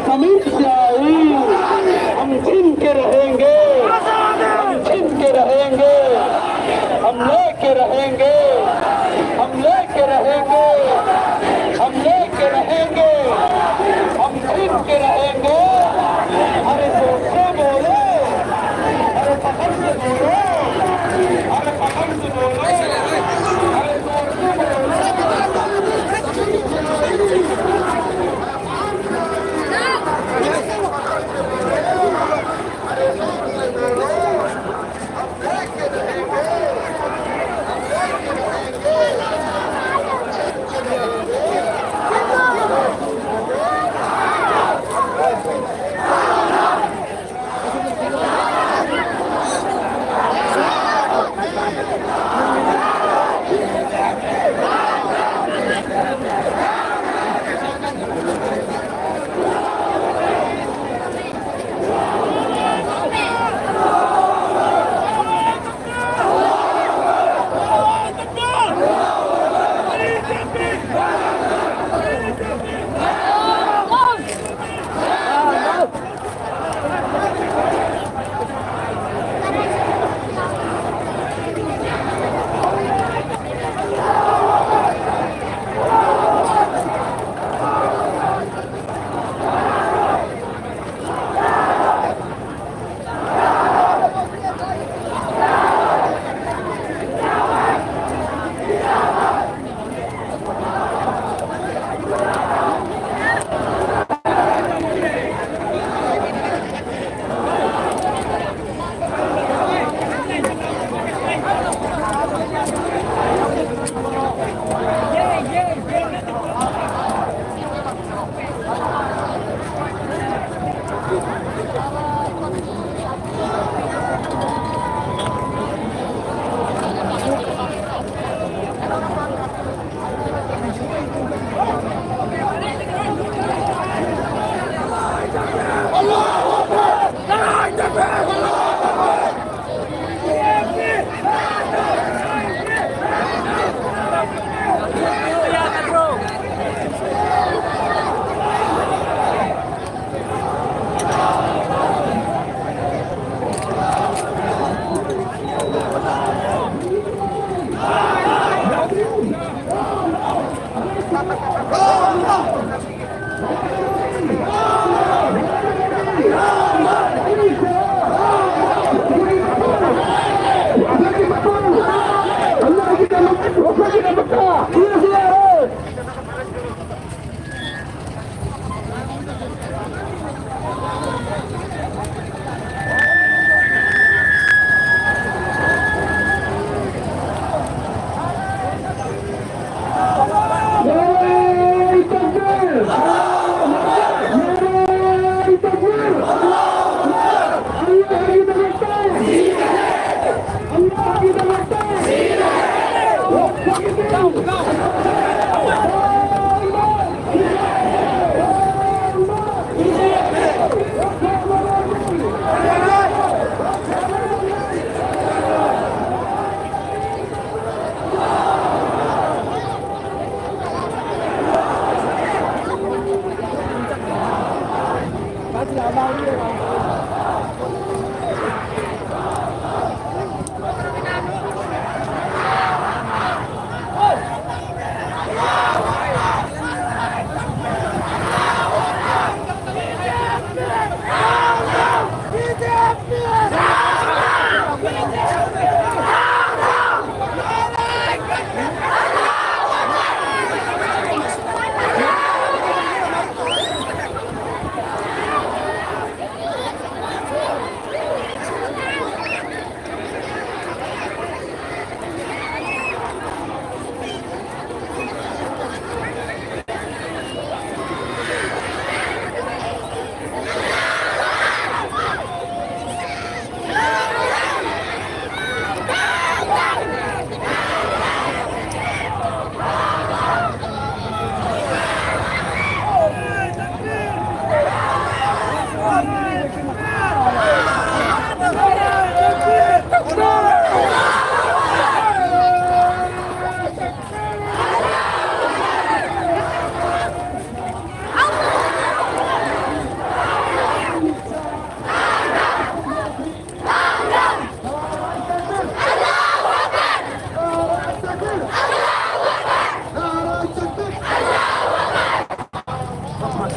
जमीन से आई, हम छीन के रहेंगे, हम छीन के रहेंगे, हम लेके रहेंगे, हम लेके रहेंगे, हम लेके रहेंगे, हम छीन के रहेंगे। अरे जोर से बोलो, अरे पकड़ के बोलो, अरे पकड़ के बोलो, अरे जोर से बोलो।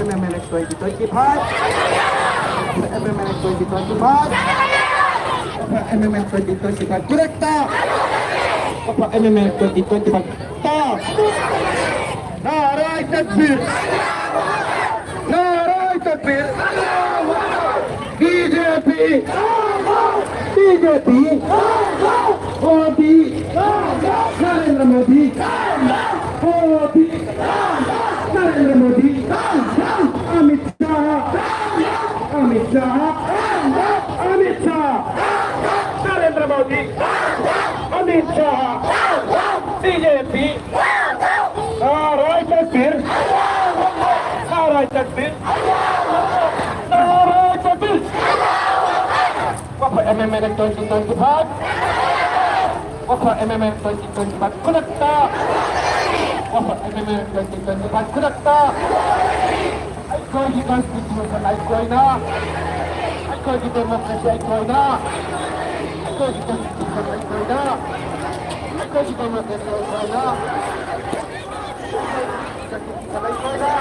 M M N X twenty twenty-five. M M N X twenty twenty-five. M M N twenty twenty-five. Correcta. M M N twenty twenty-five. Ta. Nara takbir. Nara takbir. B J P. B J P. Modi. Narendra Modi. Modi. Narendra Modi. Amit Shah. Amit Shah. Amit Shah. Narendra Modi. Amit Shah. B J P. Nara takbir. Nara takbir. Nara takbir. Wafa M M N twenty twenty-five. Wafa M M N twenty twenty-five. Correcta. Wafa M M N twenty twenty-five. Correcta. ꯑꯩꯈꯣꯏꯒꯤ constitution ꯑꯩꯈꯣꯏꯅ, ꯑꯩꯈꯣꯏꯒꯤ democracy ꯑꯩꯈꯣꯏꯅ, ꯑꯩꯈꯣꯏꯒꯤ constitution ꯑꯩꯈꯣꯏꯅ, ꯑꯩꯈꯣꯏꯒꯤ democracy ꯑꯩꯈꯣꯏꯅ, ꯑꯩꯈꯣꯏꯒꯤ constitution ꯑꯩꯈꯣꯏꯅ꯫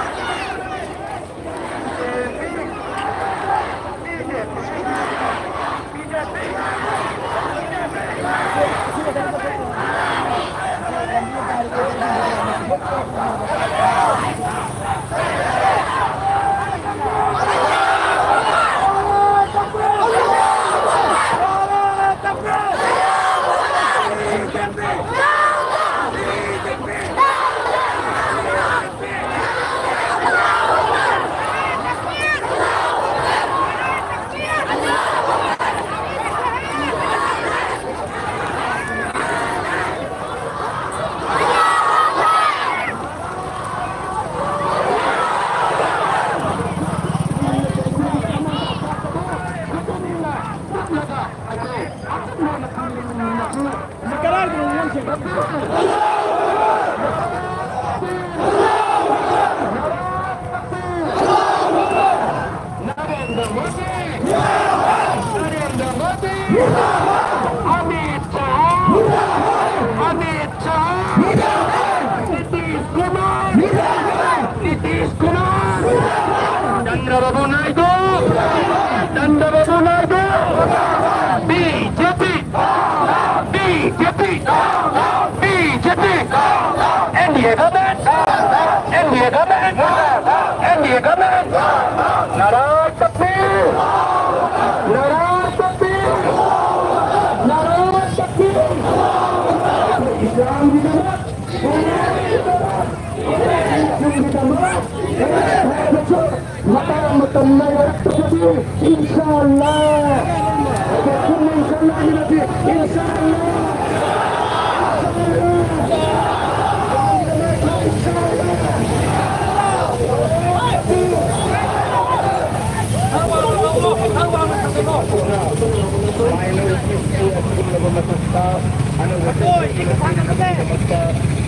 Narendra Modi, Narendra Modi, Amit Shah, Amit Shah, Nitish Kumar, Nitish Kumar, Chandrababu Naidu, Chandrababu Naidu, BJP, BJP, BJP, NDA government, NDA government, NDA government. नाराज तकबीर, नाराज तकबीर, नाराज तकबीर। इस्लाम की तरफ, इस्लाम की तरफ। ꯃꯇꯥꯡ ꯃꯇꯝ ꯅꯥꯏꯔꯛꯇ꯭ꯔꯒꯗꯤ, ꯏꯟꯁꯥ ꯑꯜꯂꯥ, ꯏꯟꯁꯥ ꯑꯜꯂꯥ, ꯏꯟꯁꯥ ꯑꯜꯂꯥ꯫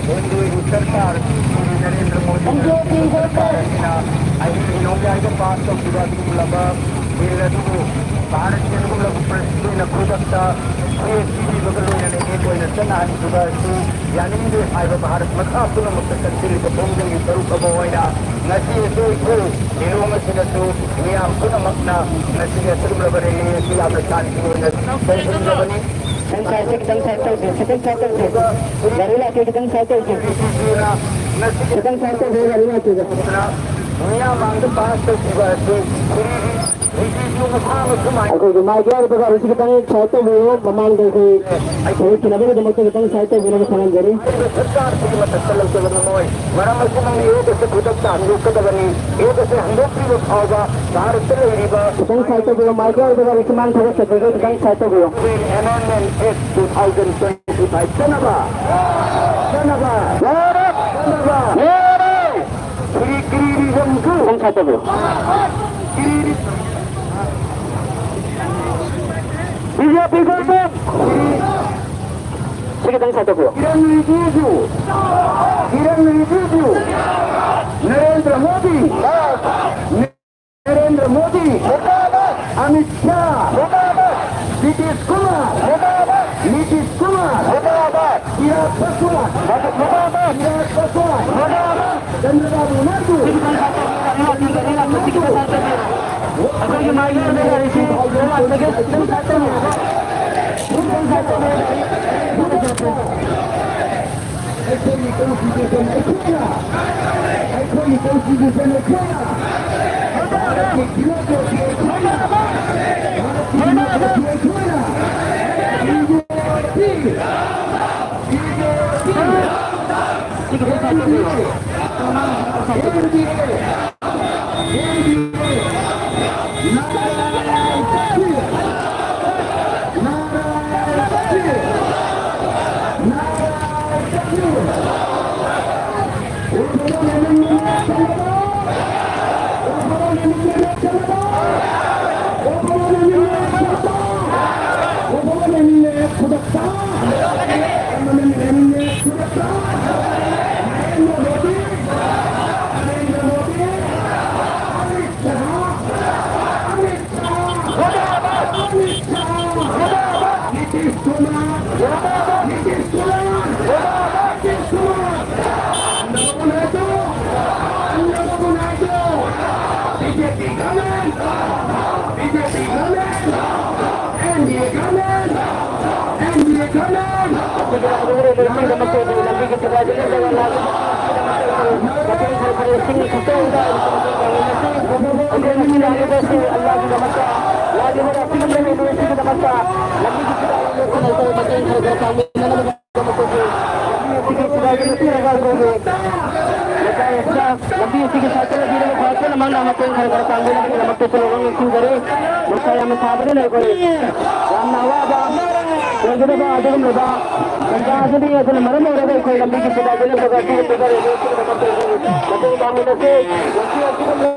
ꯍꯣꯡꯗꯣꯛꯏꯕ ꯁꯔꯀꯥꯔ ꯅꯔꯦꯟꯗ꯭ꯔ ꯃꯣꯗꯤ ꯁꯔꯀꯥꯔ ꯑꯁꯤꯅ ꯑꯩꯒꯤ ꯅꯣꯡꯌꯥꯏꯗ ꯄꯥꯁ ꯇꯧꯈꯤꯕ ꯑꯗꯨꯒꯨꯝꯂꯕ ꯕꯤꯜ ꯑꯗꯨꯕꯨ ꯚꯥꯔꯠꯀꯤ ꯑꯗꯨꯒꯨꯝꯂꯕ ꯄ꯭ꯔꯁꯤꯗꯦꯟꯅ ꯈꯨꯗꯛꯇ ꯁꯤ ꯑꯦꯁ ꯇꯤ ꯄꯤꯕꯒ ꯂꯣꯏꯅꯅ ꯑꯦꯛ ꯑꯣꯏꯅ ꯆꯠꯅꯍꯟꯈꯤꯕ ꯑꯁꯤ ꯌꯥꯅꯤꯡꯗꯦ ꯍꯥꯏꯕ ꯚꯥꯔꯠ ꯃꯈꯥ ꯄꯨꯝꯅꯃꯛꯇ ꯀꯟꯁꯤꯜꯂꯤꯕ ꯈꯣꯡꯖꯪꯒꯤ ꯁꯔꯨꯛ ꯑꯃ ꯑꯣꯏꯅ ꯉꯁꯤ ꯑꯩꯈꯣꯏ ꯂꯤꯂꯣꯡ ꯑꯁꯤꯗꯁꯨ ꯃꯤꯌꯥꯝ ꯄꯨꯝꯅꯃꯛꯅ ꯉꯁꯤꯒꯤ ꯑꯁꯤꯒꯨꯝꯂꯕ ꯔꯦꯂꯤ ꯑꯁꯤ ꯌꯥꯝꯅ ꯁꯥꯟꯇꯤ ꯑꯣꯏꯅ ꯇꯧꯁꯤꯟꯖꯕꯅꯤ꯫ ꯈꯤꯇꯪ ꯁꯥꯏꯠꯁꯦ, ꯈꯤꯇꯪ ꯁꯥꯏꯠ ꯇꯧꯁꯦ, ꯈꯤꯇꯪ ꯁꯥꯏꯠ ꯇꯧꯁꯦ꯫ ꯒꯥꯔꯤ ꯂꯥꯛꯀꯦ, ꯈꯤꯇꯪ ꯁꯥꯏꯠ ꯇꯧꯁꯦ꯫ ꯈꯤꯇꯪ ꯁꯥꯏꯠ ꯇꯧꯁꯦ, ꯒꯥꯔꯤ ꯂꯥꯛꯀꯦ꯫ ꯃꯤꯌꯥꯝ ꯃꯥꯡꯗ ꯄꯥꯁ ꯇꯧꯈꯤꯕ ꯑꯁꯤ ꯑꯩꯈꯣꯏꯒꯤ ꯃꯥꯏꯀꯩ ꯍꯥꯏꯔꯤꯕ ꯒꯥꯔꯤꯁꯤ ꯈꯤꯇꯪ ꯁꯥꯏꯠ ꯇꯧꯕꯤꯌꯨ, ꯃꯃꯥꯡꯗ ꯑꯩꯈꯣꯏ ꯊꯕꯛ ꯊꯤꯅꯕꯒꯤꯗꯃꯛꯇ ꯈꯤꯇꯪ ꯁꯥꯏꯠ ꯇꯧꯕꯤꯅꯕ ꯈꯪꯍꯟꯖꯔꯤ꯫ ꯍꯥꯏꯔꯤꯕ ꯁꯔꯀꯥꯔꯁꯤꯒꯤ ꯃꯊꯛꯇ ꯂꯧꯖꯕ ꯉꯝꯃꯣꯏ꯫ ꯃꯔꯝ ꯑꯁꯤꯅ ꯃꯤꯑꯣꯏꯕꯁꯦ ꯈꯨꯗꯛꯇ ꯍꯟꯗꯣꯛꯀꯗꯕꯅꯤ꯫ ꯃꯤꯑꯣꯏꯕꯁꯦ ꯍꯟꯗꯣꯛꯇ꯭ꯔꯤꯕ ꯐꯥꯎꯕ ꯚꯥꯔꯠꯇ ꯂꯩꯔꯤꯕ ꯈꯤꯇꯪ ꯁꯥꯏꯠ ꯇꯧꯕꯤꯌꯨ, ꯃꯥꯏꯀꯩ ꯍꯥꯏꯔꯤꯕ ꯒꯥꯔꯤꯁꯤ ꯃꯥꯡ ꯊꯕꯛ ꯆꯠꯄꯗꯣ ꯈꯤꯇꯪ ꯁꯥꯏꯠ ꯇꯧꯕꯤꯌꯨ꯫ Amendment Act two thousand twenty-five ꯆꯠꯅꯕ, ꯆꯠꯅꯕ, ꯆꯠꯅꯕ꯫ ꯁ꯭ꯔꯤ ꯀꯤꯔꯤꯔꯤꯖꯝꯁꯨ ꯈꯤꯇꯪ ꯁꯥꯏꯠ ꯇꯧꯕꯤꯌꯨ꯫ ꯀꯤꯔꯤꯔꯤ-, ꯕꯤ ꯖꯦ ꯄꯤ ꯒꯣꯜꯗꯟ꯫ ꯁꯤ ꯈꯤꯇꯪ ꯁꯥꯏꯠ ꯇꯧꯕꯤꯌꯨ꯫ ꯀꯤꯔꯟ ꯔꯤꯖꯤꯖꯨ, ꯀꯤꯔꯟ ꯔꯤꯖꯤꯖꯨ, ꯅꯔꯦꯟꯗ꯭ꯔ ꯃꯣꯗꯤ, ꯅꯔꯦꯟꯗ꯭ꯔ ꯃꯣꯗꯤ, ꯑꯃꯤꯠ ꯁꯥꯍ, ꯅꯤꯇꯤꯁ ꯀꯨꯃꯥꯔ, ꯅꯤꯇꯤꯁ ꯀꯨꯃꯥꯔ, ꯆꯤꯔꯥꯒ ꯄꯥꯁꯋꯥꯟ, ꯆꯤꯔꯥꯒ ꯄꯥꯁꯋꯥꯟ, ꯆꯟꯗ꯭ꯔꯕꯥꯕꯨ ꯅꯥꯏꯗꯨ, ꯆꯟꯗ꯭ꯔꯕꯥꯕꯨ ꯅꯥꯏꯗꯨ꯫ ꯑꯩꯈꯣꯏꯒꯤ ꯃꯥꯏꯀꯩꯗ ꯂꯩꯔꯤꯁꯤ ꯂꯩꯕꯥꯛꯇꯒꯤ ꯈꯤꯇꯪ ꯁꯥꯏꯠ ꯇꯧꯕꯤꯔꯒ, ꯈꯤꯇꯪ ꯁꯥꯏꯠ ꯇꯧꯕꯤꯔꯒ, ꯑꯩꯈꯣꯏꯒꯤ constitution ꯑꯩꯈꯣꯏꯅ, ꯑꯩꯈꯣꯏꯒꯤ constitution ꯑꯩꯈꯣꯏꯅ, ꯚꯥꯔꯠꯀꯤ democracy ꯑꯩꯈꯣꯏꯅ, ꯚꯥꯔꯠꯀꯤ democracy ꯑꯩꯈꯣꯏꯅ, B J P, B J ꯄꯤ, ꯑꯦꯟ ꯗꯤ ꯑꯦ, ꯑꯦꯟ ꯗꯤ ꯑꯦ, ꯂꯝꯕꯤꯒꯤꯗꯃꯛꯇ ꯂꯝꯕꯤꯒꯤ ꯐꯤꯗꯥꯗ ꯂꯦꯞꯂꯒ ꯂꯥꯛꯂꯤꯕ ꯃꯇꯦꯡ ꯈꯔ ꯈꯔ ꯏꯁꯤꯡ ꯈꯛꯇ ꯑꯣꯏꯅ ꯑꯩꯈꯣꯏ ꯉꯁꯤ ꯂꯥꯛꯂꯤꯕꯁꯤ ꯑꯜꯂꯥꯒꯤꯗꯃꯛꯇ ꯂꯥꯛꯂꯤꯕ ꯑꯁꯤꯒꯨꯝꯕ ꯂꯝꯕꯤ ꯑꯁꯤꯒꯤꯗꯃꯛꯇ ꯂꯝꯕꯤꯒꯤ ꯐꯤꯗꯥꯗ ꯂꯦꯞꯇꯨꯅ ꯑꯩꯈꯣꯏ ꯃꯇꯦꯡ ꯈꯔ ꯈꯔ ꯄꯥꯡꯃꯤꯟꯅꯅꯕꯒꯤꯗꯃꯛꯇꯁꯨ ꯂꯝꯕꯤ ꯑꯁꯤꯒꯤ ꯐꯤꯗꯥꯗ ꯂꯦꯞꯄꯤꯔꯒ ꯑꯩꯈꯣꯏꯒꯤ ꯂꯩꯀꯥꯏ ꯑꯁꯤꯗ ꯂꯝꯕꯤ ꯑꯁꯤꯒꯤ ꯁꯥꯏꯠꯇ ꯂꯩꯕꯤꯔꯤꯕ ꯈ꯭ꯋꯥꯏ ꯄꯨꯝꯅꯃꯛꯅ ꯃꯇꯦꯡ ꯈꯔ ꯈꯔ ꯄꯥꯡꯕꯤꯅꯕꯒꯤꯗꯃꯛꯇꯁꯨ ꯋꯥꯍꯪ ꯅꯤꯡꯁꯤꯡꯖꯔꯤ꯫ ꯅꯨꯡꯁꯥ ꯌꯥꯝꯅ ꯁꯥꯕꯅꯤꯅ ꯑꯩꯈꯣꯏ ꯌꯥꯝꯅ ꯑꯋꯥꯕ ꯑꯣꯏꯒꯗꯕ ꯑꯗꯨꯒꯨꯝꯂꯕ ꯇꯥꯟꯖꯥ ꯑꯗꯨꯅꯤ꯫ ꯑꯗꯨꯅ ꯃꯔꯝ ꯑꯣꯏꯔꯒ ꯑꯩꯈꯣꯏ ꯂꯝꯕꯤꯒꯤ ꯐꯤꯗꯥ ꯁꯤꯜꯂꯝꯕꯒ ꯑꯁꯤꯒꯨꯝꯕ ꯒꯥꯔꯤ ꯑꯁꯤꯒꯤꯗꯃꯛꯇ ꯑꯩꯈꯣꯏ ꯃꯇꯦꯡ ꯄꯥꯡꯃꯤꯟꯅꯁꯤ꯫ ꯉꯁꯤ ꯑꯁꯤꯒꯨꯝꯕ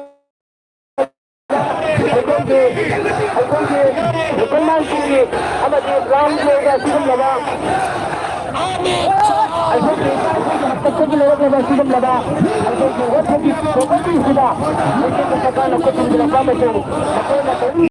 ꯑꯩꯈꯣꯏꯒꯤ, ꯑꯩꯈꯣꯏꯒꯤ ꯃꯨꯁꯜꯃꯥꯟꯁꯤꯡꯒꯤ ꯑꯃꯗꯤ ꯕ꯭ꯔꯥꯎꯟ ꯐ꯭ꯂꯦꯒ ꯑꯁꯤꯒꯨꯝꯂꯕ ꯑꯩꯈꯣꯏꯒꯤ ꯏꯄꯥ ꯏꯄꯨꯒꯤ ꯍꯥꯛꯇꯛꯇꯒꯤ ꯂꯧꯔꯛꯂꯕ ꯑꯁꯤꯒꯨꯝꯂꯕ ꯑꯩꯈꯣꯏꯒꯤ ꯋꯥꯊꯣꯛꯀꯤ ꯄ꯭ꯔꯣꯄꯔꯇꯤꯁꯤꯗ ꯃꯩꯇꯩ ꯁꯔꯀꯥꯔꯅ ꯈꯨꯠ ꯊꯤꯟꯖꯤꯜꯂꯛꯄ ꯑꯃꯁꯨꯡ ꯃꯈꯣꯏꯅ ꯀꯔꯤ